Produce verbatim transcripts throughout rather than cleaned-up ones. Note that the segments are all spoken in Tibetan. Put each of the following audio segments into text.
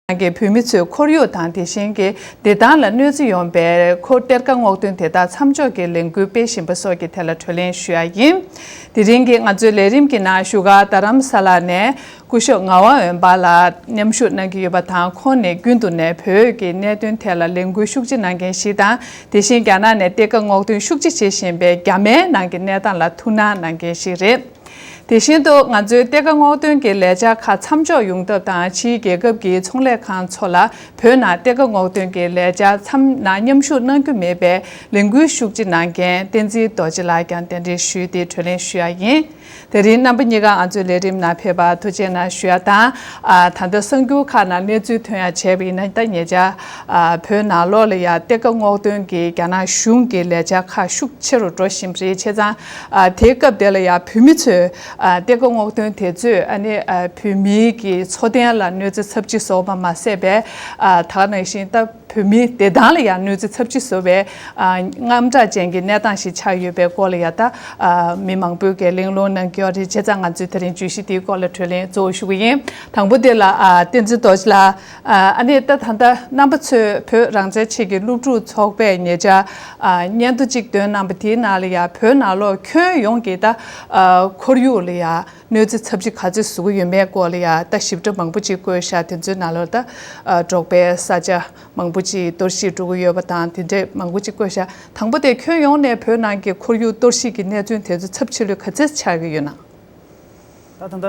ནང་གི་བོད་མི་ཚོའི་ཁོར་ཡུག་དང་། དེ་བཞིན་གྱི་བདེ་ཐང་ལ་གནོད་འཚེ་ཡོང་པའི་ཁོར་གཏེར་ཁ་སྔོག་འདོན་དེ་དག་མཚམས་འཇོག་གི་ལས་འགུལ་སྤེལ་བཞིན་པ་སོགས་ཀྱི་ཐད་ལ་གྲོས་གླེང་ཞུ་ཡ་ཡིན། དེ་རིང་གི་ང་ཚོའི་ལས་རིམ་གྱི་ནང་བཞུགས་སྒར་རྡ་རམ་ས་ལ་ནས་སྐུ་ཞབས་ངག་དབང་འོད་འབར་ལགས་མཉམ་ཞུགས་གནང་གི་ཡོད་པ་དང་། ཁོང་ནི་རྒྱུན་དུ་ནས་བོད་ཀྱི་གནད་དོན་ཐད་ལ་ལས་འགུལ་ཤུགས་ཆེ་གནང་མཁན་ཞིག་དང་། དེ་བཞིན་རྒྱ་ནག་ནས་གཏེར་ཁ་སྔོག་འདོན་ཤུགས་ཆེ་བྱེད་བཞིན་པའི་རྒྱ་མའི་ནང་གི་གནས་སྟངས་ལ་ཐུགས་སྣང་གནང་མཁན་ཞིག་རེད། དེ་བཞིན་དུ་ང་ཚོའི་གཏེར་ཁ་སྔོག་འདོན་གྱི་ལས་འཆར་ཁག་མཚམས་འཇོག་ཡོང་ཐབས་དང་། ཕྱིའི་རྒྱལ་ཁབ་ཀྱི་ཚོང་ལས་ཁང་ཚོ་ལ་བོད་ནང་གཏེར་ཁ་སྔོག་འདོན་གྱི་ལས་འཆར་མཚམས་ནང་མཉམ་ཞུགས་གནང་རྒྱུ་མེད་པའི་ལས་འགུལ་ཤུགས་ཆེ་གནང་མཁན་བསྟན་འཛིན་རྡོ་རྗེ་ལགས་ཀྱང་གདན་འདྲེན་ཞུས་ཏེ་གྲོས་གླེང་ཞུ་ཡ་ཡིན། དེ་རིང་རྣམ་པ་གཉིས་ཀ་ང་ཚོའི་ལས་རིམ་ནང་ཕེབས་པར་ཐུགས་རྗེ་གནང་ཞུ་ཡ་དང་། ཨ། ད་ལྟ་གསར་འགྱུར་ཁག་ནང་གནས་ཚུལ་ཐོན་ཡ་བྱས་པ་ཡིན་ན། ད་ཉེ་ཆར་ཨ། བོད་ནང་ལོགས་ལ་ཡ་གཏེར་ཁ་སྔོག་འདོན་གྱི་རྒྱ་ནག་གཞུང་གི་ལས་འཆར་ཁག་ཤུགས་ཆེ་རུ་འགྲོ་བཞིན་པ་རེད། བྱས་ཙང་ཨ། དེའི་སྐབས་དེ་ལ་ཡ་བོད་མི་ཚོས་ཨ། གཏེར་ཁ་སྔོག་འདོན་དེ་ཚོས་ཨ་ནི་ཨ། བོད་མིའི་གི་འཚོ་རྟེན་ལ་གནོད་འཚེ་ཚབས་ཆེ་བཟོ་བ་མ་ཟད་པའི་ཨ། ད་ག་ནང་བཞིན་ད་བོད་མིའི་བདེ་ཐང་ལ་ཡང་གནོད་འཚེ་ཚབས་ཆེ་བཟོ་བའི་ཨ། དངངས་སྐྲག་ཅན་གྱི་གནས་སྟངས་ཤིག་ཆགས་ཡོད་པའི་སྐོར་ལ་ཡང་ད་ཨ། མི་མང་པོས་ཀྱིས་གླེང་སློང་གནང་གི་ཡོད་རེད། བྱས་ཙང་ང་ཚོས་དེ་རིང་བརྗོད་གཞི་དེའི་སྐོར་ལ་གྲོས་གླེང་གཙོ་བོ་ཞུ་གི་ཡིན། དང་པོ་དེ་ལ་ཨ། བསྟན་འཛིན་རྡོ་རྗེ་ལགས། ཨ། ཨ་ནི་ད་ད་ལྟ་རྣམ་པ་ཚོས་བོད་རང་བཙན་ཆེད་ཀྱི་སློབ་ཕྲུག་ཚོགས་པས་ཉེ་ཆར་ཨ། སྙན་ཐོ་གཅིག་བཏོན་གནང་བ་དེའི་ནང་ལ་ཡང་བོད་ནང་ལོགས་ཁྱོན་ཡོངས་ཀྱི་ད་ཨ། ཁོར་ཡུག་ལ་ཡང་གནོད་འཚེ་ཚབས་ཆེ་ག་ཚོད་བཟོ་གི་ཡོད་མེད་སྐོར་ལ་ཡང་ད་ཞིབ་ཕྲ་མང་པོ་ཅིག་བཀོད་ཤག་དེ་ཚོའི་ནང་ལོགས་ད་ཨ། འབྲོག་པའི་ས་ཆ་མང་པོ་ཅིག་གཏོར་བཤིག་འགྲོ་གི་ཡོད་པ་དང་། དེ་འདྲས་མང་པོ་ཅིག་བཀོད་ཤག་དང་པོ་དེ་ཁྱོན་ཡོངས་ནས་བོད་ནང་གི་ཁོར་ཡུག་གཏོར་བཤིག་གི་གནད་དོན་དེ་ཚོ་ཚབས་ཆེ་ལོས་ག་ཚོད་ཆགས་ཀྱི་ཡོད་ན། ད་ད་ལྟ་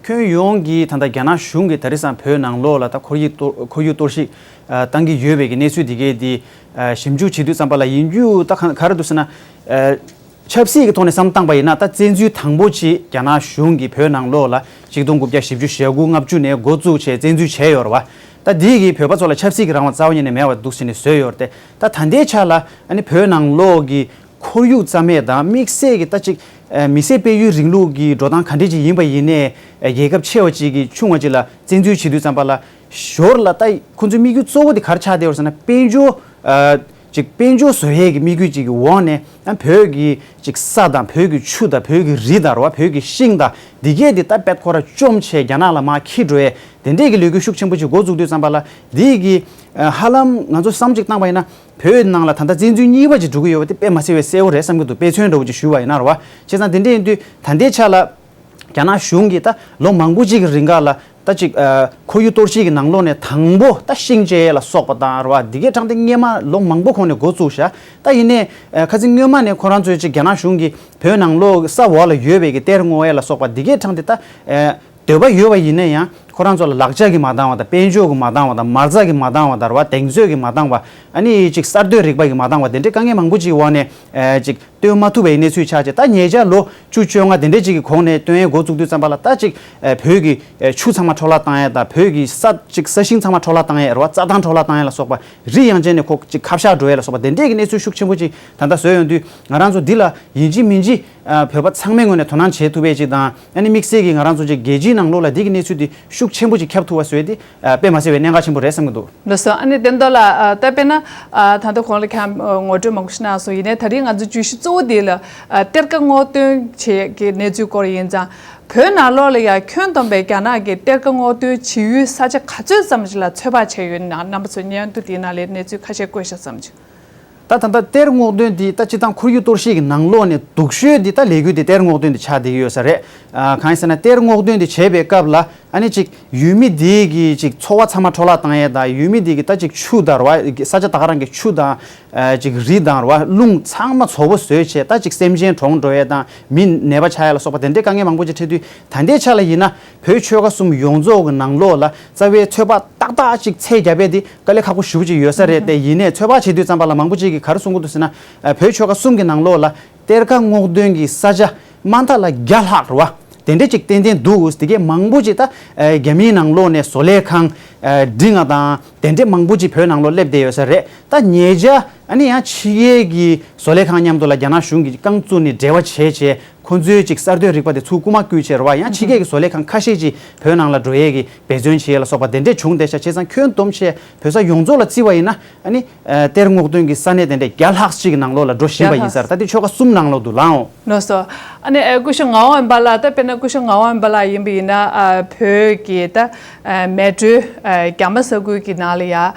ཁྱོན་ཡོངས་ཀྱི་ད་ལྟ་རྒྱ་ནག་གཞུང་གིས་དེང་སང་བོད་ནང་ལོགས་ལ་ད་ཁོར་ཡུག་གཏོར་ཁོར་ཡུག་གཏོར་བཤིག་ཨ། བཏང་གི་ཡོད་པའི་གི་གནས་ཚུལ་འདི་གའི་འདི་ཨ། ཞིབ་འཇུག་བྱེད་དུས་ཙམ་པ་ལ་ཡིན་རྒྱུ་ད་ག་ག་རེ་འདུག་ཟེར་ན། ཨ། ཆབ་སྲིད་ཀྱི་ཐོག་ནས་བསམ་བཏང་པ་ཡིན་ན། ད་བཙན་འཛུལ་དང་པོ་ཅིག་རྒྱ་ནག་གཞུང་གིས་བོད་ནང་ལོགས་ལ་ཆིག་སྟོང་དགུ་བརྒྱ་བཞི་བཅུ་ཞེ་དགུ་ལྔ་བཅུ་ནས་འགོ་བཙུགས་བྱས་བཙན་འཛུལ་བྱས་ཡོད་རེད་བ། ད་འདི་གིས་བོད་པ་ཚོ་ལ་ཆབ་སྲིད་ཀྱི་རང་དབང་རྩ་བ་ཉིད་ནས་མེད་པ་འདུག་ཟེར་ནས་བཟོས་ཡོད་རེད་དེ། ད་ད་ལྟའི་ཆ་ལ་ཨ་ནི་བོད་ནང་ལོགས་ཀྱི་ཁོར་ཡུག་རྩ་མེད་དང་། དམིགས་བསལ་གྱི་ད་ཅིག་ཨ། མི་སེར་སྤེལ་ཡུལ་རིང་ལུགས་ཀྱི་འགྲོ་སྟངས་ག་འདྲས་ཅིག་ཡིན་པ་ཡིན་ནའི། ཨ། རྒྱལ་ཁབ་ཆེ་བ་ཅིག་གི་ཆུང་བ་ཅིག་ལ་བཙན་འཛུལ་བྱེད་དུས་ཙམ་པ་ལ། ཞོར་ལ་ད་ཁོ་ཚོའི་དམིགས་ཡུལ་གཙོ་བོ་དེ་ག་རེ་ཆགས་བསྡད་ཡོད་ཟེར་ན། དཔལ་འབྱོར་ཨ། ཅིག་དཔལ་འབྱོར་བཟོ་ཡས་ཀྱི་དམིགས་ཡུལ་ཅིག་གི་འོག་ནས། ཨ། བོད་ཀྱི་ཅིག་ས་དང་། བོད་ཀྱི་ཆུ་དང་། བོད་ཀྱི་རི་དང་རེད་བ། བོད་ཀྱི་ཤིང་དང་། འདི་གས་འདི་ད་དཔེ་ཁོ་ར་བཅོམ་བྱས་རྒྱ་ནག་ལ་མར་འཁྱེར་འགྲོ་ཡས་དེ་འདྲས་ཀྱི་ལས་འགུལ་ཤུགས་ཆེན་པོ་ཅིག་འགོ་བཙུགས་དུས་ཙམ་པ་ལ། འདི་གི་ཨ། ཧ་ལམ་ང་ཚོ་བསམ་གཅིག་བཏང་པ་ཡིན་ན། བོད་ནང་ལ་ད་ལྟ་བཙན་འཛུལ་གཉིས་པ་ཅིག་འགྲོ་གི་ཡོད་པ་དེ་དཔེ་མ་སྲིད་པའི་གསལ་བོ་རེད་བསམ་གྱི་འདུག་དཔེ་མཚོན་འདྲ་བོ་ཅིག་ཞུས་པ་ཡིན་ན་རེད་བ། བྱས་ཙང་དེ་འདྲ་ཡིན་དུས་ད་ལྟའི་ཆ་ལ་རྒྱ་ནག་གཞུང་གིས་ད་ལོ་མང་པོ་ཅིག་གི་རིང་ག་ལ་ད་ཅིག་ཨ། ཁོར་ཡུག་གཏོར་བཤིག་གི་ནང་ལོགས་ནས་དང་པོ་ད་ཤིང་བཅད་ཡས་ལ་སོགས་པ་དང་རེད་བ། འདི་གའི་དྲང་བདེན་སྔས་མ་ལོ་མང་པོ་གོང་ནས་འགོ་བཙུགས་ཤག་ད་ཡིན་ནའི་ཨ། ཁ་སང་སྔོན་མ་ནས་ཁོ་རང་ཚོས་ཅིག་རྒྱ་ནག་གཞུང་གིས་བོད་ནང་ལོགས་ས་འོག་ལ་ཡོད་པའི་གི་གཏེར་སྔོག་ཡས་ལ་སོགས་པ་འདི་གའི་དྲང་བདེན་ད་ཨ། འདོད་པ་ཡོད་པ་ཡིན་ན་ཡང་། ཁོ་རང་ཚོ་ལ་ལག་ཆ་གིས་མ་འདང་བ་དང་། དཔལ་འབྱོར་གྱིས་མ་འདང་བ་དང་། མ་རྩ་གིས་མ་འདང་བ་དང་རེད་བ། གདེང་ཚོད་ཀྱིས་མ་འདང་བ། ཨ་ནི་ཅིག་གསར་གཏོད་རིག་པ་གིས་མ་འདང་བ། དེ་འདྲའི་དཀའ་ངལ་མང་པོ་ཅིག་གི་འོག་ནས་ཨ། ཅིག་བཏོན་མ་ཐུབ་པའི་གནས་ཚུལ་ཆགས་བྱས། ད་ཉེ་ཆར་ལོ་བཅུ་བཅོ་ལྔ་དེ་འདྲའི་ཅིག་གི་གོང་ནས་བཏོན་ཡས་འགོ་བཙུགས་དུས་ཙམ་པ་ལ། ད་ཅིག་ཨ། བོད་ཀྱི་ཨ། ཆུ་ཚང་མ་འཕྲོ་བརླག་བཏང་ཡས་དང་། བོད་ཀྱི་ས་ཅིག་ས་ཞིང་ཚང་མ་འཕྲོ་བརླག་བཏང་ཡས་རེད་བ། རྩྭ་ཐང་འཕྲོ་བརླག་བཏང་ཡས་ལ་སོགས་པ། རི་གཡང་ཅན་ནས་ཁོ་ཅིག་ཁ་བཤད་འགྲོ་ཡས་ལ་སོགས་པ། དེ་འདྲའི་གི་གནས་ཚུལ་ཤུགས་ཆེན་པོ་ཅིག་ད་ལྟ་བཟོས་ཡོང་དུས། ང་རང་ཚོ་འདི་ལ་ཡིན་གཅིག་མིན་གཅིག་ཨ། བོད་པ་ཚང་མའི་ངོས་ནས་དོ་སྣང་བྱེད་ཐུབ་པ་ཅིག་དང་། ཨ་ནི་དམིགས་བསལ་གྱིས་ང་རང་ཚོ་ཅིག་རྒྱལ་སྤྱིའི་ནང་ལོགས་ལ་འདི་གི་གནས་ཚུལ་འདི་ཤུགས་ཆེན་པོ་ཅིག་ཁྱབ་ཐུབ་པ་བཟོས་ཏེ། ཨ། དཔེ་མ་སྲིད་པའི་གནད་འགག་ཆེན་པོ་རེད་བསམ་གྱི་འདུག་ལགས་སོ། ཨ་ནི་བསྟན་རྡོར་ལགས། ཨ། ད་དཔེར་ན་ཨ། ད་ལྟ་གོང་ལ་ཁྱེད་རང་ངོ་སྤྲོད་མང་པོ་ཞིག་གནང་སོང་། ཡིན་ནའི་ད་རིང་ང་ཚོ་བརྗོད་གཞི་གཙོ་བོ་འདི་ལ་ཨ། གཏེར་ཁ་སྔོག་འདོན་བྱེད་ཀྱི་གནས་ཚུལ་སྐོར་ཡིན་ཙང་། བོད་ནང་ལོགས་ལ་ཡང་ཁྱོན་བསྡོམས་པའི་རྒྱ་ནག་གི་གཏེར་ཁ་སྔོག་འདོན་བྱེད་ཡུལ་ས་ཆ་ག་ཚོད་ཙམ་ཞིག་ལ་ཚོད་དཔག་བྱས་ཡོད་ན། རྣམ་པ་ཚོས་སྙན་ཐོ་འདིའི་ནང་ལ་གནས་ཚུལ་ཁ་ཤས་བཀོད་ཤག་བསམ་བྱུང་། ད་ད་ལྟ་གཏེར་སྔོག་འདོན་འདི་ད་སྤྱིར་བཏང་ཁོར་ཡུག་གཏོར་བཤིག་གི་ནང་ལོགས་ནས་སྡུག་ཤོས་འདི་ད་ལས་འགུལ་འདི་གཏེར་སྔོག་འདོན་འདི་ཆགས་བསྡད་ཀྱི་ཡོད་ས་རེད། ཨ། གང་ཡིན་ཟེར་ན། གཏེར་སྔོག་འདོན་འདི་བྱས་པའི་སྐབས་ལ་ཨ་ནི་ཅིག་ཡུལ་མི་འདི་གི་ཅིག་འཚོ་བ་ཚང་མ་འཕྲོ་བརླག་བཏང་ཡས་དང་། ཡུལ་མི་འདི་གི་ད་ཅིག་ཆུ་དང་རེད་བ། ས་ཆ་ད་ག་རང་གི་ཆུ་དང་། ཨ། ཅིག་རི་དང་རེད་བ། རླུང་ཚང་མ་བཙོག་པ་བཟོས་བྱས། ད་ཅིག་སེམས་ཅན་གྲོངས་འགྲོ་ཡས་དང་། མི་ནད་པ་ཆགས་ཡས་ལ་སོགས་པ་དེ་འདྲའི་དཀའ་ངལ་མང་པོ་ཅིག་འཕྲད་དུས། ད་ལྟའི་ཆ་ལ་ཡིན་ན་བོད་ཆོལ་ཁ་གསུམ་ཡོངས་རྫོགས་ཀྱི་ནང་ལོགས་ལ་རྩ་བའི་ཚོད་དཔག་ཏག་ཏག་ཅིག་ཚད་རྒྱབ་ཡས་དེ་དཀའ་ལས་ཁག་པོ་ཞེ་པོ་ཅིག་ཡོད་ས་རེད། དེ་ཡིན་ནའི་ཚོད་དཔག་བྱེད་དུས་ཙམ་པ་ལ་མང་པོ་ཅིག་གིས་ག་རེ་གསུང་གི་འདུག་ཟེར་ན། ཨ། བོད་ཆོལ་ཁ་གསུམ་གྱི་ནང་ལོགས་ལ་གཏེར་ཁ་སྔོག་འདོན་གྱི་ས་ཆ་དམའ་མཐའ་ལ་བརྒྱ་ལྷག་རེད་བ། དེ་འདྲས་ཅིག་ཏན་ཏན་འདུག་དེ་གས་མང་པོ་ཅིག་ད། ཨ། རྒྱ་མིའི་ནང་ལོགས་ནས་བཟོ་ལས་ཁང་། ཨ། འབྲི་ང་དང་དེ་འདྲས་མང་པོ་ཅིག་བོད་ནང་ལོགས་སླེབས་བསྡད་ཡོད་ས་རེད། ད་ཉེ་ཆར་ ཨ་ནི་ཡང་ཕྱི་རྒྱལ་གྱི་བཟོ་ལས་ཁང་མཉམ་དུ་ལ་རྒྱ་ནག་གཞུང་གིས་རྐང་བཙུགས་ནས་འབྲེལ་བ་བྱས་བྱས་ཁོ་ཚོའི་ཅིག་གསར་གཏོད་རིག་པ་དེ་ཚུར་རྐུ་མ་བརྐུས་བྱས་རེད་བ། ཡང་ཕྱི་རྒྱལ་གྱི་བཟོ་ལས་ཁང་ཁ་ཤས་ཅིག་བོད་ནང་ལ་འགྲོ་ཡས་ཀྱི་འབད་བརྩོན་བྱེད་ཡས་ལ་སོགས་པ་དེ་འདྲས་བྱུང་བསྡད་ཤག་བྱས་ཙང་ཁྱོན་བསྡོམས་བྱས་བོད་ས་ཡོངས་རྫོགས་ལ་བརྩི་བ་ཡིན་ན། ཨ་ནི་ཨ་གཏེར་སྔོག་འདོན་གྱི་ས་གནས་དེ་འདྲས་བརྒྱ་ལྷག་ཅིག་གི་ནང་ལོགས་ལ་འགྲོ་བཞིན་པ་ཡིན་ས་རེད། ད་དེ་ཆོལ་ཁ་གསུམ་ནང་ལོགས་འདུག་ལགས་འོང་། ལགས་སོ། ཨ་ནི་ཨ་སྐུ་ཞབས་ངག་དབང་དཔལ་ལགས། ད་དཔེར་ན་སྐུ་ཞབས་ངག་དབང་དཔལ་ལགས་ཡིན་པ་ཡིན་ན། ཨ་བོད་ཀྱི་ད་ཨ་མལ་གྲོ་ཨ་རྒྱ་མ་ས་ཁུལ་གྱི་ནང་ལ་ཡ་ཨ་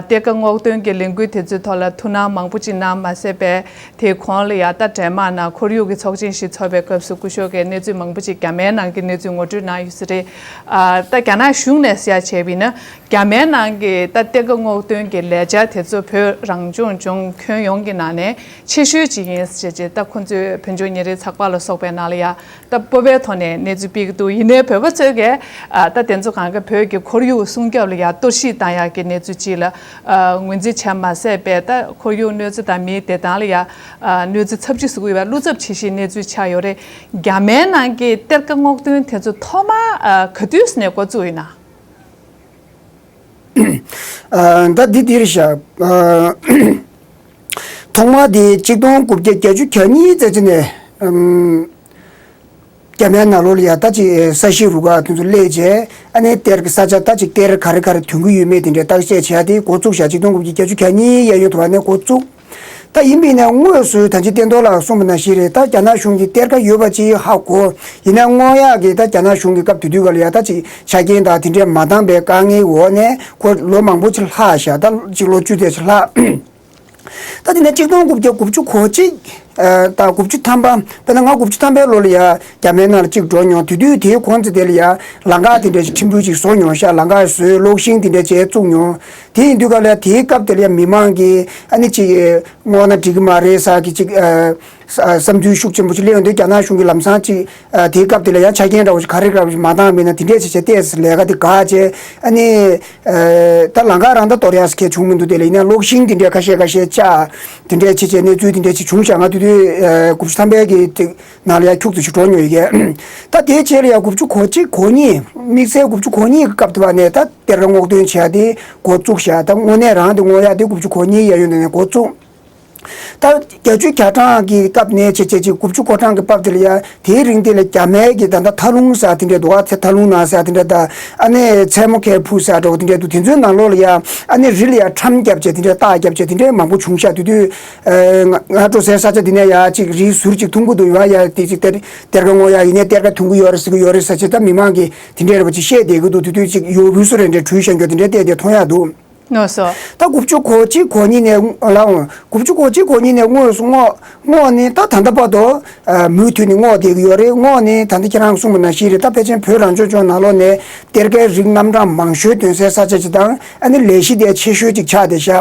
གཏེར་ཁ་སྔོག་འདོན་གྱི་ལས་འགུལ་དེ་ཚོའི་ཐོག་ལ་ཐུགས་སྣང་མང་པོ་ཅིག་གནང་མ་ཟད་པས། དེའི་གོང་ལ་ཡ་ད་འདན་མ་ནང་ཁོར་ཡུག་གི་ཚོགས་ཆེན་ཞིག་ཚོགས་པའི་སྐབས་སུ་སྐུ་ཞབས་ཀྱིས་གནས་ཚུལ་མང་པོ་ཅིག་རྒྱ་མའི་ནང་གི་གནས་ཚུལ་ངོ་སྤྲོད་གནང་ཡོད་ས་རེད། ཨ་ད་རྒྱ་ནག་གཞུང་ནས་ཟེར་ཡ་བྱས་པ་ཡིན་ན། རྒྱ་མའི་ནང་གི་ད་གཏེར་ཁ་སྔོག་འདོན་གྱི་ལས་འཆར་དེ་ཚོ་བོད་རང་སྐྱོང་ལྗོངས་ཁྱོན་ཡོངས་ཀྱི་ནང་ནས་ཆེ་ཤོས་ཅིག་ཡིན་ཟེར་བྱས། ད་ཁོང་ཚོས་བོད་ལྗོངས་ཉིན་རེའི་ཚགས་པར་ལ་སོགས་པའི་ནང་ལ་ཡ་ད་སྤོབས་པའི་ཐོག་ནས་གནས་ཚུལ་སྤེལ་གྱི་འདུག་ཡིན་ནའི་བོད་པ་ཚོས་ཀྱིས་ཨ་ད་དེ་ཚོ་གང་ག་བོད་ཀྱི་ཁོར་ཡུག་སྲུང་སྐྱོབ་ལ་ཡ་གཏོར་བཤིག་བཏང་ཡག་གི་གནས་ཚུལ་ཅིག་ལ་ཨ་ངོས་འཛིན་བྱས་མ་ཟད་པས། ད་ཁོར་ཡུག་གནོད་འཚེ་དང་མིའི་བདེ་ཐང་ལ་ཡ་ཨ་གནོད་འཚེ་ཚབས་ཆེ་བཟོ་གི་ཡོད་པའི་བློ་འཚབ་ཆེ་ཤོས་གནས་ཚུལ་ཆགས་ཡོད་རེད། རྒྱ་མའི་ནང་གི་གཏེར་ཁ་སྔོག་འདོན་དེ་ཚོ་ཐོག་མར་ཨ་ག་དུས་ནས་འགོ་བཙུགས་ཡོད་ན། ཨ་ད་འདི་འདིར་བཞག་ཨ་ཐོག་མ་དེ་གཅིག་སྟོང་དགུ་བརྒྱ་བརྒྱད་ཅུ་གྱ་གཉིས་ཙམ་ཅིག་ནས་ཨམ་རྒྱ་མའི་ནང་ལོགས་ལ་ཡ་ད་ཅིག་ས་གཤིས་རུ་ཁག་དེ་ཚོ་སླེབས་རྗེས། ཨ་ནི་གཏེར་གྱི་ས་ཆ་ད་ཅིག་གཏེར་ག་རེ་ག་རེ་ཐོན་གྱི་ཡོད་མེད་དེ་འདྲའི་བརྟག་དཔྱད་བྱས་ཏེ་འགོ་བཙུགས་བཞག་གཅིག་སྟོང་དགུ་བརྒྱ་བརྒྱད་ཅུ་གྱ་གཉིས་གཡས་གཡོན་དུ་བ་ནས་འགོ་བཙུགས། ད་ཡིན་པས་ན་དངོས་སུ་ད་ཅི་བསྟན་རྡོར་ལགས་གསུངས་པ་ནང་བཞིན་རེད། ད་རྒྱ་ནག་གཞུང་གིས་གཏེར་ཁ་ཡོད་པ་ཅིག་ཧ་གོ། ཡིན་ན་སྔོག་ཡག་གི་ད་རྒྱ་ནག་གཞུང་གི་སྐབས་དེ་དུས་སྐབས་ལ་ཡ་ད་ཅིག་ཆ་རྐྱེན་དང་དེ་འདྲས་མ་འདང་པའི་དཀའ་ངལ་འོག་ནས་ཁོ་ལོ་མང་པོ་ཅིག་ལྷག་བཞག་ད་ཅིག་ལོ་བཅུ་ཙམ་ཅིག་ལྷག་ད་དེ་ནས་གཅིག་སྟོང་དགུ་བརྒྱ་དགུ་བཅུ་གོ་གཅིག་ཨ་དང་དགུ་བཅུ་ཐམ་པ། དཔེར་ན་ང་དགུ་བཅུ་ཐམ་པའི་ལོ་ལ་ཡ་རྒྱ་མའི་ནང་ལ་གཅིག་འགྲོ་མྱོང་། དེ་དུས་དེའི་གོང་ཚད་དེ་ལ་ཡ་ལམ་ཁ་དེ་འདྲ་ཞིག་ཕྲན་བུ་ཅིག་བཟོ་མྱོང་ཤག་ལམ་ཁ་བཟོས། གློག་ཤིང་དེ་འདྲ་བྱས་བཙུགས་མྱོང་། དེ་ཡིན་དུས་ག་ལ་ཡ་དེའི་སྐབས་དེ་ལ་ཡ་མི་མང་གིས་ཨ་ནི་ཅིག་སྔོག་ན་འགྲིག་གི་མ་རེད་ཟེར་གྱི་ཅིག་ཨ་བསམ་ཚུལ་ཤུགས་ཆེན་པོ་ཅིག་སླེབས་ཡོང་དུས། རྒྱ་ནག་གཞུང་གིས་ལམ་སང་ཅིག་ཨ་དེའི་སྐབས་དེ་ལ་ཡ་ཆ་རྐྱེན་འདྲ་བོ་ཞིག་ག་རེ་ག་རེ་ཞིག་མ་འདང་བས་ན་དེ་འདྲས་བྱས་བྱས་ཏོག་ཙམ་ལས་ཀ་དེ་འགག་བྱས། ཨ་ནི་ཨ་ད་ལམ་ཁ་རང་ད་གཏོར་ཡག་ཟེར་མཁན་བྱུང་མི་འདུག་དེ་ལ་ཡིན་ན་གློག་ཤིང་དེ་འདྲས་ཁ་ཤས་ཁ་ཤས་བཅག་དེ་འདྲས་བྱས་བྱས་གནས་ཚུལ་དེ་འདྲས་ཅིག་བྱུང་ཤག་ང་དེ་དུས་ཨ་དགུ་བཅུ་ཐམ་པའི་གི་དེ་ནང་ལ་ཡ་ཁྱུག་ཙམ་ཞིག་འགྲོ་མྱོང་ཡོད་ཀྱི། ད་དེའི་རྗེས་ལ་ཡ་དགུ་བཅུ་གོ་གཅིག་གོ་གཉིས། དམིགས་བསལ་དགུ་བཅུ་གོ་གཉིས་ཀྱི་སྐབས་དེ་བ་ནས་ད་གཏེར་ཁ་སྔོག་འདོན་བྱེད་ཡག་དེ་འགོ་བཙུགས་ཤག་ད་དངོས་གནས་རང་དེ་སྔོག་ཡག་དེ་དགུ་བཅུ་གོ་གཉིས་གཡས་གཡོན་དེ་ནས་འགོ་བཙུགས། ད་བརྒྱད་ཅུ་གྱ་གྲངས་ཀྱི་སྐབས་ནས་བྱས་བྱས་ཅིག་དགུ་བཅུ་གོ་གྲངས་ཀྱི་བར་དེ་ལ་ཡ་དེའི་རིང་དེ་ལ་རྒྱ་མའི་གི་ད་ལྟ་ཐ་ལུང་ཟེར་དེ་འདྲ་འདུག་ག་ཚེ་ཐ་ལུང་ན་ཟེར་དེ་འདྲ་དང་། ཨ་ནི་མཚན་མོ་ཁའི་ཕུ་ཟེར་འདྲ་བོ་དེ་འདྲ་འདུག་དེ་ཚོའི་ནང་ལོགས་ལ་ཡ་ཨ་ནི་རི་ལ་ཡ་ཁྲམ་བརྒྱབ་བྱས་དེ་འདྲ་རྟགས་བརྒྱབ་བྱས་དེ་འདྲ་མང་པོ་བྱུང་ཤག་དེ་དུས་ཨ་ང་ང་འགྲོ་སའི་ས་ཆ་དེ་ནས་ཡ་ཅིག་རི་ཟུར་ཅིག་མཐོང་གི་འདུག་ཡ་ཡ་དེ་ཅིག་གཏེར་གཏེར་ཁ་སྔོག་ཡག་ཡིན་ནའི་གཏེར་ཁ་ཐོན་གི་ཡོད་རེད་ཟེར་གི་ཡོད་རེད་ཟེར་བྱས་ད་མི་མང་གིས་དེ་འདྲ་རེད་པ་ཅིག་བཤད་བསྡད་གི་འདུག་དེ་དུས་ཅིག་ཡོ་བུ་སུ་རེ་འདྲ་བྲུས་བཞག་མཁན་དེ་འདྲ་བལྟས་བསྡད་མཐོང་ཡག་འདུག་ལགས་སོ། ད་དགུ་བཅུ་གོ་གཅིག་གོ་གཉིས་ནས་ལགས་འོང་། དགུ་བཅུ་གོ་གཅིག་གོ་གཉིས་ནས་དངོས་སུ་སྔོག་སྔོག་ནས་ད་ད་ལྟ་བར་དུ་ཨ་མུ་མཐུད་ནས་སྔོག་བསྡད་ཀྱི་ཡོད་རེད། སྔོག་ནས་ད་ལྟ་ཁྱེད་རང་གསུངས་པ་ནང་བཞིན་རེད། ད་ཕལ་ཆེར་བོད་རང་སྐྱོང་ལྗོངས་ནང་ལོགས་ནས་གཏེར་ཁའི་རིགས་རྣམ་གྲངས་མང་ཤོས་ཐོན་སའི་ས་ཆ་ཅིག་དང་། ཨ་ནི་ལས་གཞི་དེ་ཆེ་ཤོས་ཅིག་ཆགས་བསྡད་ཤག་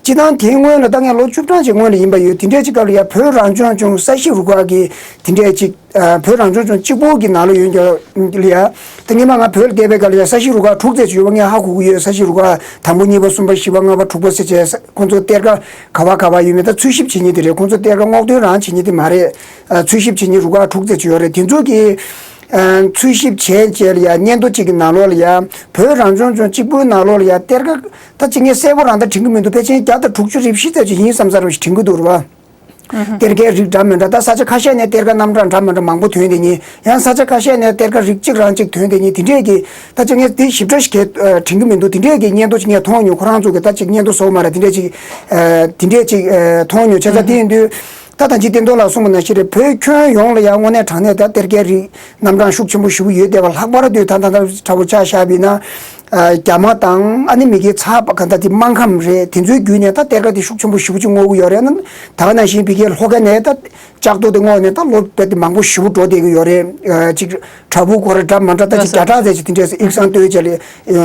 སྤྱིར་བཏང་དེའི་སྔོན་ལ་ད་ངས་ལོ་བཅུ་གྲངས་ཅིག་སྔོན་ལ་ཡིན་པ་ཡོད། དེ་འདྲའི་ཅིག་སྐབས་ལ་ཡ་བོད་རང་སྐྱོང་ལྗོངས་ས་གཤིས་རུ་ཁག་གིས་དེ་འདྲའི་ཅིག་ཨ་བོད་རང་སྐྱོང་ལྗོངས་གཅིག་པོ་གི་ནང་ལ་ཡོད་རྒྱུ་ལ་ཡ། ད་སྔོན་མ་ང་བོད་ལ་བསྡད་པའི་སྐབས་ལ་ཡ་ས་གཤིས་རུ་ཁག་དྲུག་ཙམ་ཅིག་ཡོད་པ་ངས་ཧ་གོ་གི་ཡོད། ས་གཤིས་རུ་ཁག་དང་པོ་གཉིས་པ་གསུམ་པ་བཞི་པ་ལྔ་པ་དྲུག་པ་ཟེར་བྱས་ཁོང་ཚོ་གཏེར་ཁ་ག་བ་ག་བ་ཡོད་མེད་ད་འཚོལ་ཞིབ་བྱེད་མཁན་དེ་རེད། ཁོང་ཚོ་གཏེར་ཁ་སྔོག་འདོན་རང་བྱེད་མཁན་དེ་མ་རེད། ཨ་འཚོལ་ཞིབ་བྱེད་མཁན་རུ་ཁག་དྲུག་ཙམ་ཅིག་ཡོད་རེད། དེ་ཚོ་གིས་ཨ་འཚོལ་ཞིབ་བྱས་རྗེས་ལ་ཡ་སྙན་ཐོ་གཅིག་གི་ནང་ལོགས་ལ་ཡ་བོད་རང་སྐྱོང་ལྗོངས་གཅིག་པུའི་ནང་ལོགས་ལ་ཡ་གཏེར་ཁ་ད་ཅིག་ངས་གསལ་པོ་རང་ད་དྲན་གི་མི་འདུག་ཕལ་ཆེར་བརྒྱ་དང་དྲུག་ཅུ་རེ་བཞི་ཙམ་ཅིག་ཡིན་བསམ་ས་རེ་བཞིན་དྲན་གི་འདུག་རེད་བ། གཏེར་ཁའི་རིགས་འདྲ་མི་འདྲ། ད་ས་ཆ་ཁ་ཤས་ནས་གཏེར་ཁ་རྣམ་གྲངས་འདྲ་མི་འདྲ་མང་པོ་ཐོན་བསྡད་མཁན། ཡང་ས་ཆ་ཁ་ཤས་ནས་གཏེར་ཁ་རིགས་གཅིག་རང་གཅིག་ཐོན་བསྡད་མཁན་དེ་འདྲས་ཀྱི། ད་ཅིག་ངས་དེ་ཞིབ་ཕྲ་ཞིག་གས་ཨ་དྲན་གྱི་མི་འདུག་དེ་འདྲས་ཀྱི་སྙན་ཐོ་ཅིག་ངས་མཐོང་མྱོང་། ཁོ་རང་ཚོ་གི་ད་ཅིག་སྙན་ཐོ་བཟོ་མ་རེད། དེ་འདྲས་ཅིག་ཨ་དེ་འདྲས་ཅིག་ཨ་མཐོང་མྱོང་། བྱས་ཙང་དེ་ཡིན་དུས་ད་ད་ཅི་བསྟན་རྡོར་ལགས་གསུངས་པ་ནང་བཞིན་རེད། བོད་ཁྱོན་ཡོངས་ལ་ཡང་དངོས་གནས་དྲང་གནས་ད་གཏེར་ཁའི་རིགས་རྣམ་གྲངས་ཤུགས་ཆེན་པོ་ཞེ་པོ་ཡོད་བསྡད་པ། ལྷག་པར་དུ་ད་ད་ལྟ་འདྲ་བོ་ཆ་བཞག་པ་ཡིན་ན། ཨ་རྒྱ་མ་དང་ཨ་ནི་མི་སྒེར་ཚགས་པ་ག་ད་དེ་སྨར་ཁམས་རེད། དེ་ཚོའི་བརྒྱུད་ནས་ད་གཏེར་ཁ་དེ་ཤུགས་ཆེན་པོ་ཞེ་པོ་ཅིག་སྔོག་གི་ཡོད་རེད། ཨ་ནི་ད་ག་ནང་བཞིན་བི་ཀའི་ལྷོ་ཁ་ནས་ད་ལྕགས་རྡོ་དེ་སྔོག་ནས་ད་ལོ་རྦད་དེ་མང་པོ་ཞེ་པོ་འགྲོ་བསྡད་ཀྱི་ཡོད་རེད། ཨ་ཅིག་བྲག་ཕུག་སྐོར་འདྲ་མི་འདྲ་ད་ཅིག་བརྒྱ་ཕྲག་ཙམ་ཅིག་དེ་འདྲས་ཡིག་ཚང་བཏོན་བྱས་ལ་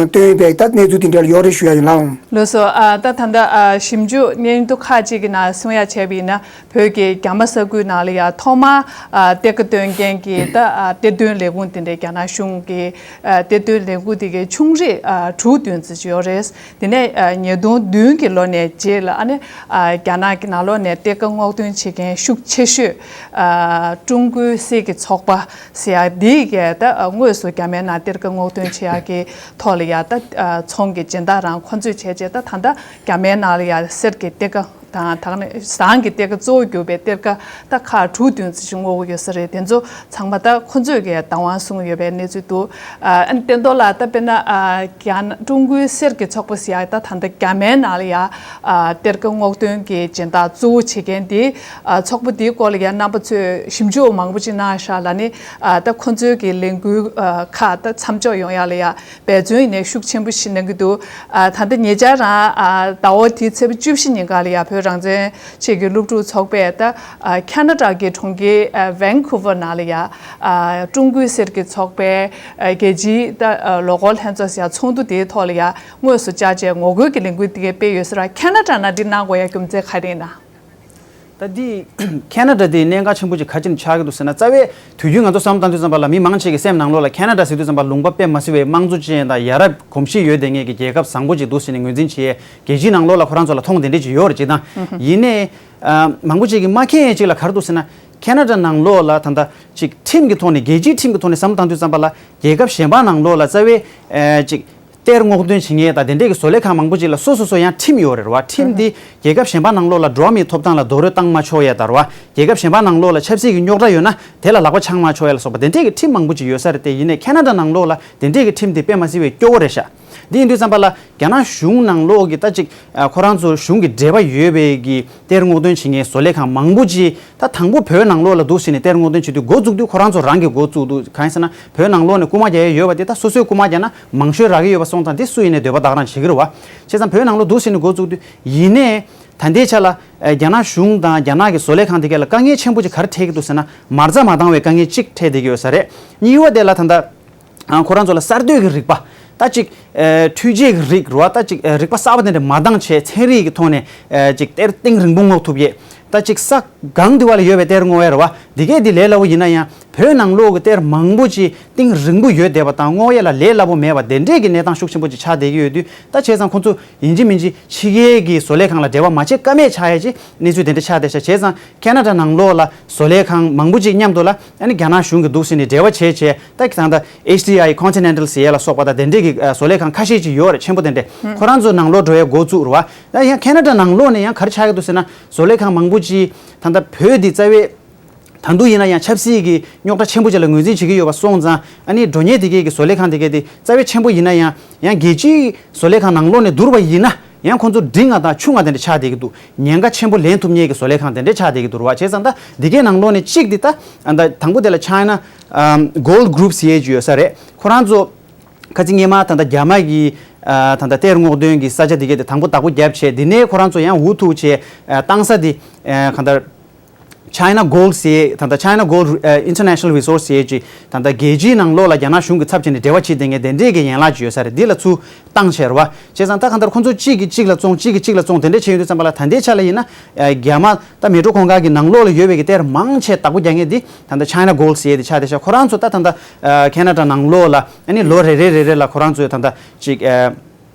བཏོན་པའི་ད་གནས་ཚུལ་དེ་འདྲ་ཡོད་རེད་ཞུ་ཡ་ཡིན་ལགས། ལགས་སོ། ཨ་ད་ད་ལྟ་ཨ་ཞིབ་འཇུག་སྙན་ཐོ་ཁག་ཅིག་གི་ནང་གསུང་ཡ་བྱས་པ་ཡིན་ན། བོད་ཀྱི་རྒྱ་མ་ས་ཁུལ་ནང་ལ་ཡ་ཐོག་མར་ཨ་གཏེར་ཁ་འདོན་མཁན་གྱི་ད་ཨ་གཏེར་འདོན་ལས་ཁུངས་དེ་འདྲའི་རྒྱ་ནག་གཞུང་གི་ཨ་གཏེར་འདོན་ལས་ཁུངས་དེ་གའི་ཆུང་རིགས་ཨ་དྲུག་བདུན་ཙམ་ཅིག་ཡོད་རེད། དེ་ནས་ཨ་ཉིས་སྟོང་བདུན་གྱི་ལོ་ནས་རྗེས་ལ་ཨ་ནི་ཨ་རྒྱ་ནག་གི་ནང་ལོགས་ནས་གཏེར་ཁ་སྔོག་འདོན་བྱེད་མཁན་ཤུགས་ཆེ་ཤོས་ཨ་ཀྲུང་གོའི་གསེར་གྱི་ཚོགས་པ་ཟེར་ཡ་འདི་གས་ད་ཨ་དངོས་སུ་རྒྱ་མའི་ནང་གཏེར་ཁ་སྔོག་འདོན་བྱེད་ཡ་གི་ཐོག་ལ་ཡ་ད་ཨ་ཚོང་གི་སྦྱིན་བདག་རང་ཁོ་ཚོས་བྱས་རྗེས་ད་ད་ལྟ་རྒྱ་མའི་ནང་ལ་ཡ་གསེར་གྱི་གཏེར་ཁ་ དང་ད་ག་ནས་ཟངས་ཀྱི་གཏེར་ཁ་གཙོ་བོ་གྱུར་པའི་གཏེར་ཁ་ད་ཁག་དྲུག་བདུན་ཙམ་ཞིག་སྔོག་གི་ཡོད་ས་རེད། དེ་ཚོ་ཚང་མ་ད་ཁོ་ཚོས་ཀྱི་བདག་དབང་བཟུང་ཡོད་པའི་གནས་ཚུལ་འདུག་ཨ་ནི་བསྟན་རྡོར་ལགས་ད་དཔེར་ན་ཨ་རྒྱ་ནག་ཀྲུང་གོའི་གསེར་གྱི་ཚོགས་པ་ཟེར་ཡག་ད་ད་ལྟ་རྒྱ་མའི་ནང་ལ་ཡ་ཨ་གཏེར་ཁ་སྔོག་འདོན་གྱི་སྦྱིན་བདག་གཙོ་བོ་བྱེད་མཁན་དེ་ཨ་ཚོགས་པ་དེའི་སྐོར་ལ་ཡ་རྣམ་པ་ཚོས་ཞིབ་འཇུག་མང་པོ་ཅིག་གནང་ཤག་ལ་ནི་ཨ་ད་ཁོ་ཚོའི་གི་ལས་འགུལ་ཨ་ཁག་ད་མཚམས་འཇོག་ཡོང་ཡག་ལ་ཡ་འབད་བརྩོན་ཡིན་ནའི་ཤུགས་ཆེན་པོ་ཞིག་གནང་གི་འདུག་ཨ་ད་ལྟ་ཉེ་ཆར་རང་ཨ་ཟླ་བ་འདིའི་ཚེས་པ་བཅུ་བཞི་ཉིན་ཀ་ལ་ཡ་བོད་རང་བཙན་ཆེད་ཀྱི་སློབ་ཕྲུག་ཚོགས་པས་ད་ཨ་ཁ་ན་ཌ་གི་གྲོང་ཁྱེར་ཨ་ཝན་ཁུ་ཝར་ནང་ལ་ཡ་ཨ་ཀྲུང་གོའི་གསེར་གྱི་ཚོགས་པའི་ཨ་རྒྱལ་སྤྱིའི་ད་ཨ་ལོ་འཁོར་ལྷན་ཚོགས་ཟེར་ཡ་ཚོགས་འདུ་དེའི་ཐོག་ལ་ཡ་དངོས་སུ་བཅར་བྱས་ངོ་རྒོལ་གྱི་ལས་འགུལ་དེ་ག་སྤེལ་ཡོད་ས་རེད། ཁ་ན་ཌ་ནང་འདི་གནང་དགོས་ཡ་རྒྱུ་མཚན་ག་རེ་ཡིན་ན། ད་འདི་ཁ་ན་ཌ་འདི་གནད་འགག་ཆེན་པོ་ཅིག་ག་ཅི་ནས་ཆགས་ཀྱི་འདུག་ཟེར་ན། རྩ་བའི་དུས་རྒྱུན་ང་ཚོ་བསམ་བློ་བཏང་དུས་ཙམ་པ་ལ་མི་མང་ཆེ་གི་སེམས་ནང་ལོགས་ལ་ཁ་ན་ཌ་ཟེར་དུས་ཙམ་པ་ལུང་པ་དཔེ་མ་སྲིད་པའི་དམངས་གཙོ་ཅན་དང་ཡ་རབས་གོམས་གཤིས་ཡོད་བསྡད་མཁན་གྱི་རྒྱལ་ཁབ་བཟང་པོ་ཅིག་འདུག་ཟེར་ནས་ངོས་འཛིན་བྱེད་ཡས་རྒྱལ་སྤྱིའི་ནང་ལོགས་ལ་ཁོ་རང་ཚོ་ལ་མཐོང་དེ་འདྲས་ཅིག་ཡོད་རེད། ཅིག་དང་ཡིན་ནའི་ཨ་མང་པོ་ཅིག་གིས་མ་མཁྱེན་ཡས་ཅིག་ལ་ག་རེ་འདུག་ཟེར་ན། ཁ་ན་ཌ་ནང་ལོགས་ལ་ད་ལྟ་ཅིག་ཁྲིམས་ཀྱི་ཐོག་ནས་རྒྱལ་སྤྱིའི་ཁྲིམས་ཀྱི་ཐོག་ནས་བསམ་བློ་བཏང་དུས་ཙམ་པ་ལ་རྒྱལ་ཁབ་གཞན་པ་ནང་ལོགས་ལ་རྩ་བའི་ཨ་ཅིག་གཏེར་སྔོག་འདོན་བྱེད་མཁན་དང་དེ་འདྲས་ཀྱི་བཟོ་ལས་ཁང་མང་པོ་ཅིག་ལ་སོ་སོ་སོ་ཡང་ཁྲིམས་ཡོད་རེད་བ། ཁྲིམས་འདི་རྒྱལ་ཁབ་གཞན་པ་ནང་ལོགས་ལ་འགྲོ་བ་མིའི་ཐོབ་ཐང་ལ་རྡོག་རོལ་བཏང་མ་ཆོག་ཡ་དང་རེད་བ། རྒྱལ་ཁབ་གཞན་པ་ནང་ལོགས་ལ་ཆབ་སྲིད་ཀྱི་རྙོག་དྲ་ཡོད་ན་དེ་ལ་ལག་པ་འཆང་མ་ཆོག་ཡ་ལ་སོགས་པ་དེ་འདྲས་ཀྱི་ཁྲིམས་མང་པོ་ཅིག་ཡོད་ས་རེད་དེ། ཡིན་ནའི་ཁ་ན་ཌ་ནང་ལོགས་ལ་དེ་འདྲས་ཀྱི་ཁྲིམས་དེ་དཔེ་མ་སྲིད་པའི་སྐྱོ་བོ་རེད་ཤག་འདི་ཡིན་དུས་ཙམ་པ་ལ་རྒྱ་ནག་གཞུང་ནང་ལོགས་ཀྱི་ད་ཅིག་ཨ་ཁོ་རང་ཚོ་གཞུང་གི་འབྲེལ་བ་ཡོད་པའི་གི་གཏེར་སྔོག་འདོན་བྱེད་མཁན་བཟོ་ལས་ཁང་མང་པོ་ཅིག་ད་དང་པོ་བོད་ནང་ལོགས་ལ་འདུག་ཟེར་ནས་གཏེར་སྔོག་འདོན་བྱེད་དུས་འགོ་བཙུགས་དུས་ཁོ་རང་ཚོ་རང་གིས་འགོ་བཙུགས་འདུག་གང་ཡིན་ཟེར་ན་བོད་ནང་ལོགས་ནས་རྐུ་མ་རྒྱག་ཡས་ཡོད་པ་དེ་ད་སོ་སོས་རྐུ་མ་རྒྱག་ན་མང་ཤོས་རག་གི་ཡོད་པ་སོང་ཙང་དེ་སུ་ཡིན་ནའི་འདོད་པ་ད་ག་རང་བྱེད་ཀྱི་རེད་བ། བྱས་ཙང་བོད་ནང་ལོགས་འདུག་ཟེར་ནས་འགོ་བཙུགས་དུས་ཡིན་ནའི་ད་ལྟའི་ཆ་ལ་ཨ་རྒྱ་ནག་གཞུང་དང་རྒྱ་ནག་གི་བཟོ་ལས་ཁང་དེ་ག་ལ་དཀའ་ངལ་ཆེན་པོ་ཅིག་ག་རེ་འཕྲད་ཀྱི་འདུག་ཟེར་ན། མ་རྩ་མ་འདང་བའི་དཀའ་ངལ་གཅིག་འཕྲད་བསྡད་ཀྱི་ཡོད་ས་རེད། གཉིས་པ་དེ་ལ་ད་ལྟ་ཨ་ཁོ་རང་ཚོ་ལ་གསར་གཏོད་ཀྱི་རིག་པ། ད་ཅིག་ཨ་འཕྲུལ་ཆས་ཀྱི་རིགས་རེད་བ། ད་ཅིག་ཨ་རིག་པ་གསར་པ་དེ་འདྲ་མ་འདང་བྱས་ཚན་རིག་གི་ཐོག་ནས་ཨ་ཅིག་གཏེར་གཏིང་རིང་པོ་སྔོག་ཐུབ་ཡས། ད་ཅིག་ས་སྒང་དེ་བ་ལ་ཡོད་པའི་གཏེར་སྔོག་ཡས་རེད་བ། འདི་གས་འདི་ལས་སླ་པོ་ཡིན་ན་ཡང་བོད་ནང་ལོགས་ཀྱི་གཏེར་མང་པོ་ཅིག་གཏིང་རིང་པོ་ཡོད་བསྡད་པ་དང་སྔོག་ཡས་ལ་ལས་སླ་པོ་མེད་པ་དེ་འདྲས་ཀྱི་གནས་སྟངས་ཤུགས་ཆེན་པོ་ཅིག་ཆགས་བསྡད་ཀྱི་ཡོད་དུས། ད་བྱས་ཙང་ཁོ་ཚོ་ཡིན་གཅིག་མིན་གཅིག་ཕྱི་རྒྱལ་གྱི་བཟོ་ལས་ཁང་ལ་འབྲེལ་བ་མ་བྱེད་ཀ་མེད་ཆགས་ཡས་ཅིག་གནས་ཚུལ་དེ་འདྲ་ཆགས་བསྡད་ཤག་བྱས་ཙང་ཁ་ན་ཌ་ནང་ལོགས་ལ་བཟོ་ལས་ཁང་མང་པོ་ཅིག་མཉམ་དུ་ལ་ཨ་ནི་རྒྱ་ནག་གཞུང་གི་འདུག་ཟེར་ནས་འབྲེལ་བ་བྱས་བྱས། ད་ད་ལྟ་ཨེཆ་ཌི་ཨའི་Continental་ཟེར་ཡས་ལ་སོགས་པ་དང་དེ་འདྲས་ཀྱི་ཨ་བཟོ་ལས་ཁང་ཁ་ཤས་ཅིག་ཡོད་རེད། ཆེན་པོ་དེ་འདྲས་ཁོ་རང་ཚོ་ནང་ལོགས་འགྲོ་ཡས་འགོ་བཙུགས་རེད་བ། ད་ཡང་ཁ་ན་ཌ་ནང་ལོགས་ནས་ཡང་ག་རེ་ཆགས་ཀྱི་འདུག་ཟེར་ན། བཟོ་ལས་ཁང་མང་པོ་ཅིག་ད་ལྟ་བོད་འདི་རྩ་བའི་ད་དུང་ཡིན་ན་ཡང་ཆབ་སྲིད་ཀྱི་རྙོག་དྲ་ཆེན་པོ་ཅིག་ལ་ངོས་འཛིན་བྱེད་ཀྱི་ཡོད་པ་སོང་ཙང་། ཨ་ནི་འགྲོ་མཁན་དེ་གས་ཀྱི་བཟོ་ལས་ཁང་དེ་གས་དེ་རྩ་བའི་ཆེན་པོ་ཡིན་ན་ཡང་ཡང་རྒྱལ་སྤྱིའི་བཟོ་ལས་ཁང་ནང་ལོགས་ནས་བསྡུར་བ་ཡིན་ན་ཡང་ཁོང་ཚོ་འབྲིང་ང་དང་ཆུང་ང་དེ་འདྲ་ཆགས་བསྡད་ཀྱི་འདུག་ཉེན་ཁ་ཆེན་པོ་ལེན་ཐུབ་མཁན་གྱི་བཟོ་ལས་ཁང་དེ་འདྲ་ཆགས་བསྡད་ཀྱི་འདུག་རེད་བ། བྱས་ཙང་ད་འདི་གའི་ནང་ལོགས་ནས་གཅིག་འདི་ད་ཨ་ད་དང་པོ་དེ་ལ་China Gold Group་ཟེར་ཡས་ཅིག་ཡོད་ས་རེད། ཁོ་རང་ཚོ་ཁ་ཚིག་སྔོན་མ་ད་ལྟ་རྒྱ་མ་གི་ཨ་ད་ལྟ་གཏེར་སྔོག་འདོན་གྱི་ས་ཆ་འདི་གས་དེ་དང་པོ་བདག་པོ་བརྒྱབ་བྱས། འདི་ནས་ཁོ་རང་ཚོ་ཡང་འུ་ཐུག་བྱས་ཨ་བཏང་ས་འདི་ཨ་གང་ལྟར་China Gold་ཟེར་ད་ལྟ་China Gold ཨ་International Resource་ཟེར་ཅིག་ད་ལྟ་རྒྱལ་སྤྱིའི་ནང་ལོགས་ལ་རྒྱ་ནག་གཞུང་གི་ཚབ་བྱས་ནས་འབྲེལ་བ་བྱེད་བསྡད་མཁན་དེ་འདྲས་ཀྱི་ཡན་ལག་ཅིག་ཡོད་ས་རེད། འདི་ལ་ཚུར་བཏང་བྱས་རེད་བ། བྱས་ཙང་ད་གང་ལྟར་ཁོང་ཚོ་གཅིག་གིས་གཅིག་ལ་བཙོང་། གཅིག་གིས་གཅིག་ལ་བཙོང་། དེ་འདྲས་བྱས་ཡོང་དུས་ཙམ་པ་ལ་ད་ལྟའི་ཆ་ལ་ཡིན་ན་ཨ་རྒྱ་མ་ད་མེ་ཊོ་ཁང་ཁ་གི་ནང་ལོགས་ལ་ཡོད་པའི་གི་གཏེར་མང་ཆེ་བདག་པོ་རྒྱག་མཁན་འདི་ད་ལྟ་China Gold་ཟེར་ཡས་དེ་ཆགས་བསྡད་ཤག་ཁོ་རང་ཚོ་ད་ད་ལྟ་ཨ་ཁ་ན་ཌ་ནང་ལོགས་ལ་ཨ་ནི་ལོ་རེ་རེ་རེ་རེ་ལ་ཁོ་རང་ཚོས་ད་ལྟ་ཅིག་ཨ་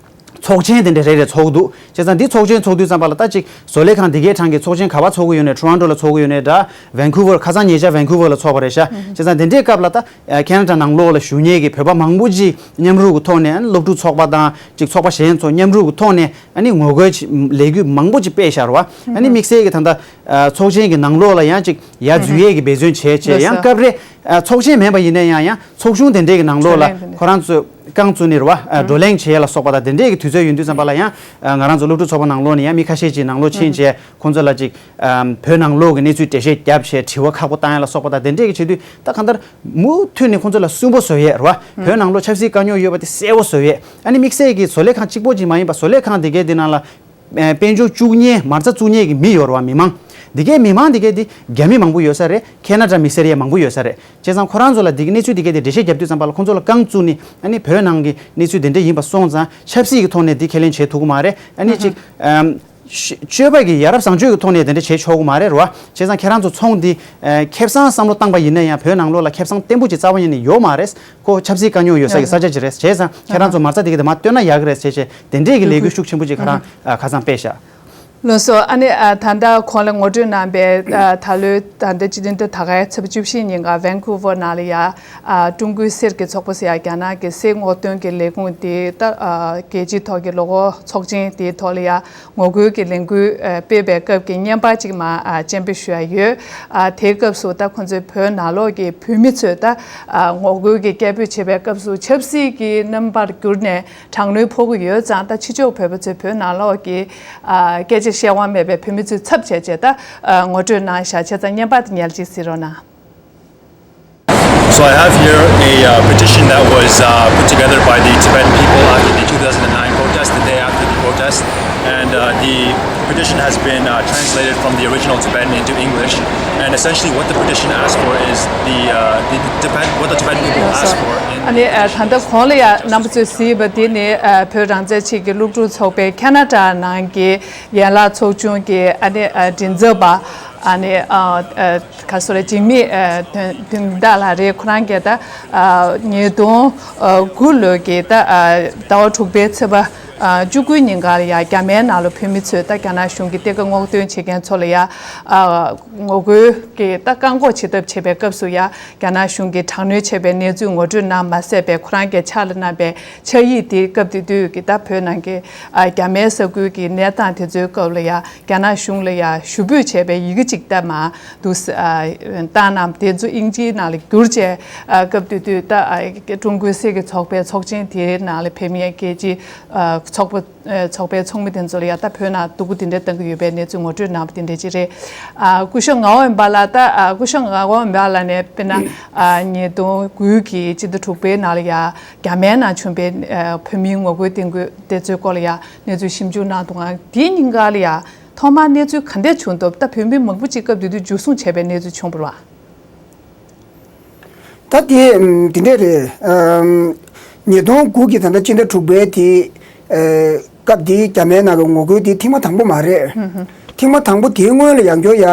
ཚོགས་ཆེན་དེ་འདྲ་རེ་རེ་ཚོགས་འདུག་བྱས་ཙང་འདི་ཚོགས་ཆེན་ཚོགས་དུས་ཙམ་པ་ལ་ད་ཅིག་བཟོ་ལས་ཁང་འདི་གའི་གྲས་ཀྱི་ཚོགས་ཆེན་ག་པར་ཚོགས་ཀྱི་ཡོད་ནའི་Toronto་ལ་ཚོགས་ཀྱི་ཡོད་ནའི་འདྲ། Vancouver་ཁ་སང་ཉེ་ཆར་Vancouver་ལ་ཚོགས་པ་རེད་ཤག་བྱས་ཙང་དེ་འདྲའི་སྐབས་ལ་ད་ཨ་ཁ་ན་ཌ་ནང་ལོགས་ལ་བཞུགས་མཁན་གྱི་བོད་པ་མང་པོ་ཅིག་མཉམ་རུབ་ཀྱི་ཐོག་ནས་སློབ་ཕྲུག་ཚོགས་པ་དང་ཅིག་ཚོགས་པ་གཞན་ཚོ་མཉམ་རུབ་ཀྱི་ཐོག་ནས་ཨ་ནི་ངོ་རྒོལ་ཅིག་ལས་འགུལ་མང་པོ་ཅིག་སྤེལ་ཤག་རེད་བ། ཨ་ནི་དམིགས་བསལ་གྱི་ད་ལྟ་ཨ་ཚོགས་ཆེན་གྱི་ནང་ལོགས་ལ་ཡང་ཅིག་ཡར་འཛུལ་ཡས་ཀྱི་འབད་བརྩོན་བྱས་བྱས། ཡང་སྐབས་རེ་ཨ་ཚོགས་ཆེན་མིན་པ་ཡིན་ན་ཡང་ཡང་ཚོགས་ཆུང་དེ་འདྲས་ཀྱི་ནང་ལོགས་ལ་ཁོ་རང་ཚོས་རྐང་བཙུགས་ནས་རེད་བ། ཨ་བགྲོ་གླེང་བྱེད་ཡས་ལ་སོགས་པ་དང་དེ་འདྲས་ཀྱི་དུས་ཚོད་ཡོང་དུས་ཙམ་པ་ལ་ཡང་ཨ་ང་རང་ཚོ་སློབ་ཕྲུག་ཚོགས་པ་ནང་ལོགས་ནས་ཡང་མི་ཁ་ཤས་ཅིག་ནང་ལོགས་ཕྱིན་བྱས་ཁོང་ཚོ་ལ་ཅིག་ཨ་བོད་ནང་ལོགས་ཀྱི་གནས་ཚུལ་འགྲེལ་བཤད་བརྒྱབ་བྱས་དྲི་བ་ཁག་པོ་བཏང་ཡས་ལ་སོགས་པ་དང་དེ་འདྲས་ཀྱི་བྱེད་དུས་ད་གང་ལྟར་མུ་མཐུད་ནས་ཁོང་ཚོ་ལ་སུན་པོ་བཟོ་ཡས་རེད་བ། བོད་ནང་ལོགས་ཆབ་སྲིད་དཀའ་རྙོག་ཡོད་པ་དེ་གསལ་པོ་བཟོ་ཡས། ཨ་ནི་དམིགས་བསལ་གྱི་བཟོ་ལས་ཁང་གཅིག་པོ་ཅིག་མ་ཡིན་པ་བཟོ་ལས་ཁང་དེ་གའི་དེ་ནང་ལ་ཨ་དཔལ་འབྱོར་བཅུག་མཁན་མ་རྩ་བཙུགས་མཁན་གྱི་མི་ཡོད་རེད་བ། མི་མང་། འདི་གའི་མི་མང་འདི་གའི་འདི་རྒྱ་མི་མང་པོ་ཡོད་ས་རེད། ཁ་ན་ཌ་མི་སེར་ཡང་མང་པོ་ཡོད་ས་རེད། བྱས་ཙང་ཁོ་རང་ཚོ་ལ་འདི་གའི་གནས་ཚུལ་འདི་གའི་འདི་འགྲེལ་བཤད་རྒྱབ་དུས་ཙམ་པ་ལ་ཁོང་ཚོ་ལ་རྐང་བཙུགས་ནས་ཨ་ནི་བོད་ནང་གི་གནས་ཚུལ་འདི་འདྲ་ཡིན་པ་སོང་ཙང་ཆབ་སྲིད་ཀྱི་ཐོག་ནས་འདི་ཁས་ལེན་བྱེད་ཐུབ་ཀྱི་མ་རེད། ཨ་ནི་ཅིག་ཨམ་ཤ་སྤྱོད་པ་གི་ཡ་རབས་བཟང་སྤྱོད་ཀྱི་ཐོག་ནས་དེ་འདྲ་བྱེད་ཆོག་གི་མ་རེད་རེད་བ། བྱས་ཙང་ཁྱེད་རང་ཚོ་ཚོང་འདི་ཨ་ཁེ་བཟང་བསམ་བློ་བཏང་པ་ཡིན་ན་ཡང་བོད་ནང་ལོགས་ལ་ཁེ་བཟང་བརྟན་པོ་ཅིག་རྩ་བ་ཉིད་ནས་ཡོད་མ་རེད། ཁོ་ཆབ་སྲིད་དཀའ་རྙོག་ཡོད་ས་གི་ས་ཆ་ཅིག་རེད། བྱས་ཙང་ཁྱེད་རང་ཚོ་མ་རྩ་དེ་གི་དེ་མར་བཏོན་ན་ཡག་གི་རེད་ཟེར་བྱས་དེ་འདྲས་ཀྱི་ལས་འགུལ་ཤུགས་ཆེན་པོ་ཅིག་ཁ་རང་ཨ་ཁ་སང་སྤེལ་ཤག་ལགས་སོ། ཨ་ནི་ཨ་ད་ལྟ་གོང་ལ་ངོ་སྤྲོད་གནང་པའི་ཨ་ད་ལོའི་ད་ལྟ་སྤྱི་ཟླ་འདི་ད་གའི་ཚེས་པ་བཅུ་བཞི་ཉིན་ཀ་ཝན་ཀུ་ཝར་ནང་ལ་ཡ་ཨ་ཀྲུང་གོའི་གསེར་གྱི་ཚོགས་པ་ཟེར་ཡ་རྒྱ་ནག་གི་གསེར་སྔོག་འདོན་གྱི་ལས་ཁུངས་དེ་ད་ཨ་རྒྱལ་སྤྱིའི་ཐོག་གི་ལོ་འཁོར་ཚོགས་ཆེན་དེའི་ཐོག་ལ་ཡ་ངོ་རྒོལ་གྱི་ལས་འགུལ་ཨ་སྤེལ་བའི་སྐབས་ཀྱི་བརྙན་པར་ཅིག་མར་ཨ་སྤྱན་འབུལ་ཞུ་ཡ་ཡོད། ཨ་དེའི་སྐབས་སུ་ད་ཁོང་ཚོའི་བོད་ནང་ལོགས་ཀྱི་བོད་མི་ཚོས་ད་ཨ་ངོ་རྒོལ་གྱི་སྐད་འབོད་བྱེད་པའི་སྐབས་སུ་ཆབ་སྲིད་ཀྱི་རྣམ་པར་གྱུར་ནས། དྲག་གནོན་ཕོག་གི་ཡོད་ཙང་། ད་ཕྱི་ཕྱོགས་བོད་པ་ཚོས་བོད་ནང་ལོགས་ཀྱི་ཨ་སྐད་ཆ་བཤད་དབང་མེད་པའི་བོད་མི་ཚོའི་ཚབ་བྱས་བྱས་ད་ཨ་ངོ་སྤྲོད་གནང་བཞག་བྱས་ཙང་། བརྙན་པར་དེ་ཉར་ཅིག་གཟིགས་རོགས་གནང་། So I have here a uh, petition that was uh, put together by the Tibetan people after the two thousand nine protest, the day after the protest. And uh, the petition has been uh, translated from the original Tibetan into English. And essentially, what the petition asks for is the, uh, the, the Tibet, what the Tibetan people asked for in ཨ་ནི་ཨ་ད་ལྟ་གོང་ལ་ཡ་རྣམ་པ་ཚོས་གཟིགས་པ་འདི་ནི་ཨ་བོད་རང་བཙན་ཆེད་ཀྱི་སློབ་ཕྲུག་ཚོགས་པའི་ཁ་ན་ཌ་ནང་གི་ཡན་ལག་ཚོགས་ཆུང་གི་ཨ་ནི་ཨ་མགྲིན་ཚབ་པ་ཨ་ནི་ཨ་ཨ་ག་སོ་རེ་འཇིགས་མེད་ཨ་དོན་དོན་དག་ལགས་རེད། ཁོ་རང་གིས་ད་ཨ་ཉིས་སྟོང་དགུ་ལོའི་གི་ད་ཨ་ཟླ་བ་དྲུག་པའི་ཚེས་པ་ཨ་བཅུ་དགུ་ཉིན་ཀ་ལ་ཡ་རྒྱ་མའི་ནང་ལ་བོད་མི་ཚོས་ད་རྒྱ་ནག་གཞུང་གི་གཏེར་ཁ་སྔོག་འདོན་བྱེད་མཁན་ཚོ་ལ་ཡ་ཨ་ངོ་རྒོལ་གྱི་ད་བཀག་འགོག་བྱེད་ཐབས་བྱེད་པའི་སྐབས་སུ་ཡ་རྒྱ་ནག་གཞུང་གིས་དྲག་གནོན་བྱས་པའི་གནས་ཚུལ་ངོ་སྤྲོད་གནང་མ་ཟད་པའི་ཁོ་རང་གིས་ཕྱག་ལ་གནང་པའི་ཕྱག་ཡིག་དེ་སྐབས་དེ་དུས་ཀྱི་ད་བོད་ནང་གི་ཨ་རྒྱ་མའི་ས་ཁུལ་གྱི་གནས་སྟངས་དེ་ཚོའི་སྐབས་ལ་ཡ་རྒྱ་ནག་གཞུང་ལ་ཡ་ཞུ་འབོད་བྱས་པའི་ཡི་གེ་ཅིག་ད་མར་འདུག་སེ་ཨ་བཏང་གནང་། དེ་ཚོ་དབྱིན་ཇིའི་ནང་ལ་བསྒྱུར་བྱས་ཨ་སྐབས་དེ་དུས་ད་ཨ་ཀྲུང་གོའི་གསེར་གྱི་ཚོགས་པའི་ཚོགས་ཆེན་དེའི་ནང་ལ་ཕེབས་མཁན་རྒྱལ་སྤྱིའི་ཨ་ཚོགས་པ། ཚོགས་པའི་ཚོགས་མི་དེ་ཚོ་ལ་ཡ་ད་བོད་ནང་སྡུག་པོ་དེ་འདྲ་བཏང་གི་ཡོད་པའི་གནས་ཚུལ་ངོ་སྤྲོད་གནང་བ་དེ་འདྲ་ཅིག་རེད། ཨ་སྐུ་ཞབས་ངག་དབང་འོད་འབར་ལགས། ད་ཨ་སྐུ་ཞབས་ངག་དབང་འོད་འབར་ལགས་ནས་དཔེར་ན་ཨ་ཉིས་སྟོང་དགུ་གི་སྤྱི་ཟླ་དྲུག་པའི་ནང་ལ་ཡ་རྒྱ་མའི་ནང་བྱུང་པའི་ཨ་བོད་མིའི་ངོ་རྒོལ་དེ་འགོད་དེ་ཚོའི་སྐོར་ལ་ཡ་གནས་ཚུལ་ཞིབ་འཇུག་གནང་འདུག་ག་དེའི་ཉིན་ཀ་ལ་ཡ་ཐོག་མར་གནས་ཚུལ་ག་འདྲ་བྱུང་འདུག་ད་བོད་མི་མང་པོ་ཅིག་སྐབས་དེ་དུས་འཇུ་བཟུང་བྱས་པའི་གནས་ཚུལ་བྱུང་བ་རེད་བ། ད་དེ་དེ་འདྲས་རེད། ཉིས་སྟོང་དགུ་གི་ད་ལྟ་སྤྱི་ཟླ་དྲུག་པའི་དེ་སྐབས་དེ་རྒྱ་མའི་ནང་གི་ངོ་རྒོལ་དེ་ཐེངས་མ་དང་པོ་མ་རེད། ཐེངས་མ་དང་པོ་དེའི་སྔོན་ལ་ཡང་བསྐྱར་ཡ་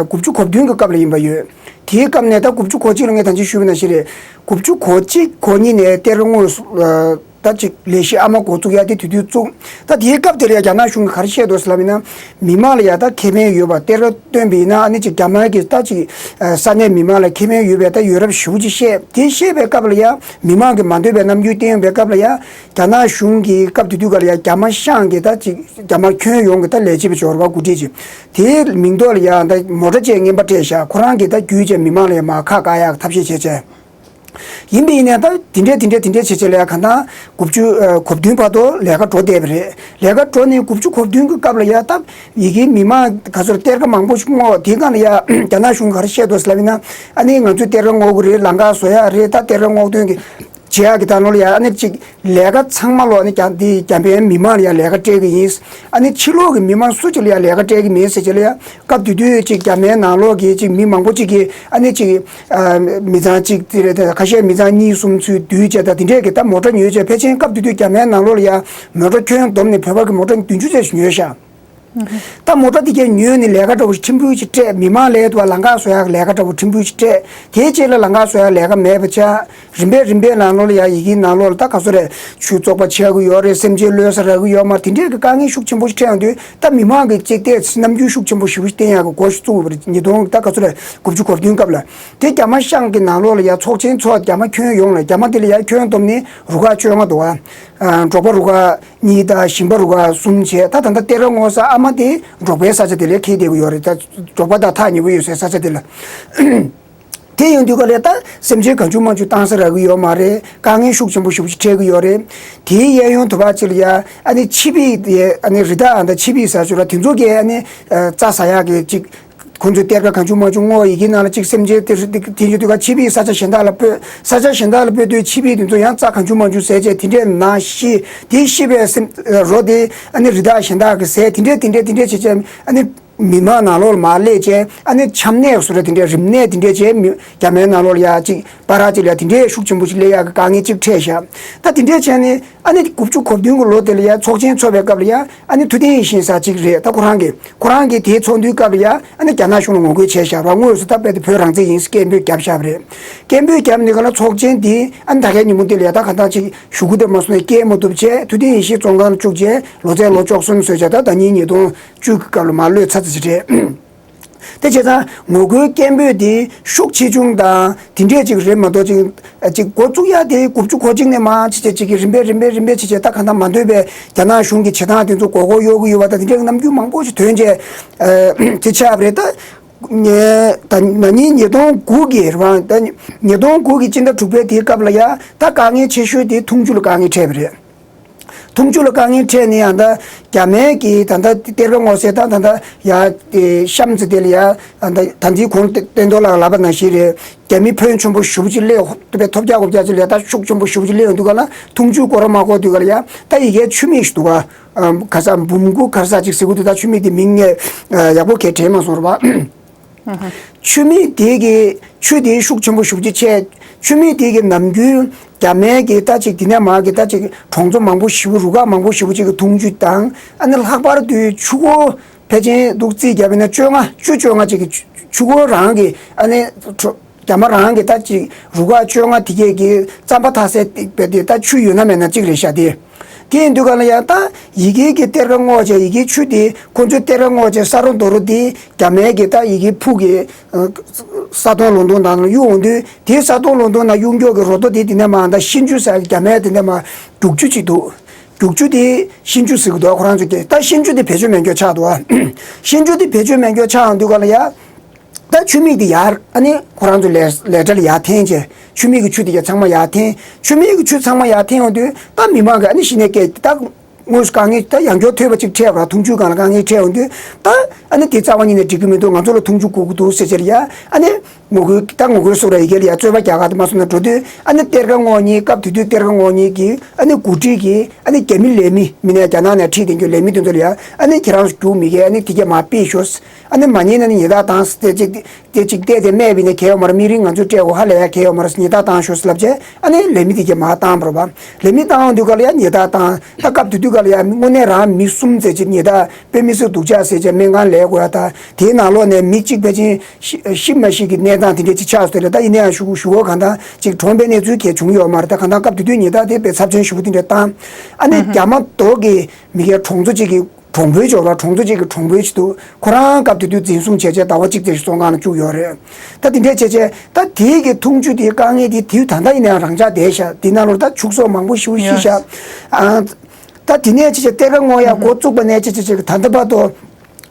དགུ་བཅུ་གོ་བདུན་གི་སྐབས་ལ་ཡིན་པ་ཡོད། དེའི་སྐབས་ནས་ད་དགུ་བཅུ་གོ་གཅིག་ལ་ངས་ད་ཅི་ཞུས་པ་ནང་བཞིན་རེད། དགུ་བཅུ་གོ་གཅིག་གོ་གཉིས་ནས་གཏེར་ཁ་སྔོག་ད་ཅིག་ལས་གཞི་ཨ་མ་འགོ་བཙུགས་ཡ་དེ་དུས་དུས་བཙུགས། ད་དེའི་སྐབས་དེར་ཡ་རྒྱ་ནག་གཞུང་གིས་ག་རེ་བཤད་འདུག་ཟེར་ལབ་ཡིན་ན། མི་མང་ལ་ཡ་ད་ཁེ་ཕན་ཡོད་པ་གཏེར་ཁ་བཏོན་པ་ཡིན་ན། ཨ་ནི་ཅིག་རྒྱ་དམར་གྱིས་ད་ཅིག་ས་གནས་མི་མང་ལ་ཁེ་ཕན་ཡོད་པའི་ད་ཡོད་རབས་ཞེ་པོ་ཅིག་བཤད། དེ་བཤད་པའི་སྐབས་ལ་ཡ་མི་མང་གིས་མ་འདོད་པའི་རྣམ་འགྱུར་བསྟན་ཡོང་པའི་སྐབས་ལ་ཡ་རྒྱ་ནག་གཞུང་གིས་སྐབས་དེ་དུས་སྐབས་ལ་ཡ་རྒྱ་དམར་ཤང་གི་ད་ཅིག་རྒྱ་དམར་ཁྱོན་ཡོངས་ཀྱི་ད་ལས་བྱེད་པ་འབྱོར་བ་འགོ་ཁྲིད་ཅིག་དེའི་མིང་ཐོག་ལ་ཡ་ད་མོ་ཊ་ཅིག་རྔན་པ་སྤྲད་བཞག་ཁོ་རང་གིས་ད་བརྒྱུད་བྱས་མི་མང་ལ་ཡ་མར་ཁ་བཀག་ཡག་ཐབས་ཤེས་བྱས་བྱས། ཡིན་པ་ཡིན་ནའི་ད་དེ་འདྲས་དེ་འདྲས་དེ་འདྲས་བྱས་བྱས་ལ་ཡ་ག་ད་དགུ་བཅུ་གོ་བདུན་བར་དུ་ལས་ཀ་འགྲོ་བསྡད་པ་རེད། ལས་ཀ་འགྲོ་ནས་དགུ་བཅུ་གོ་བདུན་གྱི་སྐབས་ལ་ཡ་ད་ཡི་གེ་མི་མང་ག་ཚོར་གཏེར་ཁ་མང་པོ་ཞིག་སྔོག་དེའི་སྒང་ལ་ཡ་རྒྱ་ནག་གཞུང་ག་རེ་བཤད་འདུག་ཟེར་ལབ་ཡིན་ན། ཨ་ནི་ང་ཚོས་གཏེར་ཁ་སྔོག་གི་རེད། ལམ་ཁ་བཟོ་ཡག་རེད། ད་གཏེར་ཁ་སྔོག་འདོན་གྱི་བྱེད་ཡག་གི་ད་ནོར་ལ་ཡ་ཨ་ནི་ཅིག་ལས་ཀ་ཚང་མ་ལོ་ཨ་ནི་རྒྱ་འདི་རྒྱ་བལ་མི་མང་ལ་ཡ་ལས་ཀ་སྤྲད་གི་ཡིན། ཨ་ནི་ཕྱི་ལོགས་ཀྱི་མི་མང་སུ་གཅིག་ལ་ཡ་ལས་ཀ་སྤྲད་གི་མིན་ཟེར་བྱས་ལ་ཡ། སྐབས་དེ་དུས་ཅིག་རྒྱ་མའི་ནང་ལོགས་ཀྱི་ཅིག་མི་མང་པོ་ཅིག་གིས་ཨ་ནི་ཅིག་ཨ་མི་ཚང་གཅིག་དེ་རེད། ད་ཁ་ཤས་མི་ཚང་གཉིས་གསུམ་ཚུར་བསྡུས་བྱས། ད་དེ་འདྲས་ཀྱི་ད་མོ་ཊ་ཉོས་བྱས་ཕལ་ཆེར་སྐབས་དེ་དུས་རྒྱ་མའི་ནང་ལོགས་ལ་ཡ་མོ་ཊ་ཁྱོན་བསྡོམས་ནས་བོད་པ་གི་མོ་ཊ་བདུན་ཅུ་ཙམ་ཞིག་ཉོས་ཤག་ད་མོ་ཊ་དེ་གས་ཉོས་ནས་ལས་ཀ་འདྲ་བོ་ཕྲན་བུ་ཞིག་སྤྲད། མི་མང་ལས་དུ་བ་ལམ་ཁ་བཟོ་ཡག་ལས་ཀ་འདྲ་བོ་ཕྲན་བུ་ཞིག་སྤྲད། དེའི་རྗེས་ལ་ལམ་ཁ་བཟོ་ཡག་ལས་ཀ་མེད་པ་ཆགས། རིམ་པས་རིམ་པས་ནང་ལོགས་ལ་ཡ་ཡི་གེའི་ནང་ལོགས་ལ་ད་ག་ཚོད་རེད། ཆོས་བཙོག་པ་ཆགས་ཀྱི་ཡོད་རེད། སེམས་ཅན་གློད་ས་རག་གི་ཡོད་མ་རེད། དེ་འདྲས་ཀྱི་དཀའ་ངལ་ཤུགས་ཆེན་པོ་ཞིག་འཕྲད་ཡོང་དུས། ད་མི་མང་གི་གཅིག་བལྟས་རྣམ་འགྱུར་ཤུགས་ཆེན་པོ་ཞེ་པོ་ཞིག་བསྟན་ཡག་གི་འགོ་ཞིག་བཙུགས་པ་རེད། ཉིས་སྟོང་ད་ག་ཚོད་རེད། དགུ་བཅུ་གོ་བདུན་སྐབས་ལ། དེ་རྒྱ་དམར་ཤང་གི་ནང་ལོགས་ལ་ཡ་ཚོགས་ཆེན་ཚོགས། རྒྱ་དམར་ཁྱོན་ཡོངས་ལ། རྒྱ་དམར་དེ་ལ་ཡ་ཁྱོན་བསྡོམས་ནས་རུ་ཁག་བཅོ་ལྔ་འདུག་ག་འབྲོག་པ་རུ་ཁག་གཉིས་དང་ཞིང་པ་རུ་ཁག་གསུམ་བྱས། ད་ད་ལྟ་གཏེར་ཁ་སྔོག་ས་ཨ་མ་དེ་འབྲོག་པའི་ས་ཆ་དེ་ལ་འཁེལ་བསྡད་ཀྱི་ཡོད་རེད། ད་འབྲོག་པ་དང་ཐག་ཉེ་པོ་ཡོད་སའི་ས་ཆ་དེ་ལ། དེ་ཡོང་དུས་ག་ལས་ད་སེམས་ཅན་གང་བྱུང་མང་བྱུང་བཏང་ས་རག་གི་ཡོད་མ་རེད། དཀའ་ངལ་ཤུགས་ཆེན་པོ་ཞེ་པོ་ཞིག་འཕྲད་ཀྱི་ཡོད་རེད། དེའི་གཡས་གཡོན་དུ་བ་ཅིག་ལ་ཡ་ཨ་ནི་ཆི་པིག་དེ་ཨ་ནི་རི་དྭགས་ཨ་ད་ཆི་པིག་ཟ་ཆོག་ར་དེ་ཚོ་གས་ཨ་ནི་རྩྭ་ཟ་ཡག་གི་ཅིག་ཁོང་ཚོས་གཏེར་ཁ་གང་བྱུང་མང་བྱུང་སྔོག་ཡི་གེ་ནང་ལ་ཅིག་སེམས་ཅན་དེ་དེ་དེ་དུས་ཀ་ཆི་པིག་ས་ཆ་གཞན་དག་ལ་སྤོས། ས་ཆ་གཞན་དག་ལ་སྤོས་དུས་ཆི་པིག་དེ་ཚོ་ཡང་རྩྭ་གང་བྱུང་མང་བྱུང་ཟས་བྱས་དེ་འདྲས་ན་ཤི། དེ་ཤི་བའི་སེམས་རོ་དེ་ཨ་ནི་རི་དྭགས་གཞན་དག་གིས་ཟས། དེ་འདྲས་དེ་འདྲས་དེ་འདྲས་བྱས་བྱས་ཨ་ནི། མི་མང་ནང་ལོགས་ལ་མར་སླེབས་བྱས། ཨ་ནི་ཆམ་ནད་བཟོ་འདྲ་དེ་འདྲའི་རིམས་ནད་དེ་འདྲས་བྱས། མི་རྒྱ་མའི་ནང་ལོགས་ལ་ཡ་ཅིག་པ་ར་ཅིག་ལ་ཡ་དེ་འདྲའི་ཤུགས་ཆེན་པོ་ཞིག་སླེབས་ཡག་གི་དཀའ་ངལ་ཅིག་འཕྲད་ཤག་ད་དེ་འདྲས་བྱས་ནས་ཨ་ནི་དགུ་བཅུ་གོ་བདུན་གྱི་ལོ་དེ་ལ་ཡ་ཚོགས་ཆེན་ཚོགས་པའི་སྐབས་ལ་ཡ། ཨ་ནི་ཐུབ་བསྟན་ཡེ་ཤེས་ཟེར་ཅིག་རེད། ད་ཁོ་རང་གིས་ཁོ་རང་གིས་དེའི་ཚོགས་འདུའི་སྐབས་ལ་ཡ། ཨ་ནི་རྒྱ་ནག་གཞུང་ལ་ངོ་རྒོལ་བྱས་བཞག་པ། དངོས་སུ་ད་རྦད་དེ་བོད་རང་བཙན་ཡིན་ཟེར་སྐད་འབོད་བརྒྱབ་བཞག་པ་རེད། སྐད་འབོད་བརྒྱབ་ནས་ག་ལ་ཚོགས་ཆེན་དེ་ཨ་ནི་ད་གའི་ཉིན་མོ་དེ་ལ་ཡ་ད་ག་འདྲ་ཅིག་ཞུ་གི་འདུག་མ་སོང་ནས་སྐྱེལ་མ་ཐུབ་བྱས། ཐུབ་བསྟན་ཡེ་ཤེས་བཙོན་ཁང་ལ་བཅུག་བྱས། ལོ་ཚད་ལོ་བཅུ་གསུམ་བཟོས་བྱས། ད་ཟླ་ཉིན་ཉིས་སྟོང་བཅུ་གི་སྐབས་ལ་མར་གློད་ཚར་ཚར་ཅིག་རེད། དེ་བྱས་ཙང་ངོ་རྒོལ་སྐད་འབོད་དེ་ཤུགས་ཆེ་ཆུང་དང་དེ་འདྲས་ཅིག་རེད་མ་གཏོགས། ཅིག་ཅིག་འགོ་བཙུགས་ཡ་དེ་དགུ་བཅུ་གོ་གཅིག་ནས་མར་ཅིག་ཅིག་ཅིག་གི་རིམ་པས་རིམ་པས་རིམ་པས་ཅིག་བྱས། ད་གང་ལྟར་མ་འདོད་པའི་རྒྱ་ནག་གཞུང་གི་བྱེད་སྟངས་དེ་ཚོ་མགོ་སྐོར་གཡོག་གི་ཡོད་པ་དང་། དེ་འདྲས་རྣམ་འགྱུར་མང་པོ་ཞིག་ཐོན་བྱས། ཨ་དེ་ཆགས་པ་རེད། ད་ངས་ད་ན་ནིང་ཉིས་སྟོང་དགུ་གི་རེད་པ། ད་ཉིས་སྟོང་དགུ་གི་སྤྱི་ཟླ་དྲུག་པའི་དེའི་སྐབས་ལ་ཡ། ད་དཀའ་ངལ་ཆེ་ཤོས་དེ་འཐུང་ཆུ་ལ་དཀའ་ངལ་འཕྲད་པ་རེད། འཐུང་ཆུ་ལ་དཀའ་ངལ་འཕྲད་ནས་ཡང་ད་རྒྱ་མའི་གི་ད་ལྟ་གཏེར་ཁ་སྔོག་སའི་ད་ད་ལྟ་ཡ་དེ་གཤམ་ཚེ་དེ་ལ་ཡ། ད་ད་ལྟའི་གོང་བསྟན་རྡོར་ལགས་ལབ་པ་ནང་བཞིན་རེད། རྒྱ་མི་ཕོན་ཆེན་པོ་ཞེ་པོ་ཅིག་སླེབས། ཐོབ་རྒྱག་གོ་རྒྱག་ཅིག་ལ་ཡ་ད་ཤུགས་ཆེན་པོ་ཞེ་པོ་ཅིག་སླེབས་ཡོང་དུས་ག་ལ། འཐུང་ཆུ་སྐོར་མ་སྐོར་དུས་ག་ལ་ཡ། ད་ཡི་གེ་ཆུ་མིག་ཞིག་འདུག་ག་ཨམ། ག་ས་འབུམ་དགུ་ག་ས་ཅིག་ཟེར་གི་འདུག་ད་ཆུ་མིག་དེ་མིང་ངས་ཡག་པོ་གས་དྲན་མ་སོང་རེད་པ། ཆུ་མིག་དེ་གི་ཆུ་དེ་ཤུགས་ཆེན་པོ་ཞེ་པོ་ཅིག་ཆད། ཆུ་མིག་དེ་གི་ནམ་རྒྱུན་རྒྱ་མའི་གི་ད་ཅིག་དེ་ནས་མར་གི་ད་ཅིག་གྲོང་ཚོ་མང་པོ་ཞེ་པོ། རུ་ཁག་མང་པོ་ཞེ་པོ་ཅིག་གི་འཐུང་ཆུ་དང་། ཨ་ནི་ལྷག་པར་དུ་ཆུ་འཁོར་ཕལ་ཆེར་འདུག་རྩིས་བརྒྱབ་པ་ཡིན་ན་བཅོ་ལྔ། ཆུ་བཅོ་ལྔ་ཅིག་གི་ཆུ་ཆུ་འཁོར་རང་གི། ཨ་ནི་རྒྱ་མ་རང་གི་ད་ཅིག་རུ་ཁག་བཅོ་ལྔ་དེ་གས་ཀྱི་རྩམ་པ་འཐག་སའི་དཔེ་དེ་ད་ཆུ་ཡོད་ན་མེད་ན་གཅིག་རེད་ཤག་དེ། དེ་ཡིན་དུས་ག་ལ་ཡ་ད་ཡི་གེ་གི་གཏེར་ཁ་སྔོག་བྱས། ཡི་གེ་ཆུ་དེ་ཁོ་ཚོའི་གཏེར་ཁ་སྔོག་བྱས་ས་རོ་རྡོ་རོ་དེ་རྒྱ་མའི་གི་ད་ཡི་གེ་ཕུག་གི་ས་སྟོང་ལུང་སྟོང་དང་གཡུག་འོང་དུས། དེའི་ས་སྟོང་ལུང་སྟོང་ན་གཡུག་མགྱོགས་ཀྱི་རོ་རྡོ་དེ་དེ་ནས་མར་ད་ཤིན་ཅུ་ཟེར་རྒྱ་མའི་དེ་ནས་མར་རྒྱུག་ཆུ་ཅིག་འདུག་རྒྱུག་ཆུ་དེ་ཤིན་ཅུ་ཟེར་གི་འདུག་ཁོ་རང་ཚོ་གི་ད་ཤིན་ཅུ་དེ་བེད་སྤྱོད་མེད་མཁན་ཆགས་འདུག་ཨ། ཤིན་ཅུ་དེ་བེད་སྤྱོད་མེད་མཁན་ཆགས་འོང་དུས་ག་ལ་ཡ། ད་ཆུ་མིག་དེ་ཡར་ཨ་ནི་ཁོ་རང་ཚོ་ལས་ལས་གྲྭ་ལ་ཡར་འཐེན་བྱས། ཆུ་མིག་གི་ཆུ་དེ་ག་ཚང་མ་ཡར་འཐེན། ཆུ་མིག་གི་ཆུ་ཚང་མ་ཡར་འཐེན་ཡོང་དུས་ད་མི་མང་གི་ཨ་ནི་གཞི་ནས་སྐད་ད་དངོས་སུ་དཀའ་ངལ་ད་ཡང་བསྐྱར་ཐོས་པ་ཅིག་འཕྲད་པ། འཐུང་ཆུའི་སྒང་ལ་དཀའ་ངལ་འཕྲད་ཡོང་དུས། ད་ཨ་ནི་དེ་རྩ་བ་ཉིད་ནས་འགྲིག་གི་མི་འདུག་ང་ཚོ་ལ་འཐུང་ཆུ་དགོས་ཀྱི་འདུག་ཟེར་བྱས་ལ་ཡ། ཨ་ནི་ངོ་རྒོལ་ད་ངོ་རྒོལ་སོགས་ར་ཡི་གེ་ལ་ཡ་རྩོད་པ་རྒྱག་ག་དེ་མ་སོང་ན་འགྲོ་དུས། ཨ་ནི་གཏེར་ཁ་སྔོག་མཁན། སྐབས་དེ་དུས་གཏེར་ཁ་སྔོག་མཁན་གྱི་ཨ་ནི་འགོ་ཁྲིད་ཀྱི་ཨ་ནི་རྒྱ་མི་ལས་མི། མི་ནས་རྒྱ་ནག་ནས་ཁྲིད་དེ་འགྱོ་ལས་མི་དེ་ཚོ་ལ་ཡ། ཨ་ནི་ཁྱེད་རང་ཚོ་རྒྱུགས་མི་དགོས། ཨ་ནི་དེ་གས་མར་ཕུད་ཤོག་ཨ་ནི་མ་ཉན་ན་ནི་ཉེས་རྡུང་བཏང་། དེ་ཅིག་དེ་ཅིག་བལྟས་ཏེ་སྨྲས་པ་ཡིན་ན་གལ་ཡོད་མ་རེད། མི་རིགས་ང་ཚོའི་སྤྲད་དགོས། ཧ་ལས་ཡ་གལ་ཡོད་མ་རེད། ཉེས་རྡུང་བཏང་ཤོག་ཟེར་ལབ་བྱས། ཨ་ནི་ལས་མི་དེ་གས་མར་བཏང་བ་རེད་པ། ལས་མི་བཏང་དུས་ག་ལ་ཡ་ཉེས་རྡུང་བཏང་། ད་སྐབས་དེ་དུས་ག་ལ་ཡ་དངོས་གནས་རང་མི་གསུམ་ཙམ་ཅིག་ཉེས་རྡུང་དཔེ་མི་སྲིད་སྡུག་ཅག་ཟེར་བྱས་སྨན་ཁང་ལས་དགོས་ཡ། ད་དེའི་ནང་ལོགས་ནས་མི་གཅིག་ཕལ་ཆེར་ཤི་ཤི་མ་ཤི་གི་གནས་སྟངས་དེ་འདྲ་ཅིག་ཆགས་སོང་། དེ་ལ་ད་ཡིན་ན་ཡང་ཞུ་དགོས་ཞུ་དགོས། གང་ལྟར་ཅིག་གྲོངས་པའི་གནས་ཚུལ་གལ་བྱུང་ཡོད་མ་རེད། ད་གང་ལྟར་སྐབས་དེ་དུས་ཉེས་རྡུང་དེ་དཔེ་ཚབས་ཆེན་ཞེ་པོ་དེ་འདྲ་བཏང་། ཨ་ནི་རྒྱ་མ་མདོ་གི་མི་སྒེར་གྲོང་ཚོ་གཅིག་གི་གྲོང་དཔོན་ཅིག་ཡོད་ར། གྲོང་ཚོ་གཅིག་གི་གྲོང་དཔོན་ཅིག་འདུག་ཁོ་རང་སྐབས་དེ་དུས་འཛིན་བཟུང་བྱས་བྱས་ཟླ་བ་གཅིག་ཙམ་ཞིག་བཙོན་ཁང་ལ་བཅུག་ཡོད་རེད། ད་དེ་འདྲས་བྱས་བྱས་ད་དེའི་གི་འཐུང་ཆུ་དེའི་དཀའ་ངལ་དེ་དུས་ད་ལྟ་ཡིན་ན་ཡང་རང་འཇགས་བསྡད་ཤག་དེ་ནང་ལོགས་ད་ཕྱུགས་ཟོག་མང་པོ་ཞེ་པོ་ཤི་ཤག་ཨ། ད་དེ་ནས་བྱས་བྱས་གཏེར་ཁ་སྔོག་ཡ་འགོ་བཙུགས་པ་ནས་བྱས་བྱས་བྱས་ད་ལྟ་བར་དུ་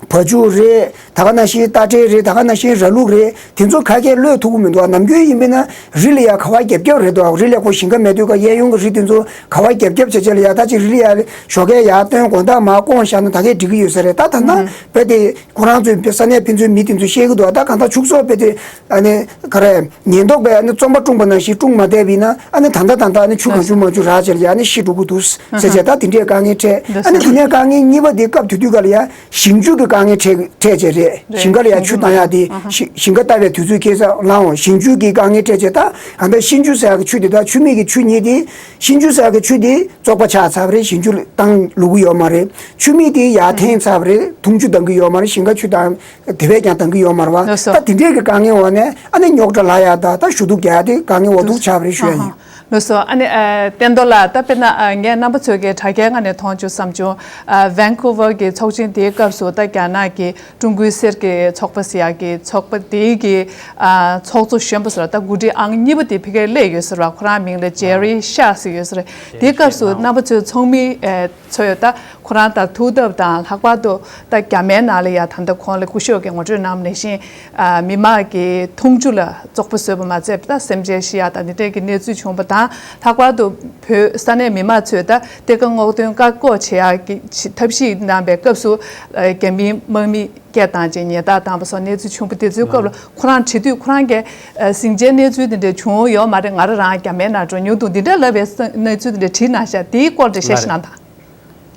བ་ཕྱུགས་རེད། ད་ག་ནང་བཞིན་རྟ་དྲེལ་རེད། ད་ག་ནང་བཞིན་ར་ལུག་རེད། དེ་ཚོ་ག་གས་གློད་ཐུབ་ཀྱི་མི་འདུག་ནམ་རྒྱུན་ཡིན་པས་ན་རི་ལ་ཡ་ཁ་བ་རྒྱབ་རྒྱབ་རེད་འདུག་རི་ལ་ཁོ་ཞིང་ཁ་མེད་དུས་ཀ་གཡས་གཡོན་གྱི་རི་དེ་ཚོ་ཁ་བ་རྒྱབ་རྒྱབ་བྱས་བྱས་ལ་ཡ། ད་ཅིག་རི་ལ་ཡ་ཞོགས་ཀས་ཡར་བཏོན། དགོང་དག་མར་བསྐོང་བཞག་ན་ད་གས་འགྲིག་གི་ཡོད་ས་རེད། ད་ད་ལྟ་རྦད་དེ་ཁོ་རང་ཚོའི་ས་གནས་ཕན་ཚུན་མི་དེ་ཚོས་བཤད་ཀྱི་འདུག་ད་གང་ལྟར་ཕྱུགས་ཟོག་རྦད་དེ་ཨ་ནི་ག་རེ་ཉེན་རྟོག་པས་ཨ་ནི་བཙོན་པ་བཀྲོངས་པ་ནང་བཞིན་བཀྲོངས་མ་བསྡད་པ་ཡིན་ན། ཨ་ནི་ད་ལྟ་ད་ལྟ་ཨ་ནི་ཆུ་གང་བྱུང་མང་བྱུང་རག་བྱས་ལ་ཡ་ཨ་ནི་ཤི་འགྲོ་གི་འདུག་ཟེར་བྱས་ད་དེ་འདྲའི་དཀའ་ངལ་འཕྲད། ཨ་ནི་དེ་ནས་དཀའ་ངལ་གཉིས་པ་དེ་སྐབས་དེ་དུས་ག་ལ་ཡ། ཞིང་ཆུ་གི་དཀའ་ངལ་འཕྲད་འཕྲད་བྱས་རེད། རེད། ཞིང་ཁ་ལ་ཡ་ཆུ་བཏང་ཡག་དེ། ཨ་ཧ། ཞིང་ཞིང་ཁ་བཏབ་པའི་དུས་ཚོད་ཁེལ་ས་ལངས་འོང་། ཞིང་ཆུ་གི་དཀའ་ངལ་འཕྲད་བྱས། ད་གང་ལྟར་ཤིན་ཅུ་ཟེར་ཡག་གི་ཆུ་དེ་དང་ཆུ་མིག་གི་ཆུ་གཉིས་དེ། ཤིན་ཅུ་ཟེར་ཡག་གི་ཆུ་དེ་བཙོག་པ་ཆགས་ཚར་བ་རེད། ཞིང་ཆུ་བཏང་ལུག་གི་ཡོད་མ་རེད། ཆུ་མིག་དེ་ཡར་འཐེན་ཚར་བ་རེད། འཐུང་ཆུ་འདང་གི་ཡོད་མ་རེད། ཞིང་ཁ་ཆུ་དང་དེ་བས་ཀྱང་འདང་གི་ཡོད་མ་རེད་བ། ལགས་སོ། ད་དེ་འདྲས་ཀྱི་དཀའ་ངལ་འོག་ནས་ཨ་ནི་རྙོག་དྲ་ལངས་ཡག་དང་ད་ཞུ་གཏུག་རྒྱག་ཡག་དེ་དཀའ་ངལ་འོག་ཏུ་ཆགས་པ་རེད་ཞུ་ཡ་ཡིན། ལགས་སོ། ཨ་ནི་ཨ་བསྟན་རྡོར་ལགས། ད་དཔེར་ན་ཨ་ངས་རྣམ་པ་ཚོའི་གི་དྲ་རྒྱའི་སྒང་ནས་མཐོང་བྱུང་བསམ་བྱུང་། ཨ་ཝན་ཀུ་ཝར་གི་ཚོགས་ཆེན་དེའི་སྐབས་སུ་ད་རྒྱ་ནག་གི་ཀྲུང་གོའི་གསེར་གྱི་ཚོགས་པ་ཟེར་ཡག་གི་ཚོགས་པ་དེའི་གི་ཨ་ཚོགས་གཙོ་གཞོན་པ་ཟེར་བ་ད་འགོ་ཁྲིད་ཨང་གཉིས་པ་དེ་ཕ་གིར་སླེབས་ཡོད་ཟེར་བ། ཁོ་རང་མིང་ལ་ཇེ་རི་ཤ་ཟེར་ཡོད་ཟེར། དེའི་སྐབས་སུ་རྣམ་པ་ཚོའི་ཚོགས་མི་ཨ་ཚོས་ད་ཁོ་རང་དང་ཐུག་ཐབས་དང་། ལྷག་པར་དུ་ད་རྒྱ་མའི་ནང་ལ་ཡ་ད་ལྟ་ཁོང་ལ་སྐུ་ཞབས་ཀྱིས་ངོ་སྤྲོད་གནང་བ་ནང་བཞིན། ཨ་མི་མང་གི་འཐུང་ཆུ་ལ་བཙོག་པ་བཟོས་པ་མ་ཚད་པ་ད་སེམས་ཅན་ཤི་ཡག་དང་འདི་འདྲས་ཀྱི་གནས་ཚུལ་བྱུང་བ་དང་། ལྷག་པར་དུ་བོད་ས་གནས་མི་མང་ཚོས་ད་གཏེར་ཁ་སྔོག་འདོན་བཀག་འགོག་བྱེད་ཡག་གི་ཐབས་ཤེས་གནང་པའི་སྐབས་སུ། ཨ་རྒྱ་མིའི་དམག་མིས་སྐད་བཏང་བྱས་ཉེན་བརྡ་བཏང་བ་སོགས་གནས་ཚུལ་བྱུང་བ་དེ་ཚོའི་སྐབས་ལ་ཁོ་རང་དྲི་དུས་ཁོ་རང་གིས་ཨ་ཟིང་ཆའི་གནས་ཚུལ་འདི་འདྲས་བྱུང་ཡོད་མ་རེད། ང་རང་རང་རྒྱ་མའི་ནང་འགྲོ་མྱོང་འདུག་འདི་འདྲས་ལབ་པའི་གནས་ཚུལ་འདི་འདྲས་བྲིས་གནང་ཤག་དེའི་སྐོར་འགྲེལ་བཤད་ཞིག་གནང་དང་།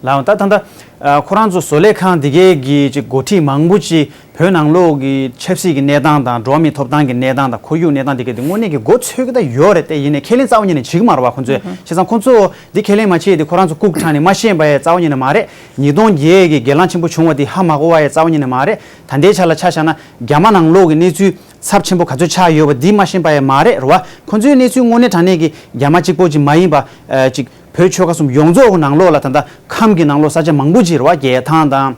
ལའང་ད་ད་ལྟ་ཨ་ཁོ་རང་ཚོ་བཟོ་ལས་ཁང་འདི་གའི་གི་ཅིག་འགོ་ཁྲིད་མང་པོ་ཅིག་བོད་ནང་ལོགས་ཀྱི་ཆབ་སྲིད་ཀྱི་གནས་སྟངས་དང་འགྲོ་བ་མིའི་ཐོབ་ཐང་གི་གནས་སྟངས་དང་ཁོར་ཡུག་གནས་སྟངས་འདི་གའི་དེ་དངོས་གནས་ཀྱི་མགོ་ཚོས་ཀྱི་ད་ཡོད་རེད་དེ། ཡིན་ནའི་ཁས་ལེན་རྩ་བ་ཉིད་ནས་བྱེད་ཀྱི་མ་རེད་བ་ཁོ་ཚོས། བྱས་ཙང་ཁོ་ཚོ་འདི་ཁས་ལེན་མ་བྱེད་དེ་ཁོ་རང་ཚོ་ལྐུགས་དྲགས་ནས་མ་ཤེས་པ་ཡ་རྩ་བ་ཉིད་ནས་མ་རེད། ཉིས་སྟོང་བརྒྱད་ཀྱི་སྒེར་ལངས་ཆེན་པོ་བྱུང་བ་དེ་ཧ་མ་གོ་བ་ཡ་རྩ་བ་ཉིད་ནས་མ་རེད། ད་ལྟའི་ཆ་ལ་ཆ་བཞག་ན་རྒྱ་མ་ནང་ལོགས་ཀྱི་གནས་ཚུལ་ཚབས་ཆེན་པོ་ག་ཚོད་ཆགས་ཡོད་པ་འདི་མ་ཤེས་པ་ཡ་མ་རེད་རེད་བ། ཁོ་ཚོའི་གནས་ཚུལ་དངོས་གནས་དྲང་གནས་ཀྱི་རྒྱ་མ་གཅིག་པོ་ཅིག་མ་ཡིན་པ་ཨ་ཅིག་བོད་ཆོལ་ཁ་གསུམ་ཡོངས་རྫོགས་ཀྱི་ནང་ལོགས་ལ་ད་ལྟ་ཁམས་ཀྱི་ནང་ལོགས་ས་ཆ་མང་པོ་ཅིག་རེད་བ། རྒྱལ་ཐང་དང་།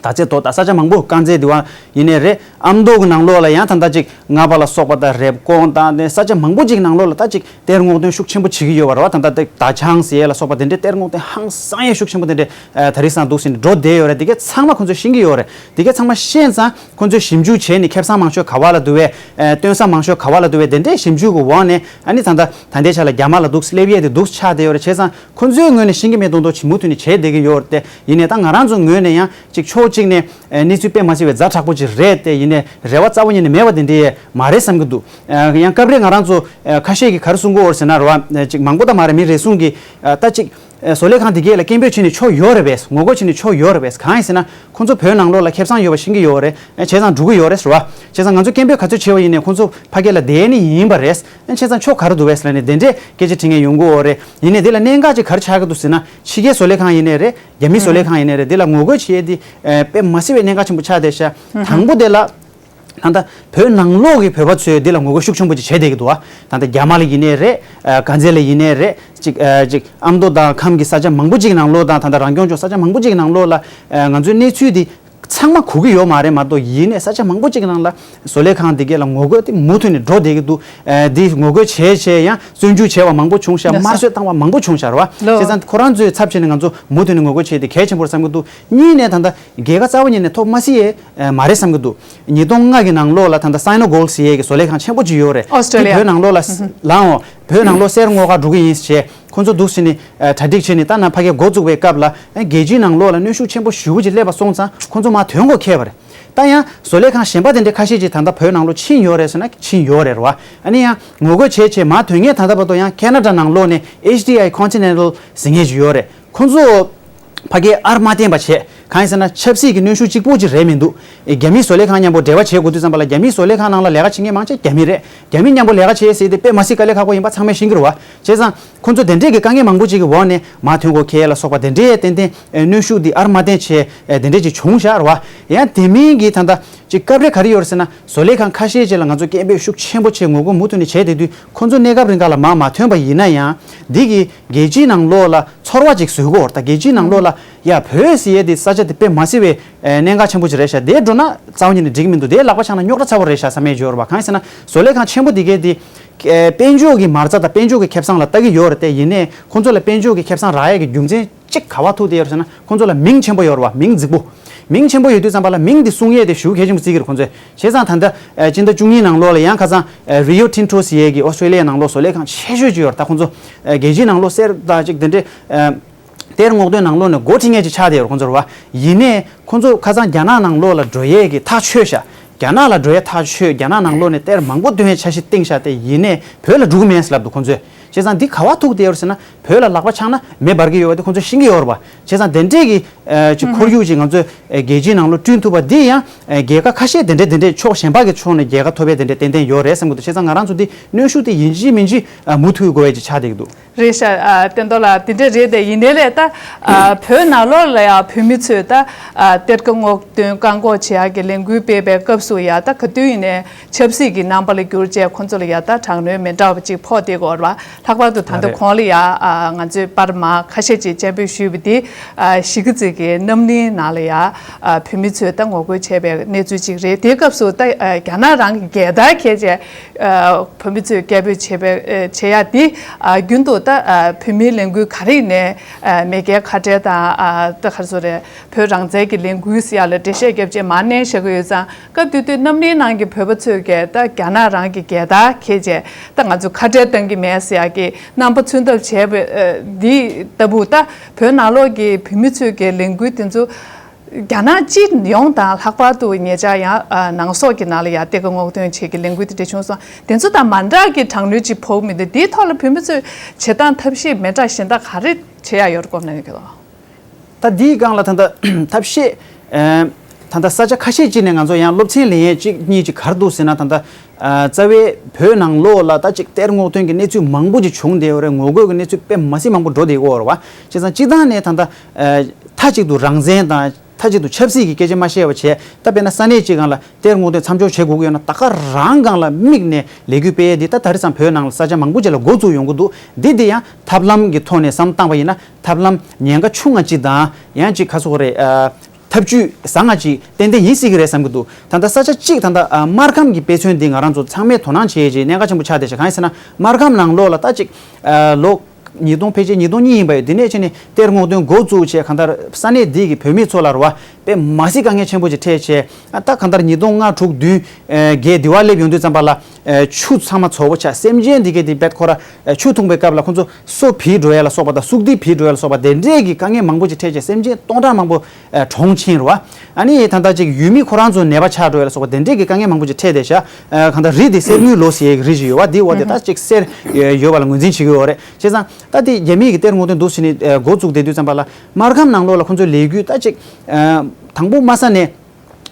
དར་རྩེ་མདོ་དང་ས་ཆ་མང་པོ། དཀར་མཛེས་འདི་བ་ཡིན་ནའི་རེད། ཨ་མདོ་གི་ནང་ལོགས་ལ་ཡང་ད་ལྟ་ཅིག་རྔ་པ་ལ་སོགས་པ་དང་རེབ་གོང་དང་དེ་ས་ཆ་མང་པོ་ཅིག་ནང་ལོགས་ལ་ད་ཅིག་གཏེར་སྔོག་འདོན་ཤུགས་ཆེན་པོ་བྱེད་ཀྱི་ཡོད་པ་རེད་བ། ད་ལྟ་དེ་ད་ཆང་ཟེར་ཡས་ལ་སོགས་པ་དེ་འདྲའི་གཏེར་སྔོག་འདོན་ཧང་སང་ཡས་ཤུགས་ཆེན་པོ་དེ་འདྲའི་ཨ་དེ་རིང་སང་འདུག་ཟིན་འགྲོ་བསྡད་ཡོད་རེད། དེ་གས་ཚང་མ་ཁོ་ཚོས་ཤེས་ཀྱི་ཡོད་རེད། དེ་གས་ཚང་མ་ཤེས་ཙང་ཁོ་ཚོས་ཞིབ་འཇུག་བྱས་ནས་ཁེ་བཟང་མང་ཤོས་ག་བ་ལ་འདུག་བས། ཨ་སྟོན་ས་མང་ཤོས་ག་བ་ལ་འདུག་བས། དེ་འདྲའི་ཞིབ་འཇུག་གི་འོག་ནས་ཨ་ནི་ད་ལྟ་ད་ལྟའི་ཆ་ལ་རྒྱ་མ་ལ་འདུག་སླེབས་ཡས་དེ་འདུག་ཆགས་བསྡད་ཡོད་རེད། བྱས་ཙང་ཁོ་ཚོའི་ངོས་ནས་ཤེས་ཀྱི་མེད་མདོག་མདོག་ཅིག་མུ་མཐུད་ནས་བྱས་བསྡད་ཀྱི་ཡོད་རེད་དེ། ཡིན་ནའི་ད་ང་རང་ཚོ་ངོས་ནས་ཡང་ཅིག་ཕྱོགས་གཅིག་ནས་ཨ་གནས་ཚུལ་དཔེ་མ་སྲིད་པའི་ཛ་དྲག་པོ་ཅིག་རེད་དེ། ཡིན་ནའི་རེ་བ་རྩ་བ་ཉིད་ནས་མེད་པ་དེ་འདྲ་ཡས་མ་རེད་བསམ་གྱི་འདུག་ཨ་ཡང་སྐབས་རེ་ང་རང་ཚོ་ཨ་ཁ་ཤས་ཀྱིས་ག་རེ་གསུང་གི་ཡོད་རེད་ཟེར་ན་རེད་བ། ཨ་ཅིག་མང་པོ་ད་མ་རེད། མི་རེ་ཟུང་གིས་ཨ་ད་ཅིག་ཨ་བཟོ་ལས་ཁང་འདི་གས་ལ་སྐད་འབོད་བྱས་ནས་ཆོ་ཡོད་རེད་པས། ངོ་རྒོལ་བྱས་ནས་ཆོ་ཡོད་རེད་པས། གང་ཡིན་ཟེར་ན་ཁོང་ཚོ་བོད་ནང་ལོགས་ལ་ཁེ་བཟང་ཡོད་པ་ཤེས་ཀྱི་ཡོད་རེད། ཨ་བྱས་ཙང་འགྲོ་གི་ཡོད་རེད་ཟེར་བ། བྱས་ཙང་ང་ཚོ་སྐད་འབོད་ག་ཚོད་བྱས་པ་ཡིན་ནའི་ཁོང་ཚོ་ཕ་གི་ལ་བསྡད་ནི་ཡིན་པ་རེད། ཨ་བྱས་ཙང་ཆོ་ག་རེ་འདུག་པས་ལབ་ནས་དེ་འདྲས་སྐད་ཆ་དྲི་མཁན་ཡོང་གི་ཡོད་རེད། ཡིན་ནའི་དེ་ལ་གནད་འགག་ཅིག་ག་རེ་ཆགས་ཀྱི་འདུག་ཟེར་ན། ཕྱི་རྒྱལ་བཟོ་ལས་ཁང་ཡིན་ནའི་རེད། རྒྱ་མི་བཟོ་ལས་ཁང་ཡིན་ནའི་རེད། དེ་ལ་ངོ་རྒོལ་བྱེད་ཡས་དེ་ཨ་དཔེ་མ་སྲིད་པའི་གནད་འགག་ཆེན་པོ་ཆགས་བསྡད་ཤག་དང་པོ་དེ་ལ། ད་ལྟ་བོད་ནང་ལོགས་ཀྱི་བོད་པ་ཚོས་འདི་ལ་ངོ་རྒོལ་ཤུགས་ཆེན་པོ་ཅིག་བྱས་བསྡད་ཀྱི་འདུག་བ། ད་ལྟ་རྒྱ་མ་ལ་ཡིན་ནའི་རེད། ཨ་དཀར་མཛེས་ལ་ཡིན་ནའི་རེད། ཅིག་ཨ་ཅིག་ཨ་མདོ་དང་ཁམས་ཀྱི་ས་ཆ་མང་པོ་ཅིག་ནང་ལོགས་དང་། ད་ལྟ་རང་སྐྱོང་ལྗོངས་ས་ཆ་མང་པོ་ཅིག་ནང་ལོགས་ལ་ཨ་ང་ཚོའི་གནས་ཚུལ་འདི་ཚང་མ་གོ་གི་ཡོད་མ་རེད་མ་གཏོགས། ཡིན་ནའི་ས་ཆ་མང་པོ་ཅིག་ནང་ལ་བཟོ་ལས་ཁང་འདི་གས་ལ་ངོ་རྒོལ་དེ་མུ་མཐུད་ནས་འགྲོ་བསྡད་ཀྱི་འདུག་ཨ་འདི་ངོ་རྒོལ་བྱས་བྱས་ཡང་བཙོན་འཇུག་བྱས་པ་མང་པོ་བྱུང་ཤག་དམར་གསོད་བཏང་བ་མང་པོ་བྱུང་ཤག་རེད་བ། བྱས་ཙང་ཁོ་རང་ཚོའི་ཚབ་བྱས་ནས་ང་ཚོ་མུ་མཐུད་ནས་ངོ་རྒོལ་བྱས་ཏེ་གལ་ཆེན་པོ་རེད་བསམ་གྱི་འདུག་གཉིས་ནས་ད་ལྟ་རྒྱལ་ཁ་རྩ་བ་ཉིད་ནས་ཐོབ་མ་སྲིད་ཡས་ཨ་མ་རེད་བསམ་གྱི་འདུག་ཉིས་སྟོང་ལྔ་གི་ནང་ལོགས་ལ་ད་ལྟ་སའི་ནོ་གོལ་ཟེར་ཡས་ཀྱི་བཟོ་ལས་ཁང་ཆེན་པོ་ཅིག་ཡོད་རེད། ཨོ་སི་ཀྲོ་ལི་ཡ། དེ་བོད་ནང་ལོགས་ལ་ལའང་བོད་ནང་ལོགས་གསེར་སྔོག་གར་འགྲོ་གི་ཡིན་ཞེས་ཁོ་ཚོ་འདུག་ཟེར་ནས་ཨ་གྲ་སྒྲིག་བྱས་ནས། ད་ནང་ཕ་གིར་འགོ་བཙུགས་པའི་སྐབས་ལ་ཨ་རྒྱལ་སྤྱིའི་ནང་ལོགས་ལ་གནོན་ཤུགས་ཆེན་པོ་ཞེ་པོ་ཅིག་སླེབས་པ་སོང་ཙང་ཁོ་ཚོ་མར་ཐོན་དགོས་ཁེལ་བ་རེད། ད་ཡང་བཟོ་ལས་ཁང་གཞན་པ་དེ་འདྲ་ཁ་ཤས་ཅིག་ད་ལྟ་བོད་ནང་ལོགས་ཕྱིན་ཡོད་རེད་ཟེར་ན་ཕྱིན་ཡོད་རེད་རེད་བ། ཨ་ནི་ཡང་ངོ་རྒོལ་བྱས་བྱས་མར་ཐོན་མཁན་ད་ལྟ་བར་དུ་ཡང་ཁེ་ན་ཌ་ནང་ལོགས་ནས་ཨེཆ་ཌི་ཨའི་ཀོན་ཊི་ནེན་ཊལ་ཟེར་མཁན་ཅིག་ཡོད་རེད། ཁོ་ཚོ་ཕ་གིར་ཨར་མ་བརྟེན་པ་བྱས། གང་ཡིན་ཟེར་ན་ཆབ་སྲིད་ཀྱི་གནོན་ཤུགས་གཅིག་པོ་ཅིག་རེད་མི་འདུག་རྒྱ་མིའི་བཟོ་ལས་ཁང་མཉམ་པོ་འབྲེལ་བ་བྱེད་དགོས་དུས་ཙམ་པ་ལ། རྒྱ་མིའི་བཟོ་ལས་ཁང་ནང་ལ་ལས་ཀ་བྱེད་མཁན་མང་ཆེ་རྒྱ་མི་རེད། རྒྱ་མི་མཉམ་པོ་ལས་ཀ་བྱེད་ཟེར་དེ་དཔེ་མ་སྲིད་དཀའ་ལས་ཁག་པོ་ཡིན་པ་ཚང་མས་ཤེས་ཀྱི་རེད་བ། བྱས་ཙང་ཁོ་ཚོ་དེ་འདྲས་ཀྱི་དཀའ་ངལ་མང་པོ་ཅིག་གི་འོག་ནས་མར་ཐོན་དགོས་ཁེལ་ལ་སོགས་པ་དེ་འདྲས་ཏན་ཏན་ཨེ་གནོན་ཤུགས་འདི་ཨར་མ་བརྟེན་བྱས་ཨེ་དེ་འདྲས་ཅིག་བྱུང་ཤག་རེད་བ། ཡང་དེ་མིན་གྱི་ད་ལྟ་ཅིག་སྐབས་རེ་ག་རེ་ཡོད་རེད་ཟེར་ན། བཟོ་ལས་ཁང་ཁ་ཤས་ཅིག་ལ་ང་ཚོ་སྐད་འབོད་ཤུགས་ཆེན་པོ་བྱས་ངོ་རྒོལ་མུ་མཐུད་ནས་བྱས་བསྡད་དུས། ཁོ་ཚོ་གནས་སྐབས་རིང་ག་ལ་མར་མ་ཐོན་པ་ཡིན་ན་ཡང་། འདི་གིས་རྒྱལ་སྤྱིའི་ནང་ལོགས་ལ་ཚོར་བ་ཅིག་བཟོ་དགོས་རེད། ད་རྒྱལ་སྤྱིའི་ནང་ལོགས་ལ་ཡ་བོད་ཟེར་ཡས་དེ་ས་ཆ་དེ་དཔེ་མ་སྲིད་པའི་ཨེ་གནད་འགག་ཆེན་པོ་ཅིག་རེད་ཤག་དེ་འགྲོ་ན་རྩ་བ་ཉིད་ནས་འགྲིག་གི་མི་འདུག་དེ་ལག་པ་འཆང་ན་རྙོག་དྲ་ཚ་པོ་རེད་ཤག་བསམ་ཡས་ཅིག་ཡོད་རེད་བ། གང་ཡིན་ཟེར་ན་བཟོ་ལས་ཁང་ཆེན་པོ་འདི་གས་དེ་ཨེ་དཔལ་འབྱོར་གྱི་མ་རྩ་དང་དཔལ་འབྱོར་གྱི་ཁེ་བཟང་ལ་ལྟ་གི་ཡོད་རེད་དེ། ཡིན་ནའི་ཁོང་ཚོ་ལ་དཔལ་འབྱོར་གྱི་ཁེ་བཟང་རག་ཡས་ཀྱི་རྒྱུ་མཚན་གཅིག་ག་བ་ཐུག་བསྡད་ཡོད་རེད་ཟེར་ན། ཁོང་ཚོ་ལ་མིང་ཆེན་པོ་ཡོད་རེད་བ། མིང་རྫིག་པོ། མིང་ཆེན་པོ་ཡོད་དུས་ཙམ་པ་ལ་མིང་འདི་སྲུང་ཡས་དེ་ཞེ་པོ་གལ་ཆེན་པོ་བརྩི་གི་རེད་ཁོང་ཚོས། བྱས་ཙང་ད་ལྟ་ཨེ་སྤྱི་ཟླ་བཅུ་གཉིས་ནང་ལོགས་ལ་ཡང་ཁ་སང་ཨེ་རི་ཡོ་ཊིན་ཊོ་ཟེར་ཡས་ཀྱི་ཨོ་སི་ཀྲོ་ལི་ཡའི་ནང་ལོགས་བཟོ་ལས་ཁང་ཆེ་ཤོས་ཅིག་ཡོད་རེད། ད་ཁོང་ཚོ་ཨེ་རྒྱལ་སྤྱིའི་ནང་ལོགས་གསེར་དང་ཅིག་དེ་འདྲའི་ཨེ་གཏེར་སྔོག་འདོན་ནང་ལོགས་ནས་འགོ་ཁྲིད་མཁན་ཅིག་ཆགས་བསྡད་ཡོད་རེད་ཁོང་ཚོ་རེད་བ། ཡིན་ནའི་ཁོང་ཚོ་ཁ་སང་རྒྱ་ནག་ནང་ལོགས་ལ་འགྲོ་ཡས་ཀྱི་ཐག་ཆོད་ཤག་རྒྱ་ནག་ལ་འགྲོ་ཡས་ཐག་ཆོད། རྒྱ་ནག་ནང་ལོགས་ནས་གཏེར་མང་པོ་འདོན་ཡས་འཆར་གཞི་བཏིང་ཤག་དེ་ཡིན་ནའི་བོད་ལ་འགྲོ་གི་མེད་ཟེར་ལབ་འདུག་ཁོང་ཚོས། བྱས་ཙང་འདི་ག་བ་ཐུག་བསྡད་ཡོད་རེད་ཟེར་ན། བོད་ལ་ལག་པ་འཆང་ན་མེ་འབར་གྱི་ཡོད་པ་དེ་ཁོང་ཚོས་ཤེས་ཀྱི་ཡོད་རེད་པ། བྱས་ཙང་དེ་འདྲས་ཀྱི་ཨ་ཅིག་ཁོར་ཡུག་ཅིག་ང་ཚོས་ཨ་རྒྱལ་སྤྱིའི་ནང་ལོགས་བསྐྲུན་ཐུབ་པ་འདི་ཡང་ཨ་རྒྱལ་ཁབ་ཁ་ཤས་དེ་འདྲས་དེ་འདྲས་ཕྱོགས་གཞན་པ་གི་ཕྱོགས་ནས་རྒྱལ་ཁ་ཐོབ་པའི་དེ་འདྲས་ཏན་ཏན་ཡོད་རེད་བསམ་གྱི་འདུག་བྱས་ཙང་ང་རང་ཚོ་འདི་གནོན་ཤུགས་དེ་ཡིན་གཅིག་མིན་གཅིག་ཨ་མུ་མཐུད་དགོས་པའི་ཅིག་ཆགས་བསྡད་ཀྱི་འདུག་རེད་ཤག་ཨ་བསྟན་རྡོར་ལགས། དེ་འདྲས་རེད་དེ། ཡིན་ནའི་ལས་ད་ཨ་བོད་ནང་ལོགས་ལ་ཡང་བོད་མི་ཚོས་ད་ཨ་གཏེར་ཁ་སྔོག་འདོན་བཀག་འགོག་བྱེད་ཡག་གི་ལས་འགུལ་སྤེལ་བའི་སྐབས་སུ་ཡང་ད་ག་དུས་ཡིན་ནའི་ཆབ་སྲིད་ཀྱི་རྣམ་པ་ལ་བསྒྱུར་བྱས་ཁོང་ཚོ་ལ་ཡང་ད་དྲག་གནོན་མི་འདྲ་བ་ཅིག་ཕོག་བསྡད་ཀྱི་ཡོད་རེད་བ། ལྷག་པར་དུ་ད་ལྟ་གོང་ལ་ཡང་ཨ་ང་ཚོས་པར་མ་ཁ་ཤས་ཅིག་སྤྱན་འབུལ་ཞུས་པ་འདི་ཨ་གཞིས་ཀ་རྩེ་གི་རྣམ་གླིང་ནང་ལ་ཡང་ཨ་བོད་མི་ཚོས་ད་ངོ་རྒོལ་བྱས་པའི་གནས་ཚུལ་ཅིག་རེད། དེའི་སྐབས་སུ་ད་ཨ་རྒྱ་ནག་རང་གི་རྒྱལ་དར་འཁྱེར་བྱས་ཨ་བོད་མི་ཚོས་སྐད་འབོད་བྱེད་པའི་ཨ་བྱེད་ཡ་འདི་ཨ་རྒྱུན་དུ་ད་ཨ་བོད་མིའི་ལས་འགུལ་ག་རེ་ཡིན་ནའི་ཨ་མེས་རྒྱལ་ཁ་བྲལ་དང་ཨ་ད་ག་རེ་ཟེར་དགོས་རེད། བོད་རང་བཙན་གྱི་ལས་འགུལ་ཟེར་ཡ་ལ་འགྲེལ་བཤད་རྒྱབ་བྱས་མར་མནན་བཞག་གི་ཡོད་ཙང་། སྐབས་དེ་དུས་རྣམ་གླིང་ནང་གི་བོད་པ་ཚོས་ཀྱིས་ད་རྒྱ་ནག་རང་གི་རྒྱལ་དར་འཁྱེར་བྱས་ད་ང་ཚོ་ཁ་བྲལ་གཏང་གི་མེད་ཟེར་ཡ་གི་རྣམ་པ་མཚོན་ཐབས་བྱས་པ་ཨ་འདི་ལྟ་བུ། ད་བོད་ནང་ལོགས་ཀྱི་བོད་མི་ཚོས་ཀྱི་ལས་འགུལ་དེ་ཚོ་རྒྱ་ནག་སྤྱི་ཡོངས་དང་། ལྷག་པར་དུ་ཉེ་ཆར་ཡང་ཨ་ནང་སོག་གི་ནང་ལ་ཡང་གཏེར་ཁ་སྔོག་འདོན་བྱེད་ཀྱི་ལས་འགུལ་དེ་འདྲ་བྱུང་སོང་། དེ་ཚོ་དང་མ་འདྲ་གི་དྲག་གནོན་ཅིག་ཕོག་མི་འདུག་དེའི་ཐོག་ལ་བོད་མི་ཚོས་བྱེད་སྟངས་ཐབས་ཤེས་མི་འདྲ་གཞན་དག་ག་རེ་བྱེད་ཡ་ཡོད་རེད་སྐོར་ནས་ཡོད་ཀྱི་ལོ། ད་འདིའི་སྒང་ལ་ད་ལྟ་ཐབས་ཤེས་ཨ་ད་ལྟ་ས་ཆ་ཁ་ཤས་ཅིག་ནས་ང་ཚོ་ཡང་སློབ་ཚན་ལེན་ཡས་གཅིག་གཉིས་ཅིག་ག་རེ་འདུག་ཟེར་ན། ད་ལྟ་ཨ་རྩ་བའི་བོད་ནང་ལོགས་ལ་ད་ཅིག་གཏེར་སྔོག་འདོན་གྱི་གནས་ཚུལ་མང་པོ་ཅིག་བྱུང་བསྡད་ཡོད་རེད། ངོ་རྒོལ་གྱི་གནས་ཚུལ་དཔེ་མ་སྲིད་མང་པོ་འགྲོ་བསྡད་ཡོད་རེད་བ། བྱས་ཙང་སྤྱིར་བཏང་ནས་ད་ལྟ་ཨ་མཐའ་གཅིག་ཏུ་རང་བཙན་དང་མཐའ་གཅིག་ཏུ་ཆབ་སྲིད་ཀྱི་སྐད་ཆ་མ་བཤད་པ་བྱས། ད་དཔེར་ན་ས་གནས་གཅིག་སྒང་ལ་གཏེར་སྔོག་འདོན་མཚམས་འཇོག་བྱེད་དགོས་ཀྱི་ཡོད་ན། ད་ག་རང་སྒང་ལ་དམིགས་ནས་ལས་འགུལ་སྤེལ་ཡས་འདི་ད་ད་རེས་ཙམ་བོད་ནང་ལ་ས་ཆ་མང་པོ་ཅིག་ལ་འགོ་བཙུགས་ཡོང་གི་འདུག་འདི་འདི་ཡང་ཐབས་ལམ་གྱི་ཐོག་ནས་བསམ་བཏང་བ་ཡིན་ན། ཐབས་ལམ་ཉེན་ཁ་ཆུང་ང་ཅིག་དང་ཡང་ཅིག་ག་ཟེར་དགོས་རེད། ཨ་ཐབས་ཇུས་བཟང་ང་ཅིག་ཏན་ཏན་ཡིན་སྲིད་ཀྱི་རེད་བསམ་གྱི་འདུག་ད་ལྟ་ས་ཆ་གཅིག་ད་ལྟ་ཨ་སྨར་ཁམས་ཀྱི་དཔེ་མཚོན་འདི་ང་རང་ཚོ་ཚང་མས་དོ་སྣང་བྱེད་ཡས་ཀྱི་གནད་འགག་ཆེན་པོ་ཆགས་བསྡད་ཤག་གང་ཡིན་ཟེར་ན། སྨར་ཁམས་ནང་ལོགས་ལ་ད་ཅིག་ཨ་ལོ་ཉིས་སྟོང་ཕལ་ཆེར་ཉིས་སྟོང་གཉིས་ཡིན་པ་ཡོད། དེ་ནས་ཕྱིན་ནས་གཏེར་སྔོག་འདོན་འགོ་བཙུགས་བྱས། གང་ལྟར་ས་གནས་འདི་གི་བོད་མི་ཚོ་ལ་རེད་བ། དཔེ་མ་སྲིད་དཀའ་ངལ་ཆེན་པོ་ཅིག་འཕྲད་བྱས། ཨ་ད་གང་ལྟར་ཉིས་སྟོང་ལྔ་དྲུག་བདུན་བརྒྱད་འདི་བ་སླེབས་ཡོང་དུས་ཙམ་པ་ལ། ཨ་ཆུ་ཚང་མ་བཙོག་པོ་ཆགས། སེམས་ཅན་འདི་གའི་འདི་བེད་ཁོ་ར་ཨ་ཆུ་འཐུང་པའི་སྐབས་ལ་ཁོ་ཚོ་སོ་བུད་འགྲོ་ཡ་ལ་སོགས་པ་དང་། སུག་བདེ་བུད་འགྲོ་ཡ་ལ་སོགས་པ་དེ་འདྲས་ཀྱི་དཀའ་ངལ་མང་པོ་ཅིག་འཕྲད་བྱས། སེམས་ཅན་སྟོང་ཕྲག་མང་པོ་ཨ་གྲོངས་ཕྱིན་རེད་བ། ཨ་ནི་ད་ལྟ་ཅིག་ཡུལ་མི་ཁོ་རང་ཚོ་ནད་པ་ཆགས་འགྲོ་ཡ་ལ་སོགས་པ་དེ་འདྲས་ཀྱི་དཀའ་ངལ་མང་པོ་ཅིག་འཕྲད་བསྡད་ཤག་ཨ་གང་ལྟར་རི་དེ་གསེར་དངུལ་ལོ་ཟེར་ཡའི་རི་ཞིག་ཡོད་བ། དེའི་འོག་དེ་ད་ཅིག་གསེར་ཡོད་པ་ལ་ངོས་འཛིན་བྱེད་ཀྱི་ཡོད་རེད། བྱས་ཙང་ད་དེ་རྒྱ་མི་གི་གཏེར་སྔོག་འདོན་འདུག་ཟེར་ནས་ཨ་འགོ་བཙུགས་བསྡད་དུས་ཙམ་པ་ལ། སྨར་ཁམས་ནང་ལོགས་ལ་ཁོ་ཚོའི་ལས་འགུལ་ད་ཅིག་ཨ་དང་པོ་མ་ས་ནས་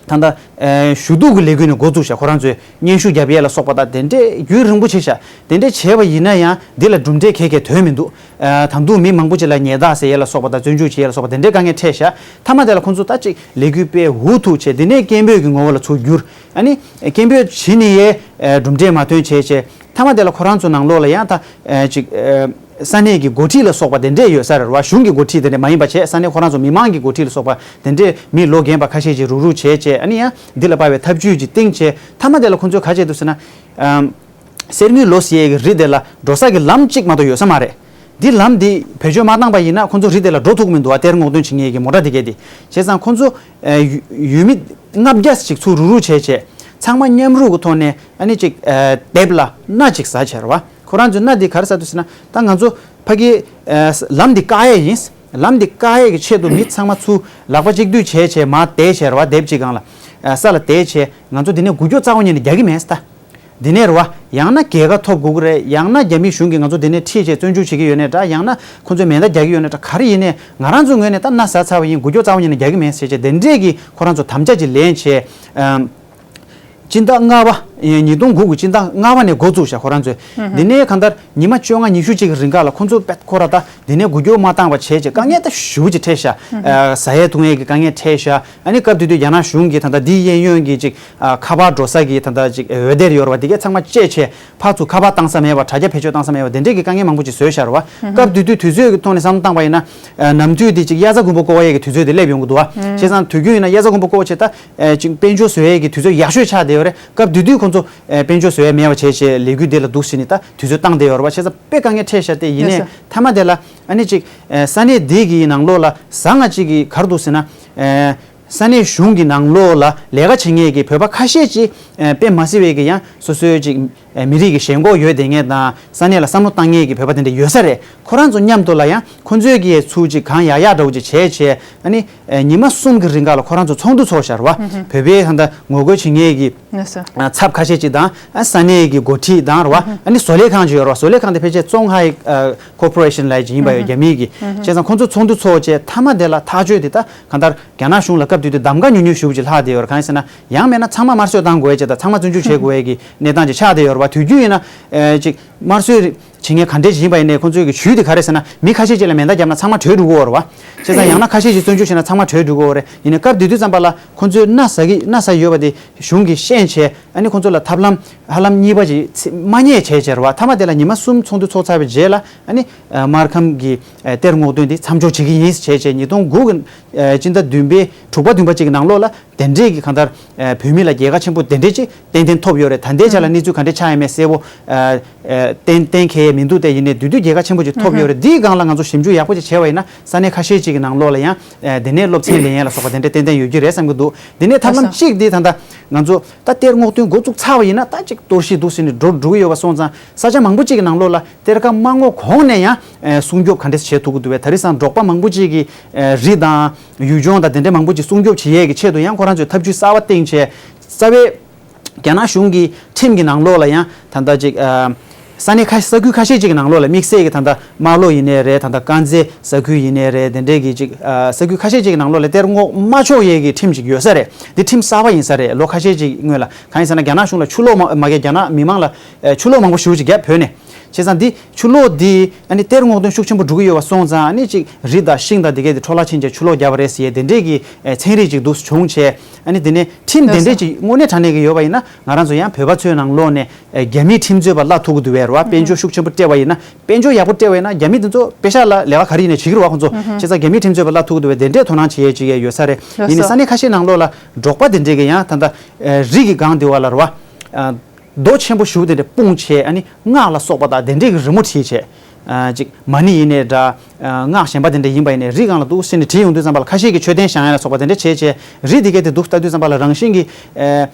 ད་ལྟ་ཨ་ཞུ་གཏུག་གི་ལས་འགུལ་ནས་འགོ་བཙུགས་ཤག་ཁོ་རང་ཚོས་སྙན་ཞུ་བརྒྱབ་ཡས་ལ་སོགས་པ་དང་དེ་འདྲས་རྒྱུན་རིང་པོ་བྱས་ཤག་དེ་འདྲས་བྱས་པ་ཡིན་ན་ཡང་འདི་ལ་གྲུབ་འབྲས་ག་གེ་ཐོན་མི་འདུག་ཨ་ད་དུང་མི་མང་པོ་ཅིག་ལ་ཉེས་རྡུང་ཟེར་ཡས་ལ་སོགས་པ་དང་། བཙོན་འཇུག་བྱེད་ཡས་ལ་སོགས་པ་དེ་འདྲས་དཀའ་ངལ་འཕྲད་ཤག་མཐའ་མ་དེ་ལ་ཁོང་ཚོ་ད་ཅིག་ལས་འགུལ་སྤེལ་འུ་ཐུག་བྱས། དེ་ནས་སྐད་འབོད་ཀྱི་ངོ་བོ་ལ་ཚུར་བསྒྱུར། ཨ་ནི་སྐད་འབོད་བྱེད་ནི་ཡས་ཨ་གྲུབ་འབྲས་མ་ཐོན་བྱས་བྱས། མཐའ་མ་དེ་ལ་ཁོ་རང་ཚོ་ནང་ལོགས་ལ་ཡང་ད་ཨ་ཅིག་ཨ་ས་གནས་ཀྱི་འགོ་ཁྲིད་ལ་སོགས་པ་དེ་འདྲས་ཡོད་ས་རེད་བ། གཞུང་གི་འགོ་ཁྲིད་དེ་འདྲས་མ་ཡིན་པ་བྱས། ས་གནས་ཁོ་རང་ཚོ་མི་མང་གི་འགོ་ཁྲིད་ལ་སོགས་པ་དེ་འདྲས་མི་ལོ་རྒན་པ་ཁ་ཤས་ཅིག་རུག་རུག་བྱས་བྱས། ཨ་ནི་ཡང་འདི་ལ་དཔག་པའི་ཐབས་ཇུས་ཅིག་བཏིང་བྱས། མཐའ་མ་དེ་ལ་ཁོ་ཚོས་ག་བྱས་འདུག་ཟེར་ན། ཨམ། གསེར་དངུལ་ལོ་ཟེར་ཡས་ཀྱི་རི་དེ་ལ་འགྲོ་ས་གི་ལམ་གཅིག་མ་གཏོགས་ཡོད་ས་མ་རེད། འདི་ལམ་འདི་བེད་སྤྱོད་མ་བཏང་པ་ཡིན་ན་ཁོ་ཚོ་རི་དེ་ལ་འགྲོ་ཐུབ་ཀྱི་མི་འདུག་བ། གཏེར་སྔོག་འདོན་བྱེད་མཁན་གྱི་མོ་ཊ་དེ་གས་དེ། བྱས་ཙང་ཁོ་ཚོ་ཨ་ཡུ་ཡུལ་མི་ལྔ་བརྒྱ་ཞིག་ཚུར་རུག་རུག་བྱས་བྱས། ཚང་མ་མཉམ་རུབ་ཀྱི་ཐོག་ནས་ཨ་ནི་ཅིག་ཨ་དེབ་ལ་མནའ་ཅིག་ཟ་བྱས་རེད་བ། ཁོ་རང་ཚོས་མནའ་འདི་ག་རེ་ཟ་འདུག་ཟེར་ན། ད་ང་ཚོ་ཕ་གི་ཨ་ལམ་འདི་བཀག་ཡས་ཡིན། ལམ་འདི་བཀག་ཡས་ཀྱི་ཆེད་དུ་མི་ཚང་མ་ཚུར་ལག་པ་གཅིག་སྡུད་བྱས་བྱས་མར་བསྡད་བྱས་རེད་བ། དེབ་ཅིག་སྒང་ལ་ཨ་ས་ལ་བསྡད་བྱས། ང་ཚོ་འདི་ནས་འགུལ་སྐྱོད་རྩ་བ་ཉིད་ནས་རྒྱག་གི་མེད་ད། འདི་ནས་རེད་བ། ཡང་ན་རྒྱལ་ཁ་ཐོབ་དགོས་ཀྱི་རེད། ཡང་ན་རྒྱ་མི་གཞུང་གིས་ང་ཚོ་འདི་ནས་ཁྲིད་བྱས་བཙོན་འཇུག་བྱེད་ཀྱི་ཡོད་ནའི་འདྲ། ཡང་ན་ཁོ་ཚོས་མེ་མདའ་རྒྱག་གི་ཡོད་ནའི་འདྲ། ག་རེ་ཡིན་ནའི་ང་རང་ཚོའི་ངོས་ནས་ད་མནའ་ཟ་ཚར་བ་ཡིན། འགུལ་སྐྱོད་རྩ་བ་ཉིད་ནས་རྒྱག་གི་མེད་ཟེར་བྱས། དེ་འདྲས་ཀྱི་ཁོ་རང་ཚོ་དམ་བཅའ་ཅིག་ལེན་བྱས། ཨམ། སྤྱི་ཟླ་ལྔ་པ། ཉིས་སྟོང་དགུ་གི་སྤྱི་ཟླ་ལྔ་པ་ནས་འགོ་བཙུགས་ཤག་ཁོ་རང་ཚོས། འདི་ནས་གང་ལྟར་ཉི་མ་བཅོ་ལྔ་ཉི་ཤུ་གཅིག་གི་རིང་ག་ལ་ཁོ་ཚོ་དཔེ་ཁོ་ར་ད་འདི་ནས་འགུལ་སྐྱོད་མ་བཏང་བ་བྱས་བྱས། དཀའ་ངལ་ད་ཞེ་པོ་ཅིག་འཕྲད་ཤག་ཨ་ཟ་ཡས་འཐུང་ཡས་ཀྱི་དཀའ་ངལ་འཕྲད་ཤག་ཨ་ནི་སྐབས་དེ་དུས་རྒྱ་ནག་གཞུང་གིས་ད་ལྟ་འདིའི་གཡས་གཡོན་གྱི་ཅིག་ཨ་ཁ་པར་འགྲོ་ས་གི་ད་ལྟ་ཅིག་འོད་སྡེར་ཡོད་རེད་བ། དེ་གས་ཚང་མ་བཅད་བྱས། ཕར་ཚུར་ཁ་པར་བཏང་ས་མེད་པ། དྲ་རྒྱ་བེད་སྤྱོད་བཏང་ས་མེད་པ། དེ་འདྲས་ཀྱི་དཀའ་ངལ་མང་པོ་ཅིག་བཟོས་ཤག་རེད་བ། སྐབས་དེ་དུས་དུས་ཚོད་ཀྱི་ཐོག་ནས་བསམ་བློ་བཏང་བ་ཡིན་ན། ཨ་ནམ་དུས་དེ་ཅིག་དབྱར་རྩྭ་དགུན་འབུ་བརྐོ་ཡས་ཀྱི་དུས་ཚོད་དེ་སླེབས་ཡོང་གི་འདུག་བ། བྱས་ཙང་དུས་རྒྱུན་ཡིན་ན་དབྱར་རྩྭ་དགུན་འབུ་བརྐོ་བྱས་ད། ཨ་ཅིག་དཔལ་འབྱོར་བཟོ་ཡས་ཀྱི་དུས་ཚོད་ཡག་ཤོས་ཆགས་བསྡད་ཡོད་རེད། སྐབས་དེ་དུས་ཁོང་ཚོ་ཨ་དཔལ་འབྱོར་བཟོ་ཡས་མེད་པ་བྱས་བྱས་ལས་འགུལ་དེ་ལ་འདུག་ཟེར་ནས་ད་དུས་ཚོད་བཏང་བསྡད་ཡོད་རེད་བ། བྱས་ཙང་དཔེ་དཀའ་ངལ་འཕྲད་ཤག་དེ་ཡིན་ནའི་ཡོད་ས། མཐའ་མ་དེ་ལ་ཨ་ནི་ཅིག་ཨ་ས་གནས་འདི་གི་ནང་ལོགས་ལ་བཟང་ང་ཅིག་གི་ག་རེ་འདུག་ཟེར་ན། ཨ་ས་གནས་གཞུང་གི་ནང་ལོགས་ལ་ལས་ཀ་བྱེད་མཁན་གྱི་བོད་པ་ཁ་ཤས་ཅིག་ཨ་དཔེ་མ་སྲིད་པའི་གི་ཡང་སོ་སོའི་ཅིག་ཨ་མི་རིགས་ཀྱི་ཞེན་ཁོག་ཡོད་བསྡད་མཁན་དང་། ས་གནས་ལ་བསམ་བློ་བཏང་མཁན་གྱི་བོད་པ་དེ་འདྲ་ཡོད་ས་རེད། ཁོ་རང་ཚོ་མཉམ་དུ་ལ་ཡང་ཁོ་ཚོའི་གི་ཚུར་ཅིག་གང་ཡག་ཡག་འདྲ་བོ་ཅིག་བྱས་བྱས། ཨ་ནི་ཨ་ཉི་མ་གསུམ་གྱི་རིང་ག་ལ་ཁོ་རང་ཚོ་ཚོགས་འདུ་ཚོགས་ཤག་རེད་བ། བོད་པའི་ད་ལྟ་ངོ་རྒོལ་བྱེད་མཁན་གྱི་ལགས་སོ། ཨ་ཚབ་ཁ་ཤས་ཅིག་དང་། ཨ་ས་གནས་ཀྱི་འགོ་ཁྲིད་དང་རེད་བ། ཨ་ནི་བཟོ་ལས་ཁང་ཅིག་ཡོད་རེད་བ། བཟོ་ལས་ཁང་དེ་ཕལ་ཆེར་ཙོང་ཧའེ་ཨ་ཀོར་པོ་རེ་ཤན་ལབ་ཡས་ཅིག་ཡིན་པ་ཡོད། རྒྱ་མིའི་གི། བྱས་ཙང་ཁོང་ཚོ་ཚོགས་འདུ་ཚོགས་བྱས། མཐའ་མ་དེ་ལ་ཐག་གཅོད་དེ་ད་གང་ལྟར་རྒྱ་ནག་གཞུང་ལ་སྐབས་དེ་དུས་གདམ་ག་ཉུང་ཉུང་ཞེ་པོ་ཅིག་ལྷག་བསྡད་ཡོད་རེད། གང་ཡིན་ཟེར་ན། ཡང་མིན་ན་ཚང་མ་དམར་གསོད་བཏང་དགོས་ཡས་ཅིག་དང་། ཚང་མ་བཙོན་འཇུག་བྱེད་དགོས་ཡས་ཀྱི་གནས་སྟངས་ཅིག་ཆགས་བསྡད་ཡོད་རེད་བ། དུས་རྒྱུན་ཡིན་ན་ཨ་ཅིག་དམར་གསོད་བྱེད་མཁན་ག་འདྲས་ཅིག་ཡིན་པ་ཡིན་ནའི་ཁོང་ཚོའི་གི་ཇུས་དེ་ག་རེ་ཟེར་ན། མི་ཁ་ཤས་ཅིག་ལ་མེ་མདའ་བརྒྱབ་ན་ཚང་མ་བྲོས་འགྲོ་གི་ཡོད་རེད་བ། བྱས་ཙང་ཡང་ན་ཁ་ཤས་ཅིག་བཙོན་འཇུག་བྱས་ན་ཚང་མ་བྲོས་འགྲོ་གི་ཡོད་རེད། ཡིན་ནའི་སྐབས་དེ་དུས་ཙམ་པ་ལ་ཁོང་ཚོའི་མནའ་ཟ་གི་མནའ་ཟ་ཡོད་པ་དེ་གཞུང་གིས་ཤེས་བྱས། ཨ་ནི་ཁོང་ཚོ་ལ་ཐབས་ལམ་ཧ་ལམ་གཉིས་པ་ཅིག་མ་རྙེད་བྱས་བྱས་རེད་བ། མཐའ་མ་དེ་ལ་ཉི་མ་གསུམ་ཚོགས་འདུ་ཚོགས་ཚར་བའི་རྗེས་ལ། ཨ་ནི་ཨ་སྨར་ཁམས་ཀྱི་ཨ་གཏེར་སྔོག་འདོན་དེ་མཚམས་འཇོག་བྱེད་ཀྱི་ཡིན་བྱས་བྱས། ཉིས་སྟོང་དགུ་གི་ཨ་སྤྱི་ཟླ་བདུན་པའི་དྲུག་པ་བདུན་པ་ཅིག་གི་ནང་ལོགས་ལ་དེ་འདྲས་ཀྱི་གང་ལྟར་ཨ་བོད་མི་ལ་རྒྱལ་ཁ་ཆེན་པོ་དེ་འདྲས་ཅིག་ཏན་ཏན་ཐོབ་ཡོད་རེད། ད་ལྟའི་ཆ་ལ་གནས་ཚུལ་ག་འདྲས་ཆགས་ཡོད་མེད་གསལ་པོ་ཨ་ཨ་གཏན་གཏན་འཁེལ་ཡས་མི་འདུག་སྟེ། ཡིན་ནའི་དེ་དུས་རྒྱལ་ཁ་ཆེན་པོ་ཅིག་ཐོབ་ཡོད་རེད། འདིའི་སྒང་ལ་ང་ཚོ་ཞིབ་འཇུག་ཡག་པོ་ཅིག་བྱས་པ་ཡིན་ན། ས་གནས་ཁ་ཤས་ཅིག་གི་ནང་ལོགས་ལ་ཡང་ཨ་དེ་ནས་སློབ་ཚན་ལེན་ཡས་ལ་སོགས་པ་དེ་འདྲས་ཏན་ཏན་ཡོད་ཀྱི་རེད་བསམ་གྱི་འདུག་དེ་ནས་ཐབས་ལམ་གཅིག་དེ་ད་ལྟ་ང་ཚོ་ད་གཏེར་སྔོག་འདོན་འགོ་བཙུགས་ཚར་བ་ཡིན་ན། ད་ཅིག་གཏོར་བཤིག་འདུག་ཟེར་ནས་འགྲོ་འགྲོ་གི་ཡོད་པ་སོང་ཙང་། ས་ཆ་མང་པོ་ཅིག་གི་ནང་ལོགས་ལ་གཏེར་ཁ་མ་སྔོག་གོང་ནས་ཡང་ཨ་སྲུང་སྐྱོབ་ག་འདྲས་བྱེད་ཐུབ་ཀྱི་འདུག་པས། ད་རེས་སང་འབྲོག་པ་མང་པོ་ཅིག་གི་ཨ་རི་དང་ཡུལ་ལྗོངས་དང་དེ་འདྲས་མང་པོ་ཅིག་སྲུང་སྐྱོབ་བྱེད་ཡས་ཀྱི་ཆེད་དུ་ཡང་ཁོ་རང་ཚོས་ཐབས་ཇུས་གསར་པ་བཏིང་བྱས། རྩ་བའི་རྒྱ་ནག་གཞུང་གི་ཁྲིམས་ཀྱི་ནང་ལོགས་ལ་ཡང་ད་ལྟ་ཅིག་ཨ་ ས་གནས་ཁ་ས་ཁུལ་ཁ་ཤས་ཅིག་གི་ནང་ལོགས་ལ་དམིགས་བསལ་གྱི་ད་ལྟ་རྨ་ལྷོ་ཡིན་ནའི་རེད། ད་ལྟ་དཀར་མཛེས་ས་ཁུལ་ཡིན་ནའི་རེད། དེ་འདྲའི་གི་ཅིག་ཨ་ས་ཁུལ་ཁ་ཤས་ཅིག་གི་ནང་ལོགས་ལ་གཏེར་སྔོག་མ་ཆོག་ཡས་ཀྱི་ཁྲིམས་ཅིག་ཡོད་ས་རེད། འདི་ཁྲིམས་གསར་པ་ཡིན་ས་རེད། ལོ་ཁ་ཤས་ཅིག་སྔོན་ལ། གང་ཡིན་ཟེར་ན་རྒྱ་ནག་གཞུང་ལ་ཆུ་ལོག་མ་མ་གི་རྒྱ་ནག་མི་མང་ལ་ཨ་ཆུ་ལོག་མང་པོ་ཞེ་པོ་ཅིག་བརྒྱབ་བོད་ནས། བྱས་ཙང་འདི་ཆུ་ལོག་འདི་ཨ་ནི་གཏེར་སྔོག་འདོན་ཤུགས་ཆེན་པོ་འགྲོ་གི་ཡོད་པ་སོང་ཙང་། ཨ་ནི་ཅིག་རི་དང་ཤིང་དང་དེ་གས་དེ་འཕྲོ་བརླག་ཕྱིན་བྱས་ཆུ་ལོག་བརྒྱབ་པ་རེད་ཟེར་ཡས་དེ་འདྲས་ཀྱི་ཨ་ཚན་རིག་ཅིག་འདུག་བྱུང་བྱས། ཨ་ནི་དེ་ནས་ཁྲིམས་དེ་འདྲས་ཅིག་དངོས་གནས་དྲང་གནས་ཀྱི་ཡོད་པ་ཡིན་ན། ང་རང་ཚོ་ཡང་བོད་པ་ཚོའི་ནང་ལོགས་ནས་ཨ་རྒྱ་མིའི་ཁྲིམས་རྩོད་པ་གླ་ཐུག་གི་འདུག་བས་རེད་བ། དཔལ་འབྱོར་ཤུགས་ཆེན་པོ་སྤྲད་པ་ཡིན་ན། དཔལ་འབྱོར་ཡག་པོ་སྤྲད་པ་ཡིན་ན་རྒྱ་མི་དེ་ཚོ་པེ་ཤག་ལ་ལས་ཀ་ག་རེ་ཡིན་ནའི་བྱེད་ཀྱི་རེད་བ་ཁོང་ཚོ། བྱས་ཙང་རྒྱ་མིའི་ཁྲིམས་རྩོད་པ་གླ་ཐུག་གི་འདུག་བས་དེ་འདྲས་དོ་སྣང་བྱེད་ཡས་ཅིག་ཡས་ཡོད་ས་རེད། ཡིན་ནའི་ས་གནས་ཁ་ཤས་ནང་ལོགས་ལ་འབྲོག་པ་དེ་འདྲས་ཀྱི་ཡང་ད་ལྟ་ཨ་རི་གི་སྒང་དེ་བ་ལ་རེད་བ། ཨ་རྡོ་ཆེན་པོ་ཞེ་པོ་དེ་འདྲ་སྤུངས་བྱས། ཨ་ནི་སྔགས་ལ་སོགས་པ་དང་དེ་འདྲས་ཀྱི་རི་མོ་བྲིས་བྱས། ཨ་ཅིག་མ་ཎི་ཡིན་ནའི་འདྲ། ཨ་སྔགས་གཞན་པ་དེ་འདྲ་ཡིན་པ་ཡིན་ནའི་རི་སྒང་ལ་འདུག་སེ་ནས་བྲིས་ཡོང་དུས་ཙམ་པ་ལ། ཁ་ཤས་ཀྱིས་མཆོད་རྟེན་བཞེངས་ཡ་ལ་སོགས་པ་དེ་འདྲ་བྱས་བྱས། རི་དེ་གས་དེ་འདུག་ལྟ་དུས་ཙམ་པ་ལ་རང་བཞིན་གྱིས་ཨ་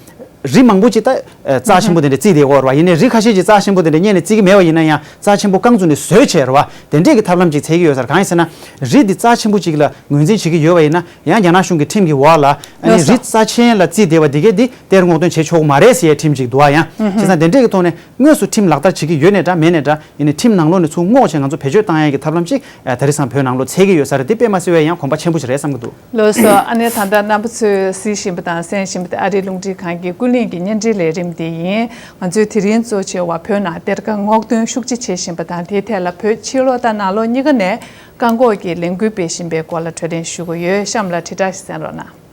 རི་མང་པོ་ཅིག་ད་ཨ་རྩ་ཆེན་པོ་དེ་འདྲ་བརྩིས་བསྡད་ཡོད་རེད་བ། ཡིན་ནའི་རི་ཁ་ཤས་ཀྱིས་རྩ་ཆེན་པོ་དེ་འདྲ་རྙེད་ནས་བརྩི་གི་མེད་པ་ཡིན་ན་ཡང་། རྩ་ཆེན་པོ་རྐང་བཙུགས་ནས་བཟོས་བྱས་རེད་བ། དེ་འདྲས་ཀྱི་ཐབས་ལམ་ཅིག་འཚོལ་གྱི་ཡོད་ས་རེད། གང་ཡིན་ཟེར་ན་རི་འདི་རྩ་ཆེན་པོ་ཅིག་ལ་ངོས་འཛིན་བྱེད་ཀྱི་ཡོད་པ་ཡིན་ན། ཡང་རྒྱ་ནག་གཞུང་གི་ཁྲིམས་ཀྱི་འོག་ལ་ཨ་ནི་ལགས་སོ། རི་རྩ་ཆེན་ལ་བརྩིས་བསྡད་པ་འདི་གས་འདི་གཏེར་སྔོག་འདོན་བྱེད་ཆོག་གི་མ་རེད་ཟེར་ཡའི་ཁྲིམས་ཅིག་འདུག་ཨ། ཡང་བྱས་ཙང་དེ་འདྲས་ཀྱི་ཐོག་ནས་དངོས་སུ་ཁྲིམས་ལག་བསྟར་བྱེད་ཀྱི་ཡོད་ནའི་འདྲ་མེད་ནའི་འདྲ། ཡིན་ནའི་ཁྲིམས་ནང་ལོགས་ནས་ཚུར་བསྔོགས་བྱས་ང་ཚོ་བེད་སྤྱོད་བཏང་ཡས་ཀྱི་ཐབས་ལམ་ཅིག་ཨ་དེ་རིང་སང་བོད་ནང་ལོགས་འཚོལ་གྱི་ཡོད་ས་རེད། དེ་དཔེ་མ་སྲིད་པའི་ཡང་གོམ་པ་ཆེན་པོ་ཞིག་རེད་བསམ་གྱི་འདུག་ལགས་སོ། ཨ་ནི་ད་ལྟ་རྣམ་པ་ཚོས་གཟིགས་བཞིན་པ་དང་གསན་བཞིན་པ་དེ་ཨ་རིའི་རླུང་འཕྲིན་ཁང་གི་ཀུན་གླེང་གི་བརྙན་འཕྲིན་ལས་རིམ་དེ་ཡིན། ང་ཚོས་དེ་རིང་གཙོ་ཆེ་བ་བོད་ནང་གཏེར་ཁ་སྔོག་འདོན་ཤུགས་ཆེ་བྱེད་བཞིན་པ་དང་། དེའི་ཐད་ལ་བོད་ཕྱི་ལོགས་དང་ནང་ལོགས་གཉིས་ཀ་ནས་བཀག་འགོག་གི་ལས་འགུལ་སྤེལ་བཞིན་པའི་སྐོར་ལ་དྲི་བ་དྲིས་ལན་ཞུ་གི་ཡོད། གཤམ་ལ་དྲིལ་བསྒྲགས་ཤིག་གསན་རོགས་གནང་།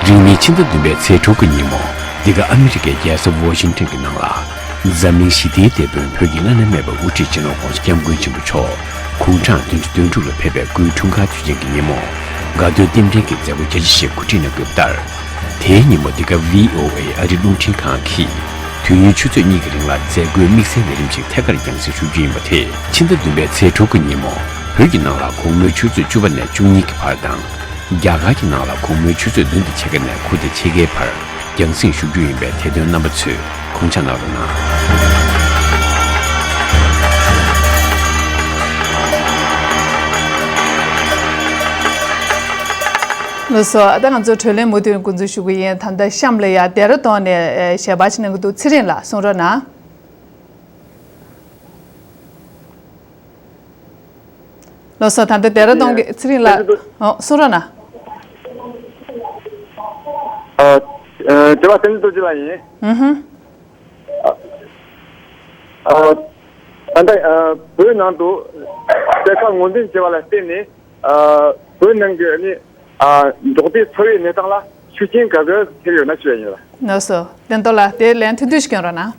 རིང་མིན་ཕྱི་ཟླ་བདུན་པའི་ཚེས་དྲུག་གི་ཉིན་མོ། འདི་ག་ཨ་མི་རི་ཀའི་རྒྱལ་ས་ཝོ་ཤིང་ཊོན་གྱི་ནང་ལ། འཛམ་གླིང་ཞི་བདེའི་དེད་དཔོན་བོད་ཀྱི་བླ་ན་མེད་པ་དབུ་ཁྲིད་སྤྱི་ནོར་༸གོང་ས་༸སྐྱབས་མགོན་ཆེན་པོ་མཆོག་དགུང་གྲངས་བདུན་ཅུ་དོན་དྲུག་ལ་ཕེབས་པའི་སྐུའི་འཁྲུངས་སྐར་དུས་ཆེན་གྱི་ཉིན་མོ། དགའ་སྟོན་རྟེན་འབྲེལ་གྱི་མཛད་སྒོ་རྒྱ་ཆེ་ཞིག་གོ་སྒྲིག་གནང་དགོས་པ་ལྟར། དེའི་ཉིན་མོ་འདི་ག་ཝི་ཨོ་ཨེ་ཨ་རིའི་རླུང་འཕྲིན་ཁང་གིས། དུས་ཡུན་ཆུ་ཚོད་གཉིས་ཀྱི་རིང་ལ་མཛད་སྒོའི་དམིགས་བསལ་ལས་རིམ་ཞིག་ཐད་ཀར་རྒྱང་སྲིང་ཞུ་རྒྱུ་ཡིན་པ་དེ། ཕྱི་ཟླ་བདུན་པའི་ཚེས་དྲུག་གི་ཉིན་མོ། བོད་ཀྱི་ནང་ལ་དགོང་མོའི་ཆུ་ཚོད་བཅུ་པ་ནས་བཅུ་གཉིས་ཀྱི་བར་དང་། རྒྱ་གར་གྱི་ནང་ལ་དགོང་མོའི་ཆུ་ཚོད་བདུན་དང་ཕྱེད་ཀ་ནས་དགུ་དང་ཕྱེད་ཀའི་བར་རྒྱང་སྲིང་ཞུ་རྒྱུ་ཡིན་པས། དེ་དོན་རྣམ་པ་ཚོས་དགོངས་འཇགས་གནང་རོགས་གནང་། ལགས་སོ། ད་ང་ཚོ་དྲི་བ་དྲིས་ལན་མུ་མཐུད་འགོ་འཛུགས་ཞུ་གི་ཡིན། ད་ལྟ་གཤམ་ལ་ཡ་ལྡེ་ར་ལྡུན་ནས་ཨེ་ཞལ་པར་ཞིག་གནང་གི་འདུག་ཚེ་རིང་ལགས་གསུང་རོགས་གནང་། ལགས་སོ། ད་ལྟ་ལྡེ་ར་ལྡུན་གྱི་ཚེ་རིང་ལགས། ཨོ་གསུང་རོགས་གནང་། ཨ། ཨ། དྲི་བ་བསྟན་འཛིན་རྡོ་རྗེ་ལགས་ཡིན། ཨུ་ཧུ། ཨ། ཨ། ད་ལྟ་ཨ་བོད་ནང་དུ་གཏེར་ཁ་སྔོག་འདོན་བྱས་པ་ལ་བརྟེན་ནས། ཨ། བོད་ནང་གི་ནི་ཨ་འབྲོག་སྡེའི་འཚོ་བའི་གནས་སྟངས་ལ་ཤུགས་རྐྱེན་ག་ཚོད་ཐེབས་ཡོད་ན་ཞུ་ཡ་ཡིན་ལ། ལགས་སོ། བསྟན་རྡོར་ལགས། དེའི་ལན་ཐུང་ཐུང་ཞིག་སྐྱོན་རོགས་གནང་།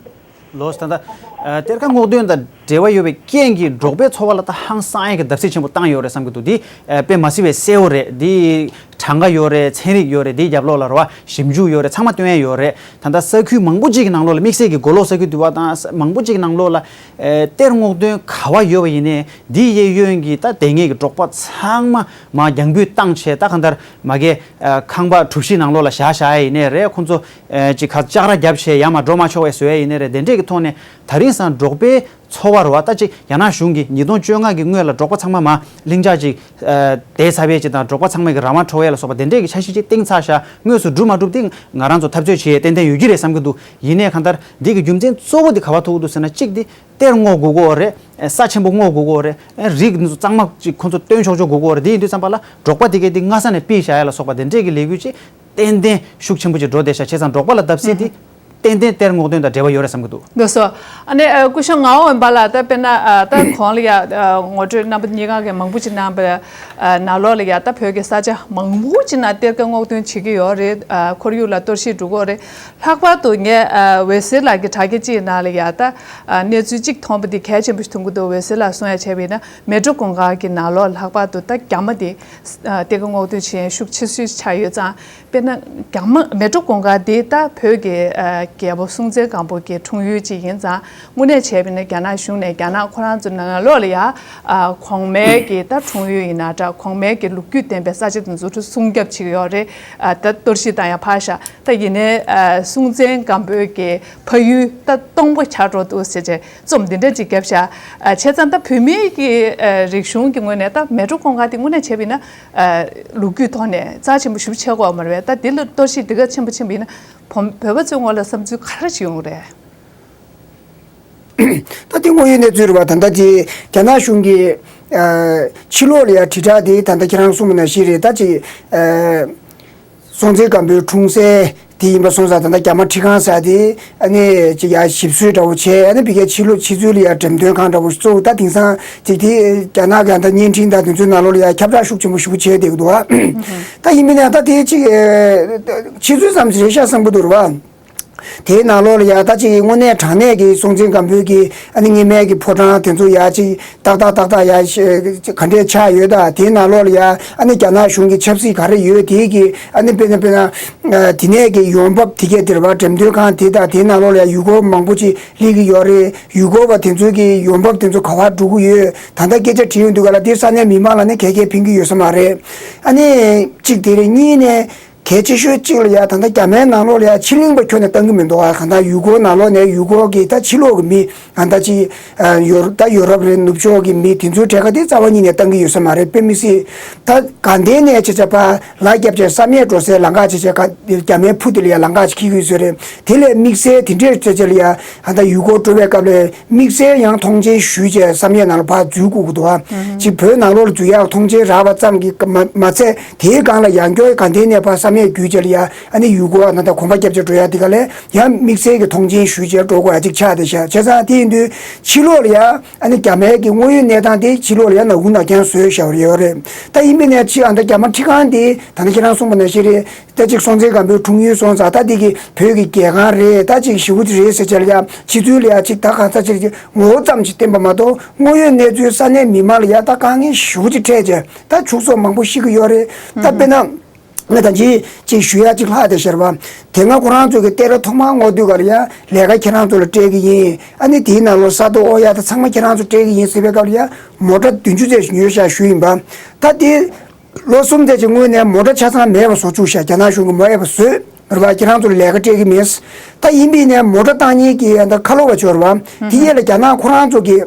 ལགས་སོ། ད་ལྟ་ཨ་གཏེར་ཁ་སྔོག་འདོན་དང་འབྲེལ་བ་ཡོད་པའི་རྐྱེན་གྱིས་འབྲོག་པའི་འཚོ་བ་ལ་ད་ཧང་སང་ཡས་ཀྱི་བརྡབ་གསིག་ཆེན་པོ་བཏང་ཡོད་རེད་བསམ་གྱི་འདུག་འདི་ཨ་དཔེ་མ་སྲིད་པའི་གསལ་བོ་རེད། འདི་གྲངས་ཀ་ཡོད་རེད། ཚན་རིག་ཡོད་རེད། འདིའི་རྒྱབ་ལོགས་ལ་རེད་བ། ཞིབ་འཇུག་ཡོད་རེད། ཚང་མ་སྟོན་ཡས་ཡོད་རེད། ད་ལྟ་ས་ཁུལ་མང་པོ་ཅིག་གི་ནང་ལོགས་ལ། དམིགས་བསལ་གྱི་མགོ་ལོག་ས་ཁུལ་དུ་བ་དང་ས་མང་པོ་ཅིག་གི་ནང་ལོགས་ལ་ཨེ་གཏེར་སྔོག་འདོན་ག་བ་ཡོད་པ་ཡིན་ནའི། འདིའི་གཡས་གཡོན་གྱི་ད་དེ་སྔའི་གི་འབྲོག་པ་ཚང་མ་མར་རྒྱང་འབུད་བཏང་བྱས། ད་གང་ལྟར་མ་གི་ཨ་ཁང་པ་གྲུ་བཞི་ནང་ལོགས་ལ་བཞག་བཞག་ཡས་ཡིན་ནའི་རེད། ཁོང་ཚོ་ཨེ་ཅིག་ག་ལྕགས་ར་བརྒྱབ་བྱས་ཡར་མར་འགྲོ་མ་ཆོག་པའི་བཟོ་ཡས་ཡིན་ནའི་རེད། དེ་འདྲས་ཀྱི་ཐོག་ནས་ད་རིང་སང་འབྲོག་པའི་འཚོ་བ་རེད་བ། ད་ཅིག་རྒྱ་ནག་གཞུང་གིས་ཉིས་སྟོང་བཅོ་ལྔ་གི་སྔོན་ལ་འབྲོག་པ་ཚང་མ་མར་ལྷིང་འཇགས་ཅིག་ཨ་བསྡད་ཚར་བའི་ཅིག་དང་། འབྲོག་པ་ཚང་མ་གི་རང་དབང་འཕྲོག་ཡས་ལ་སོགས་པ་དེ་འདྲས་ཀྱི་འཆར་གཞི་ཅིག་བཏིང་ཚར་བཞག་དངོས་སུ་འགྲུབ་མ་འགྲུབ་དེ་ང་རང་ཚོ་འཐབ་རྩོད་བྱེད་ཡས་ཏན་ཏན་ཡོད་ཀྱི་རེད་བསམ་གྱི་འདུག་ཡིན་ནའི་གང་ལྟར་འདི་གི་རྒྱུ་མཚན་གཙོ་བོ་དེ་ག་བ་ཐུག་གི་འདུག་ཟེར་ན། གཅིག་དེ་གཏེར་སྔོག་དགོས་ཀྱི་ཡོད་རེད། ས་ཆེན་པོ་སྔོག་དགོས་ཀྱི་ཡོད་རེད། རིགས་འདི་ཚོ་གཙང་མ་ཅིག་ཁོང་ཚོ་བཏོན་ཆོག་ཆོག་དགོས་ཀྱི་ཡོད་རེད། དེ་ཡིན་དུས་ཙམ་པ་ལ་འབྲོག་པ་དེ་གས་དེ་སྔ་ས་ནས་ཕུད་བཞག་ཡས་ལ་སོགས་པ་དེ་འདྲས་ཀྱི་ལས་འགུལ་ཅིག་ཏན་ཏན་ཤུགས་ཆེན་པོ་ཅིག་འགྲོ་བསྡད་ཤག་བྱས་ཙང་འབྲོག་པ་ལ་བརྡབ་གསིག་དེ་ཏན་ཏན་གཏེར་སྔོག་འདོན་དང་འབྲེལ་བ་ཡོད་རེད་བསམ་གྱི་འདུག་ལགས་སོ། ཨ་ནི་ཨ་སྐུ་ཞབས་ངག་དབང་འོད་འབར་ལགས། ད་དཔེར་ན་ཨ་ད་གོང་ལ་ཡ་ཨ་ངོ་སྤྲོད་རྣམ་པ་གཉིས་ཀ་གིས་མང་པོ་ཅིག་གནང་བའི་ཨ་ནང་ལོགས་ལ་ཡ། ད་བོད་ཀྱི་ས་ཆ་མང་པོ་ཅིག་ནང་གཏེར་ཁ་སྔོག་འདོན་བྱེད་ཀྱི་ཡོད་རེད། ཨ་ཁོར་ཡུག་ལ་གཏོར་བཤིག་འགྲོ་གི་ཡོད་རེད། ལྷག་པར་དུ་ངས་ཨ་འོད་ཟེར་ལགས་ཀྱི་དྲ་རྒྱ་ཅིག་ནང་ལ་ཡ་ད་ཨ་གནས་ཚུལ་ཅིག་མཐོང་པ་འདི་གལ་ཆེན་པོ་ཞིག་མཐོང་གི་འདུག་འོད་ཟེར་ལགས་གསུང་ཡ་བྱས་པ་ཡིན་ན། མལ་གྲོ་གུང་དཀར་གྱི་ནང་ལོགས་ལྷག་པར་དུ་ད་རྒྱ་མ་དེ་ཨ་གཏེར་ཁ་སྔོག་འདོན་བྱེད་ཤུགས་ཆེ་ཤོས་ཆགས་ཡོད་ཙང་། དཔེར་ན་རྒྱ་མ་མལ་གྲོ་གུང་དཀར་དེ་ད་བོད་ཀྱི་ཨ་ རྒྱལ་པོ་སྲོང་བཙན་སྒམ་པོ་གི་འཁྲུངས་ཡུལ་གཅིག་ཡིན་ཙང་། དངོས་གནས་བྱས་པ་ཡིན་ན་རྒྱ་ནག་གཞུང་ནས་རྒྱ་ནག་ཁོ་རང་ཚོ་ནང་ལོགས་ལ་ཡ། ཨ། གོང་མའི་གི་ད་འཁྲུངས་ཡུལ་ཡིན་ན་འདྲ། གོང་མའི་གི་ལོ་རྒྱུས་ལྡན་པའི་ས་ཆ་དེ་ཚོ་སྲུང་སྐྱོབ་བྱེད་ཀྱི་ཡོད་རེད། ཨ། ད་གཏོར་བཤིག་བཏང་ཡ་ཕར་བཞག་ད་ཡིན་ནའི། ཨ། སྲོང་བཙན་སྒམ་པོའི་གི་ཕ་ཡུལ་ད་སྟོང་པ་ཆགས་འགྲོ་འདུག་ཟེར་བྱས་རྩོམ་འདི་འདྲ་ཅིག་བརྒྱབ་ཤག་ཨ། བྱས་ཙང་ད་བོད་མིའི་གི། ཨ། རིག་གཞུང་གི་ངོས་ནས་ད་མལ་གྲོ་གུང་དཀར་དེ་དངོས་གནས་བྱས་པ་ཡིན་ན། ཨ། ལོ་རྒྱུས་ཐོག་ནས་རྩ་ཆེན་པོ་ཞེ་པོ་ཆགས་ཀྱི་ཡོད་མ་རེད་པས། ད་འདི་ལ་གཏོར་བཤིག་འདི་ག་ཆེན་པོ་ཕྱིན་པ་ཡིན་ན། བོ་བོད་པ་ཚོའི་ངོས་ལ་བསམ་ཚུལ་ག་རེ་ཞིག་ཡོང་གི་རེད། ད་དེ་དངོས་ཡོད་གནས་ཚུལ་རེད་པ། ད་ལྟ་དེ་རྒྱ་ནག་གཞུང་གིས། ཨ། ཕྱི་ལོགས་ལ་ཡ་དྲིལ་བསྒྲགས་དེ་ད་ལྟ་ཁྱེད་རང་གསུངས་པ་ནང་བཞིན་རེད། ད་ཅིག་ཨ། སྲོང་བཙན་སྒམ་པོའི་འཁྲུངས་སའི་དེ་ཡིན་པ་སོང་ཙང་། ད་ལྟ་རྒྱ་དམར་ཁྲི་ཁང་ཟེར་དེ་ཨ་ནི་ཅིག་ཡ་ཞིབ་བཟོ་འདྲ་བོ་བྱས། ཨ་ནི་ཕ་གིའི་ཕྱི་ལོགས་ཕྱི་ཚུལ་ལ་ཡ་འགྲེམས་སྟོན་ཁང་འདྲ་བོ་གཙོ་བོ། ད་དེང་སང་ཅིག་དེ་རྒྱ་ནག་གི་ད་བརྙན་འཕྲིན་དང་དེ་ཚོའི་ནང་ལོགས་ལ་ཡ་ཁྱབ་བསྒྲགས་ཤུགས་ཆེན་པོ་ཞེ་པོ་བྱས་བསྡད་ཀྱི་འདུག་ཨ། ད་ཡིན་པ་ཡིན་ན་ད་དེ་ཅིག་ཨ། ཕྱི་ཚུལ་ཙམ་ཞིག་རེད་ཤག་བསམ་གྱི་འདུག་རེད་པ། དེའི་ནང་ལོགས་ལ་ཡ་ད་ཅིག་དངོས་གནས་དྲང་གནས་ཀྱི་སྲོང་བཙན་སྒམ་པོའི་གི་ཨ་ནི་སྔོན་མའི་གི་ཕོ་བྲང་དེ་ཚོ་ཡ་ཅིག་ཏག་ཏག་ཏག་ཏག་ཡ་ཤ་ག་འདྲས་ཆགས་ཡོད། ད་དེའི་ནང་ལོགས་ལ་ཡ་ཨ་ནི་རྒྱ་ནག་གཞུང་གི་ཆབ་སྲིད་ག་རེ་ཡོད། དེའི་གི་ཨ་ནི་དཔེར་ན་དཔེར་ན་ཨ། དེ་ནས་གི་ཡོང་འབབ་དེ་གས་དེ་རེད་པ། འགྲེམས་སྟོན་ཁང་དེ་དང་དེའི་ནང་ལོགས་ལ་ཡ་ཡུལ་སྐོར་མང་པོ་ཅིག་སླེབས་ཀྱི་ཡོད་རེད། ཡུལ་སྐོར་བ་དེ་ཚོའི་གི་ཡོང་འབབ་དེ་ཚོ་ག་པར་འགྲོ་གི་ཡོད། ད་ལྟ་སྐད་ཆ་དྲིས་ཡོང་དུས་ག་ལ་དེ་ས་གནས་མི་མང་ལ་ནི་ག་གས་ཕན་གྱི་ཡོད་ས་མ་རེད། ཨ་ནི་གཅིག་དེ་རེད། གཉིས་ནས། གལ་ཆེ་ཤོས་གཅིག་ལ་ཡ་ད་ལྟ་རྒྱ་མའི་ནང་ལོགས་ལ་ཡ་ཕྱི་གླིང་པ་ཁྱོན་ནས་བཏང་གི་མི་འདུག་ཨ། གང་ལྟར་ཡུལ་སྐོར་ནང་ལོགས་ནས་ཡུལ་སྐོར་གྱི་ད་ཕྱི་ལོགས་ཀྱི་མི། གང་ལྟར་ཅིག་ཨ། ཡོ་ད་ཡོ་རོབ་རེད། ནུབ་ཕྱོགས་ཀྱི་མི་དེ་ཚོའི་གྲས་ཀ་དེ་རྩ་བ་ཉིད་ནས་བཏང་གི་ཡོད་ས་མ་རེད། དཔེ་མི་སྲིད། ད་དགའ་ལྡན་ནས་ཆ་ཆ་ཕར་ལ་རྒྱབ་བྱས་བསམ་ཡས་འགྲོ་སའི་ལམ་ཁ་ཆ་ཆ་ག་རྒྱ་མའི་ཕུ་དེ་ལ་ཡ་ལམ་ཁ་ཅིག་འཁེལ་གྱི་ཡོད་ས་རེད། དེ་ལས་དམིགས་བསལ་དེ་འདྲས་ཆ་ཆ་ལ་ཡ་ད་ལྟ་ཡུལ་སྐོར་འགྲོ་བའི་སྐབས་ལ་དམིགས་བསལ་ཡང་མཐོང་ཆེན་ཞུས་བྱས་བསམ་ཡས་ནང་ལ་ཕར་འཛུལ་དགོས་ཀྱི་འདུག་ཨ། ཅིག་བོད་ནང་ལོགས་ལ་འཛུལ་ཡག་མཐོང་ཆེན་རག་པ་ཙམ་གྱིས་མ་མ་ཚད། དེའི་སྒང་ལ་ཡང་བསྐྱར་དགའ་ལྡན་ནས་ཕར་བསམ་ཡས་བརྒྱུད་བྱས་ལ་ཡ་ཨ་ནི་ཡུལ་སྐོར་བ་ནང་ད་གོམ་པ་རྒྱབ་བྱས་འགྲོ་ཡ་དེ་ག་ལས་ཡང་དམིགས་བསལ་གྱི་མཐོང་ཆེན་ཞུས་བྱས་འགྲོ་དགོས་ཡ་ཅིག་ཆགས་བསྡད་ཤག་བྱས་ཙང་དེ་ཡིན་དུས་ཕྱི་ལོགས་ལ་ཡ་ཨ་ནི་རྒྱ་མའི་གི་དངོས་ཡོད་གནས་སྟངས་དེ་ཕྱི་ལོགས་ལ་ཡ་ནག་ཁུང་ནག་རྐྱང་བཟོས་བཞག་པ་རེད། ད་ཡིན་པ་ཡིན་ནའི་ཅིག་ཨ་ད་རྒྱ་དམར་ཁྲི་ཁང་དེ་ད་ནི་ཁྱེད་རང་གསུངས་པ་ནང་བཞིན་རེད། ད་ཅིག་སྲོང་བཙན་སྒམ་པོའི་འཁྲུངས་ཡུལ་སོང་ཙང་ད་འདི་གི་བོད་ཀྱི་རྒྱལ་ཁང་རེད། ད་ཅིག་ཞེ་པོ་ཅིག་རེད་ཟེར་བྱས་ལ་ཡ་ཕྱི་ཚུལ་ལ་ཡ་ཅིག་ད་གང་ཟག་ཅིག་ཅིག་ངོ་བོ་ཙམ་ཅིག་བསྟན་པ་མ་གཏོགས། དངོས་ཡོད་གནས་ཚུལ་ས་གནས་མི་མང་ལ་ཡ་ད་དཀའ་ངལ་ཞེ་པོ་ཅིག་འཕྲད་བྱས། ད་ཕྱུགས་ཟོག་མང་པོ་ཤི་གི་ཡོད་རེད། ད་དཔེར་ན་ང་ད་ཅིག་ཅིག་ཞུ་ཡ་ཅིག་ལྷག་བསྡད་ཤག་རེད་པ། དེ་སྔ་ཁོ་རང་ཚོ་གི་གཏེར་ཁ་ཐོག་མར་བསྔོག་དུས་ག་ལ་ཡ་ལས་ཀ་ཁྱེད་རང་ཚོ་ལ་སྤྲད་གི་ཡིན། ཨ་ནི་དེའི་ནང་ལོགས་ས་རྡོ་ཨོ་ཡ་ད་ཚང་མ་ཁྱེད་རང་ཚོ་སྤྲད་གི་ཡིན་ཟེར་བའི་སྐབས་ལ་ཡ་མོ་ཊ་བདུན་ཅུ་ཙམ་ཞིག་ཉོས་ཤག་ཞུ་ཡིན་པ། ད་དེ་ལོ་གསུམ་ཙམ་ཅིག་སྔོན་ནས་མོ་ཊ་ཆ་ཚང་མེད་པ་བཟོ་བཅུག་ཤག་རྒྱ་ནག་གཞུང་གིས་མ་ཡོད་པ་བཟོས་རེད་པ། ཁྱེད་རང་ཚོ་ལ་ལས་ཀ་སྤྲད་གི་མེད། ད་ཡིན་པ་ཡིན་ནའི་མོ་ཊ་བཏང་མཁན་གྱི་ད་ཁ་ལོ་བ་ཅིག་ཡོད་རེད་པ། དེ་ཡས་ལ་རྒྱ་ནག་ཁོ་རང་ཚོ་གི་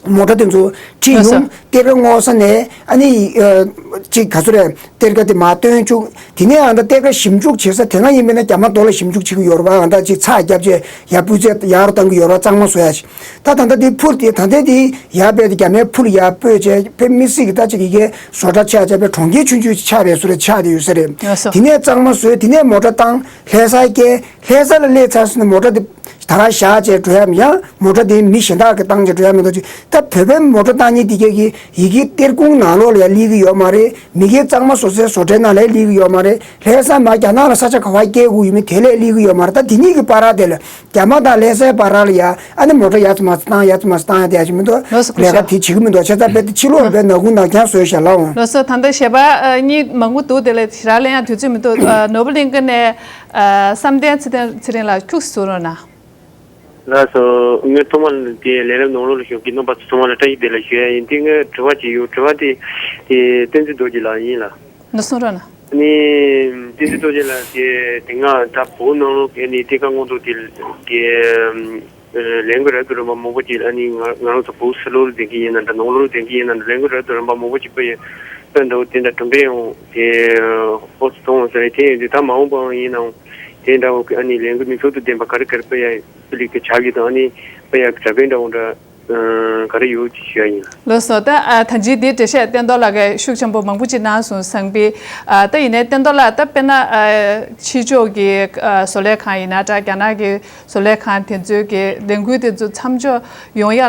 མོ་ཊ་དེ་ཚོ་ཁྲིད་ཡོང་། གཏེར་ཁ་བསྔོག་ས་ནས་ཨ་ནི་ཨ་ཅིག་ག་ཚོད་རེད། གཏེར་ཁ་དེ་མར་བཏོན་བཅུག་དེ་ནས་ཨ་ད་གཏེར་ཁ་ཞིབ་འཇུག་བྱེད་ས། དེ་སྔ་ཡིན་པ་ཡིན་ན་རྒྱ་མ་རྡོ་ལ་ཞིབ་འཇུག་བྱེད་ཀྱི་ཡོད་རེད་པ། ཨ་ད་ཅིག་ཚགས་རྒྱབ་བྱས་ཡར་སྤུས་ཚད་ཡར་བཏང་གི་ཡོད་རེད་པ། གཙང་མ་བཟོ་ཡ་ཞིག་ད་ད་ལྟ་དེ་ཕུ་དེ་ད་ལྟ་དེ་ཡར་སྤོས་ཏེ་རྒྱ་མའི་ཕུ་ལ་ཡར་སྤོས་བྱས་དཔེ་མི་སྲིད་ཀྱི་ད་ཅིག་ཡི་གེ་བཟོ་གྲྭ་ཆགས་བྱས་པའི་གྲོང་ཁྱེར་ཆུང་ཆུང་ཆགས་པའི་བཟོ་འདྲ་ཆགས་བསྡད་ཡོད་ས་རེད། ལགས་སོ། དེ་ནས་གཙང་མ་བཟོས། དེ་ནས་མོ་ཊ་བཏང་། ལྷ་ས་བསྐྱལ། ལྷ་ས་ལ་སླེབས་ཚར་སོང་ན་མོ་ཊ་དེ་ད་ག་བཞག་བྱས་འགྲོ་ཡ་མི། ཡང་མོ་ཊ་དེ་མི་གཞན་དག་གིས་བཏང་བྱས་འགྲོ་ཡ་མི་འདུག་ཅིག་ད་བོད་པའི་མོ་ཊ་བཏང་མཁན་དེ་གས་ཀྱི་ཡི་གེ་གཏེར་ཁུང་ནང་ལོགས་ལ་ཡ་སླེབས་ཀྱི་ཡོད་མ་རེད། མི་སྒེར་གཙང་མ་བཟོ་སའི་བཟོ་གྲྭའི་ནང་ལ་ཡ་སླེབས་ཀྱི་ཡོད་མ་རེད། ལྷ་ས་མར་རྒྱ་ནག་ལ་ས་ཆ་ག་པར་བསྐྱལ་དགོས་ཡོད་མེད་དེ་ལ་ཡ་སླེབས་ཀྱི་ཡོད་མ་རེད། ད་དེ་གཉིས་ཀྱི་བར་དེ་ལ། རྒྱ་མ་དང་ལྷ་སའི་བར་ལ་ཡ་ཨ་ནི་མོ་ཊ་ཡར་ཙམ་མར་ཙམ་བཏང་། ཡར་ཙམ་མར་ཙམ་བཏང་ཡ་དེ་ཡ་ཞིག་མི་འདུག་ལགས་སོ། ལས་ཀ་དེ་བྱེད་ཀྱི་མི་འདུག་བྱས་ཙང་རྦད་དེ་ཕྱི་ལོགས་རྦད་ནག་ཁུང་ནག་རྐྱང་བཟོས་ཤག་ལགས། ལགས་སོ། ད་ལྟ་གཞས་པ་ཨ་གཉིས་མང་པོ་འདུག་དེ་ལ་ཞེ་དྲག་གླེང་ཡ་དུས་ཚོད་མི་འདུག་ཨ་ནོར་བུ་གླིང་ག་ནས་ཨ་བསམ་གཏན་ཚེ་རིང་། ཚེ་རིང་ལགས་ཁྱུག་ཙམ་གསུང་རོགས་གནང་། ལགས་སོ། ངས་ཐོག་མར་དེ་ལས་རིམ་ནང་ལོགས་ལ་ཞུགས་མཁན་རྣམ་པ་ཚོ་ཚང་མ་ལ་བཀྲ་ཤིས་བདེ་ལེགས་ཞུ་ཡ་ཡིན། དེ་ངས་དྲི་བ་ཅིག་ཡོད། དྲི་བ་དེ་དེ་བསྟན་འཛིན་རྡོ་རྗེ་ལགས་ཡིན་ལགས། ནོར་སོང་རོགས་གནང་། ནི་བསྟན་འཛིན་རྡོ་རྗེ་ལགས་དེ་དེ་སྔ་ད་བོད་ནང་ལོགས་ཀྱི་ནི་གཏེར་ཁ་བསྔོག་འདུག་དེ་དེ་ལས་འགུལ་རབ་ཏུ་རིམ་པ་མང་པོ་ཅིག་ཨ་ནི་ང་ང་རང་ཚོ་བོད་ཕྱི་ལོགས་ལ་བསྡད་མཁན་ཡིན་ན་འདྲ། ནང་ལོགས་ལ་བསྡད་མཁན་ཡིན་ན་འདྲ། ལས་འགུལ་རབ་ཏུ་རིམ་པ་མང་པོ་ཅིག་སྤེལ་ཡོད། སྤེལ་འདུག་དེ་འདྲ་གྲུབ་འབྲས་ཡང་དེ་ཧོ་སུ་གཏོང་ཟེར་དེ་ཡིན་དུས། ད་མ་འོངས་པའང་ཡིན་ནའང་དེ་འདྲ་བོ་ཨ་ནི་ལས་འགུལ་མིང་དོན་དང་ལྡན་པ་ག་རེ་ག་རེ་སྤེལ་ཡ་སྤེལ་ལེགས་ཀྱི་བྱ་གི་དང་ཨ་ནི་སྤེལ་ཡ་གི་གྲ་སྒྲིག་འདྲ་བོ་འདྲ། ཨ། ག་རེ་ཡོད་ཅེས་ཞུ་ཡ་ཡིན། ལགས་སོ། ད་ཨ་ད་ཅི་འདིའི་འགྲེལ་བཤད་བསྟན་རྡོར་ལགས་ཀྱིས་ཤུགས་ཆེན་པོ་མང་པོ་ཅིག་གནང་སོང་། བཟང་པོའི། ཨ། ད་ཡིན་ནའི་བསྟན་རྡོར་ལགས། ད་དཔེར་ན་ཨ་ཕྱི་ཕྱོགས་ཀྱི་ཨ་བཟོ་ལས་ཁང་ཡིན་ན་འདྲ། རྒྱ་ནག་གི་བཟོ་ལས་ཁང་དེ་ཚོའི་གི་ལས་འགུལ་དེ་ཚོ་མཚམས་འཇོག་ཡོང་ཡ་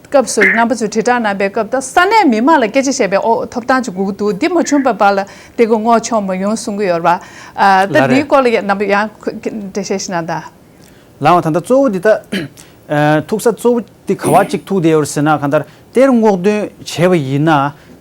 སྐབས་སུ་རྣམ་པ་ཚོས་དྲིལ་བསྒྲགས་གནང་པའི་སྐབས། ད་ས་གནས་མི་མང་ལ་སྐད་ཆ་བཤད་པའི་ཨོ་ཐོབ་ཐང་ཅིག་དགོས་ཀྱི་འདུག་འདི་མ་བྱུང་བའི་བར་ལ་དེ་གི་བསྔོག་ཆོག་མ་ཡོང་གསུང་གི་ཡོད་རེད་པ། ཨ། ད་ལགས་རེད། འདིའི་སྐོར་ལ་ཡང་རྣམ་པ་ཡང་འགྲེལ་བཤད་ཞིག་གནང་དང་། ལགས་འོང་། ད་ལྟ་གཙོ་བོ་འདི་ད་ཨ་ཐུག་ས་གཙོ་བོ་འདི་ག་བ་གཅིག་ཐུག་བསྡད་ཡོད་རེད་ཟེར་ན། གང་ལྟར་གཏེར་སྔོག་འདོན་བྱས་པ་ཡིན་ན་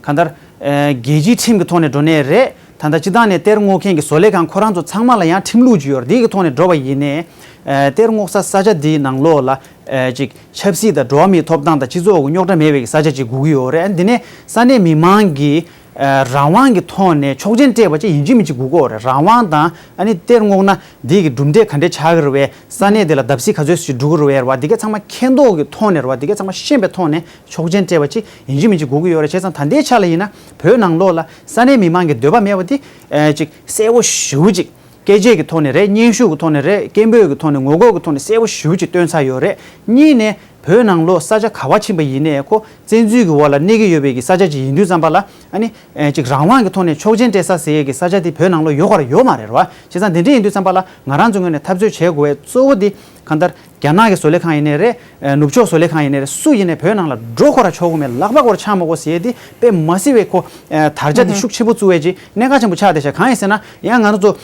གང་ལྟར་ཨ་རྒྱལ་སྤྱིའི་ཁྲིམས་ཀྱི་ཐོག་ནས་འགྲོ་ནའི་རེད། ད་ལྟ་སྤྱི་བཏང་ནས་གཏེར་སྔོག་མཁན་གྱི་བཟོ་ལས་ཁང་ཁོ་རང་ཚོ་ཚང་མ་ལ་ཡང་ཁྲིམས་ལུགས་ཅིག་ཡོད་རེད། འདི་གི་ཐོག་ནས་འགྲོ་བ་ཡིན་ནའི། ཨ་གཏེར་སྔོག་ས་ས་ཆ་འདིའི་ནང་ལོགས་ལ་ཨ་ཅིག་ཆབ་སྲིད་དང་འགྲོ་བ་མིའི་ཐོབ་ཐང་དང་སྤྱི་ཚོགས་ཀྱི་རྙོག་དྲ་མེད་པའི་གི་ས་ཆ་ཅིག་དགོས་ཀྱི་ཡོད་རེད། འདི་ནས་ས་གནས་མི་མང་གི་ཨ་རང་དབང་གི་ཐོག་ནས་ཆོག་མཆན་སྤྲད་པ་ཅིག་ཡིན་གཅིག་མིན་གཅིག་དགོས་ཀྱི་ཡོད་རེད། རང་དབང་དང་ཨ་ནི་གཏེར་སྔོག་ན་འདི་གི་གྲུབ་འབྲས་ག་འདྲས་ཆགས་ཀྱི་རེད་པས། ས་གནས་དེ་ལ་བརྡབ་གསིག་ག་ཚོད་ཅིག་འགྲོ་གི་རེད་པས་རེད་པ། འདི་ག་ཚང་མ་མཁྱེན་རྟོགས་ཀྱི་ཐོག་ནས་རེད་པ། འདི་ག་ཚང་མ་ཤེས་པའི་ཐོག་ནས་ཆོག་མཆན་སྤྲད་པ་ཅིག་ཡིན་གཅིག་མིན་གཅིག་དགོས་ཀྱི་ཡོད་རེད། བྱས་ཙང་ད་ལྟའི་ཆ་ལ་ཡིན་ན་བོད་ནང་ལོགས་ལ་ས་གནས་མི་མང་གི་འདོད་པ་མེད་པ་དེ་ཨ་ཅིག་གསལ་པོ་ཞེ་པོ་ཅིག་སྐད་ཆའི་གི་ཐོག་ནས་རེད། སྙན་ཞུ་གི་ཐོག་ནས་རེད། སྐད་འབོད་ཀྱི་ཐོག་ནས། ངོ་རྒོལ་གྱི་ཐོག་ནས་གསལ་པོ་ཞེ་པོ་ཅིག་བཏོན་ཚར་ཡོད་རེད། གཉིས་ནས་བོད་ནང་ལོགས་ས་ཆ་ག་པར་ཕྱིན་པ་ཡིན་ནའི་ཁོ་བཙན་འཛུལ་གྱི་འོག་ལ་གནས་ཀྱི་ཡོད་པའི་གི་ས་ཆ་ཅིག་ཡིན་དུས་ཙམ་པ་ལ་ཨ་ནི་ཨ་ཅིག་རང་དབང་གི་ཐོག་ནས་ཆོག་མཆན་སྤྲད་ས་ཟེར་ཡས་ཀྱི་ས་ཆ་དེ་བོད་ནང་ལོགས་ཡོད་ག་རེད། ཡོད་མ་རེད་པ། བྱས་ཙང་དེ་འདྲ་ཡིན་དུས་ཙམ་པ་ལ་ང་རང་ཚོའི་ངོས་ནས་འཐབ་རྩོད་བྱེད་དགོས་པའི་གཙོ་བོ་དེ་གང་ལྟར་རྒྱ་ནག་གི་བཟོ་ལས་ཁང་ཡིན་ནའི་རེད། ཨ་ནུབ་ཕྱོགས་བཟོ་ལས་ཁང་ཡིན་ནའི་རེད། སུ་ཡིན་ནའི་བོད་ནང་ལ་འགྲོ་ཁོ་ར་ཆོག་གི་མེད། ལག་པ་ཁོ་ར་འཆང་མ་དགོས་ཟེར་ཡས་དེ་དཔེ་མ་སྲིད་པའི་ཁོ་ཨ་དར་ཆ་དེ་ཤུགས་ཆེན་པོ་བཙུགས་པའི་ཅིག་གནད་འགག་ཆེན་པོ་ཆགས་བསྡད་ཤག་གང་ཡིན་ཟེར་ན་ཡང་ང་རང་ཚོ་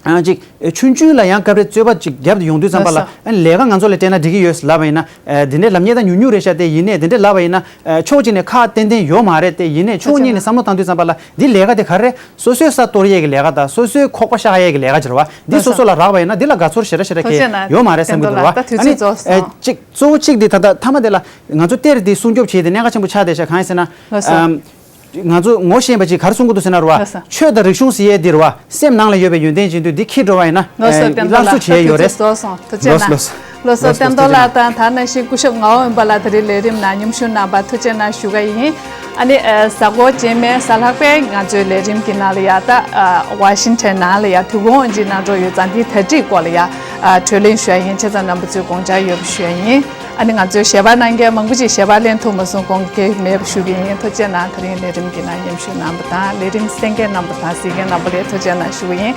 ཨ་ཅིག་ཆུང་ཆུང་ལ་ཡང་སྐབས་རེ་རྩོད་པ་ཅིག་རྒྱབ་ཏུ་ཡོང་དུས་ཙམ་པ་ལ། ལགས་སོ། ཨ་ནི་ལས་ཀ་ང་ཚོ་ལ་སྤྲད་ན་འགྲིག་གི་ཡོད་ལབ་པ་ཡིན་ན། ཨ་དེ་འདྲའི་ལབ་མཁན་ད་ཉུང་ཉུང་རེད་ཤག་དེ་ཡིན་ནའི་དེ་འདྲ་ལབ་པ་ཡིན་ན་ཨ་ཕྱོགས་གཅིག་ནས་ཁག་ཏན་ཏན་ཡོད་མ་རེད། དེ་ཡིན་ནའི་ཕྱོགས་གཉིས་ནས་བསམ་བློ་བཏང་དུས་ཙམ་པ་ལ་འདི་ལས་ཀ་དེ་ག་རེ་རེད། སོ་སོའི་ས་གཏོར་ཡས་ཀྱི་ལས་ཀ་དང་སོ་སོའི་ཁོག་པ་བཤགས་ཡས་ཀྱི་ལས་ཀ་ཅིག་རེད་པ། འདི་སོ་སོ་ལ་རག་པ་ཡིན་ན་འདི་ལ་དགའ་ཚོར་ཞེ་དྲག་ཞེ་དྲག་ཐུགས་རྗེ་གནང་། མཐའ་མ་དེ་ལ་ང་ཚོ་གཏེར་དེ་སྲུང་སྐྱོབ་བྱེད་དེ་གནད་འགག་ཆེན་པོ་ཆགས་བསྡད་ཤག་གང་ཡིན་ཟེར་ན། ལགས་སོ། ཨམ། ང་ཚོ་ངོ་ཤེས་པ་ཅིག་ག་རེ་གསུང་གི་འདུག་ཟེར་ན་རེད་པ། ལགས་སོ། ཆོས་དང་རིག་གཞུང་ཟེར་ཡས་འདི་རེད་པ། སེམས་ནང་ལ་ཡོད་པའི་ཡོན་ཏན་ཅན་དུས་འདི་འཁྱེར་འགྲོ་བ་ཡིན་ན། ལགས་སོ། ཨེ། བསྟན་རྡོར་སླར་གསོ་ལགས། བྱེད་ཡས་ཡོད་རེད། ཐུགས་རྗེ་གནང་། ཐུགས་རྗེ་གནང་། ལགས་སོ། ལགས་སོ། ལགས་སོ། ལགས་སོ། བསྟན་རྡོར་ལགས་དང་ད་ནང་བཞིན་སྐུ་ཞབས་ངག་དབང་དབེན་པ་ལགས་དེ་རིང་ལས་རིམ་ནང་མཉམ་ཞུགས་གནང་བར་ཐུགས་རྗེ་གནང་ཞུ་གི་ཡིན། ཨ་ནི་ཨ་གཟའ་འཁོར་རྗེས་མའི་གཟའ་ལྷག་པའི་ང་ཚོའི་ལས་རིམ་གྱི་ནང་ལ་ཡ་ད་ཨ་ཝ་ཤིང་ཊོན་ནང་ལ་ཡ་དུས་འཁོར་དབུ་འབྱེད་གནང་འགྲོ་ཡོད་ཙང་འདིའི་གྲ་སྒྲིག་སྐོར་ལ་ཡ་ཨ་གྲོས་གླེང་ཞུ་ཡ་ཡིན། བྱས་ཙང་རྣམ་པ་ཚོས་དགོངས་འཇགས་ཡོད་པ་ཞུ་ཡ་ཡིན། ཨ་ནི་ང་ཚོའི་ཞལ་པར་གནང་མཁན་མང་པོ་ཅིག་ཞལ་པར་ལེན་ཐུབ་མ་སོང་། དགོངས་འགལ་མེད་པ་ཞུ་གི་ཡིན། ཐུགས་རྗེ་གནང་། དེ་རིང་ལས་རིམ་གྱི་ནང་མཉམ་ཞུགས་གནང་བ་དང་ལས་རིམ་གསན་མཁན་རྣམ་པ་དང་གཟིགས་མཁན་རྣམ་པ་ལ་ཐུགས་རྗེ་གནང་ཞུ་གི་ཡིན།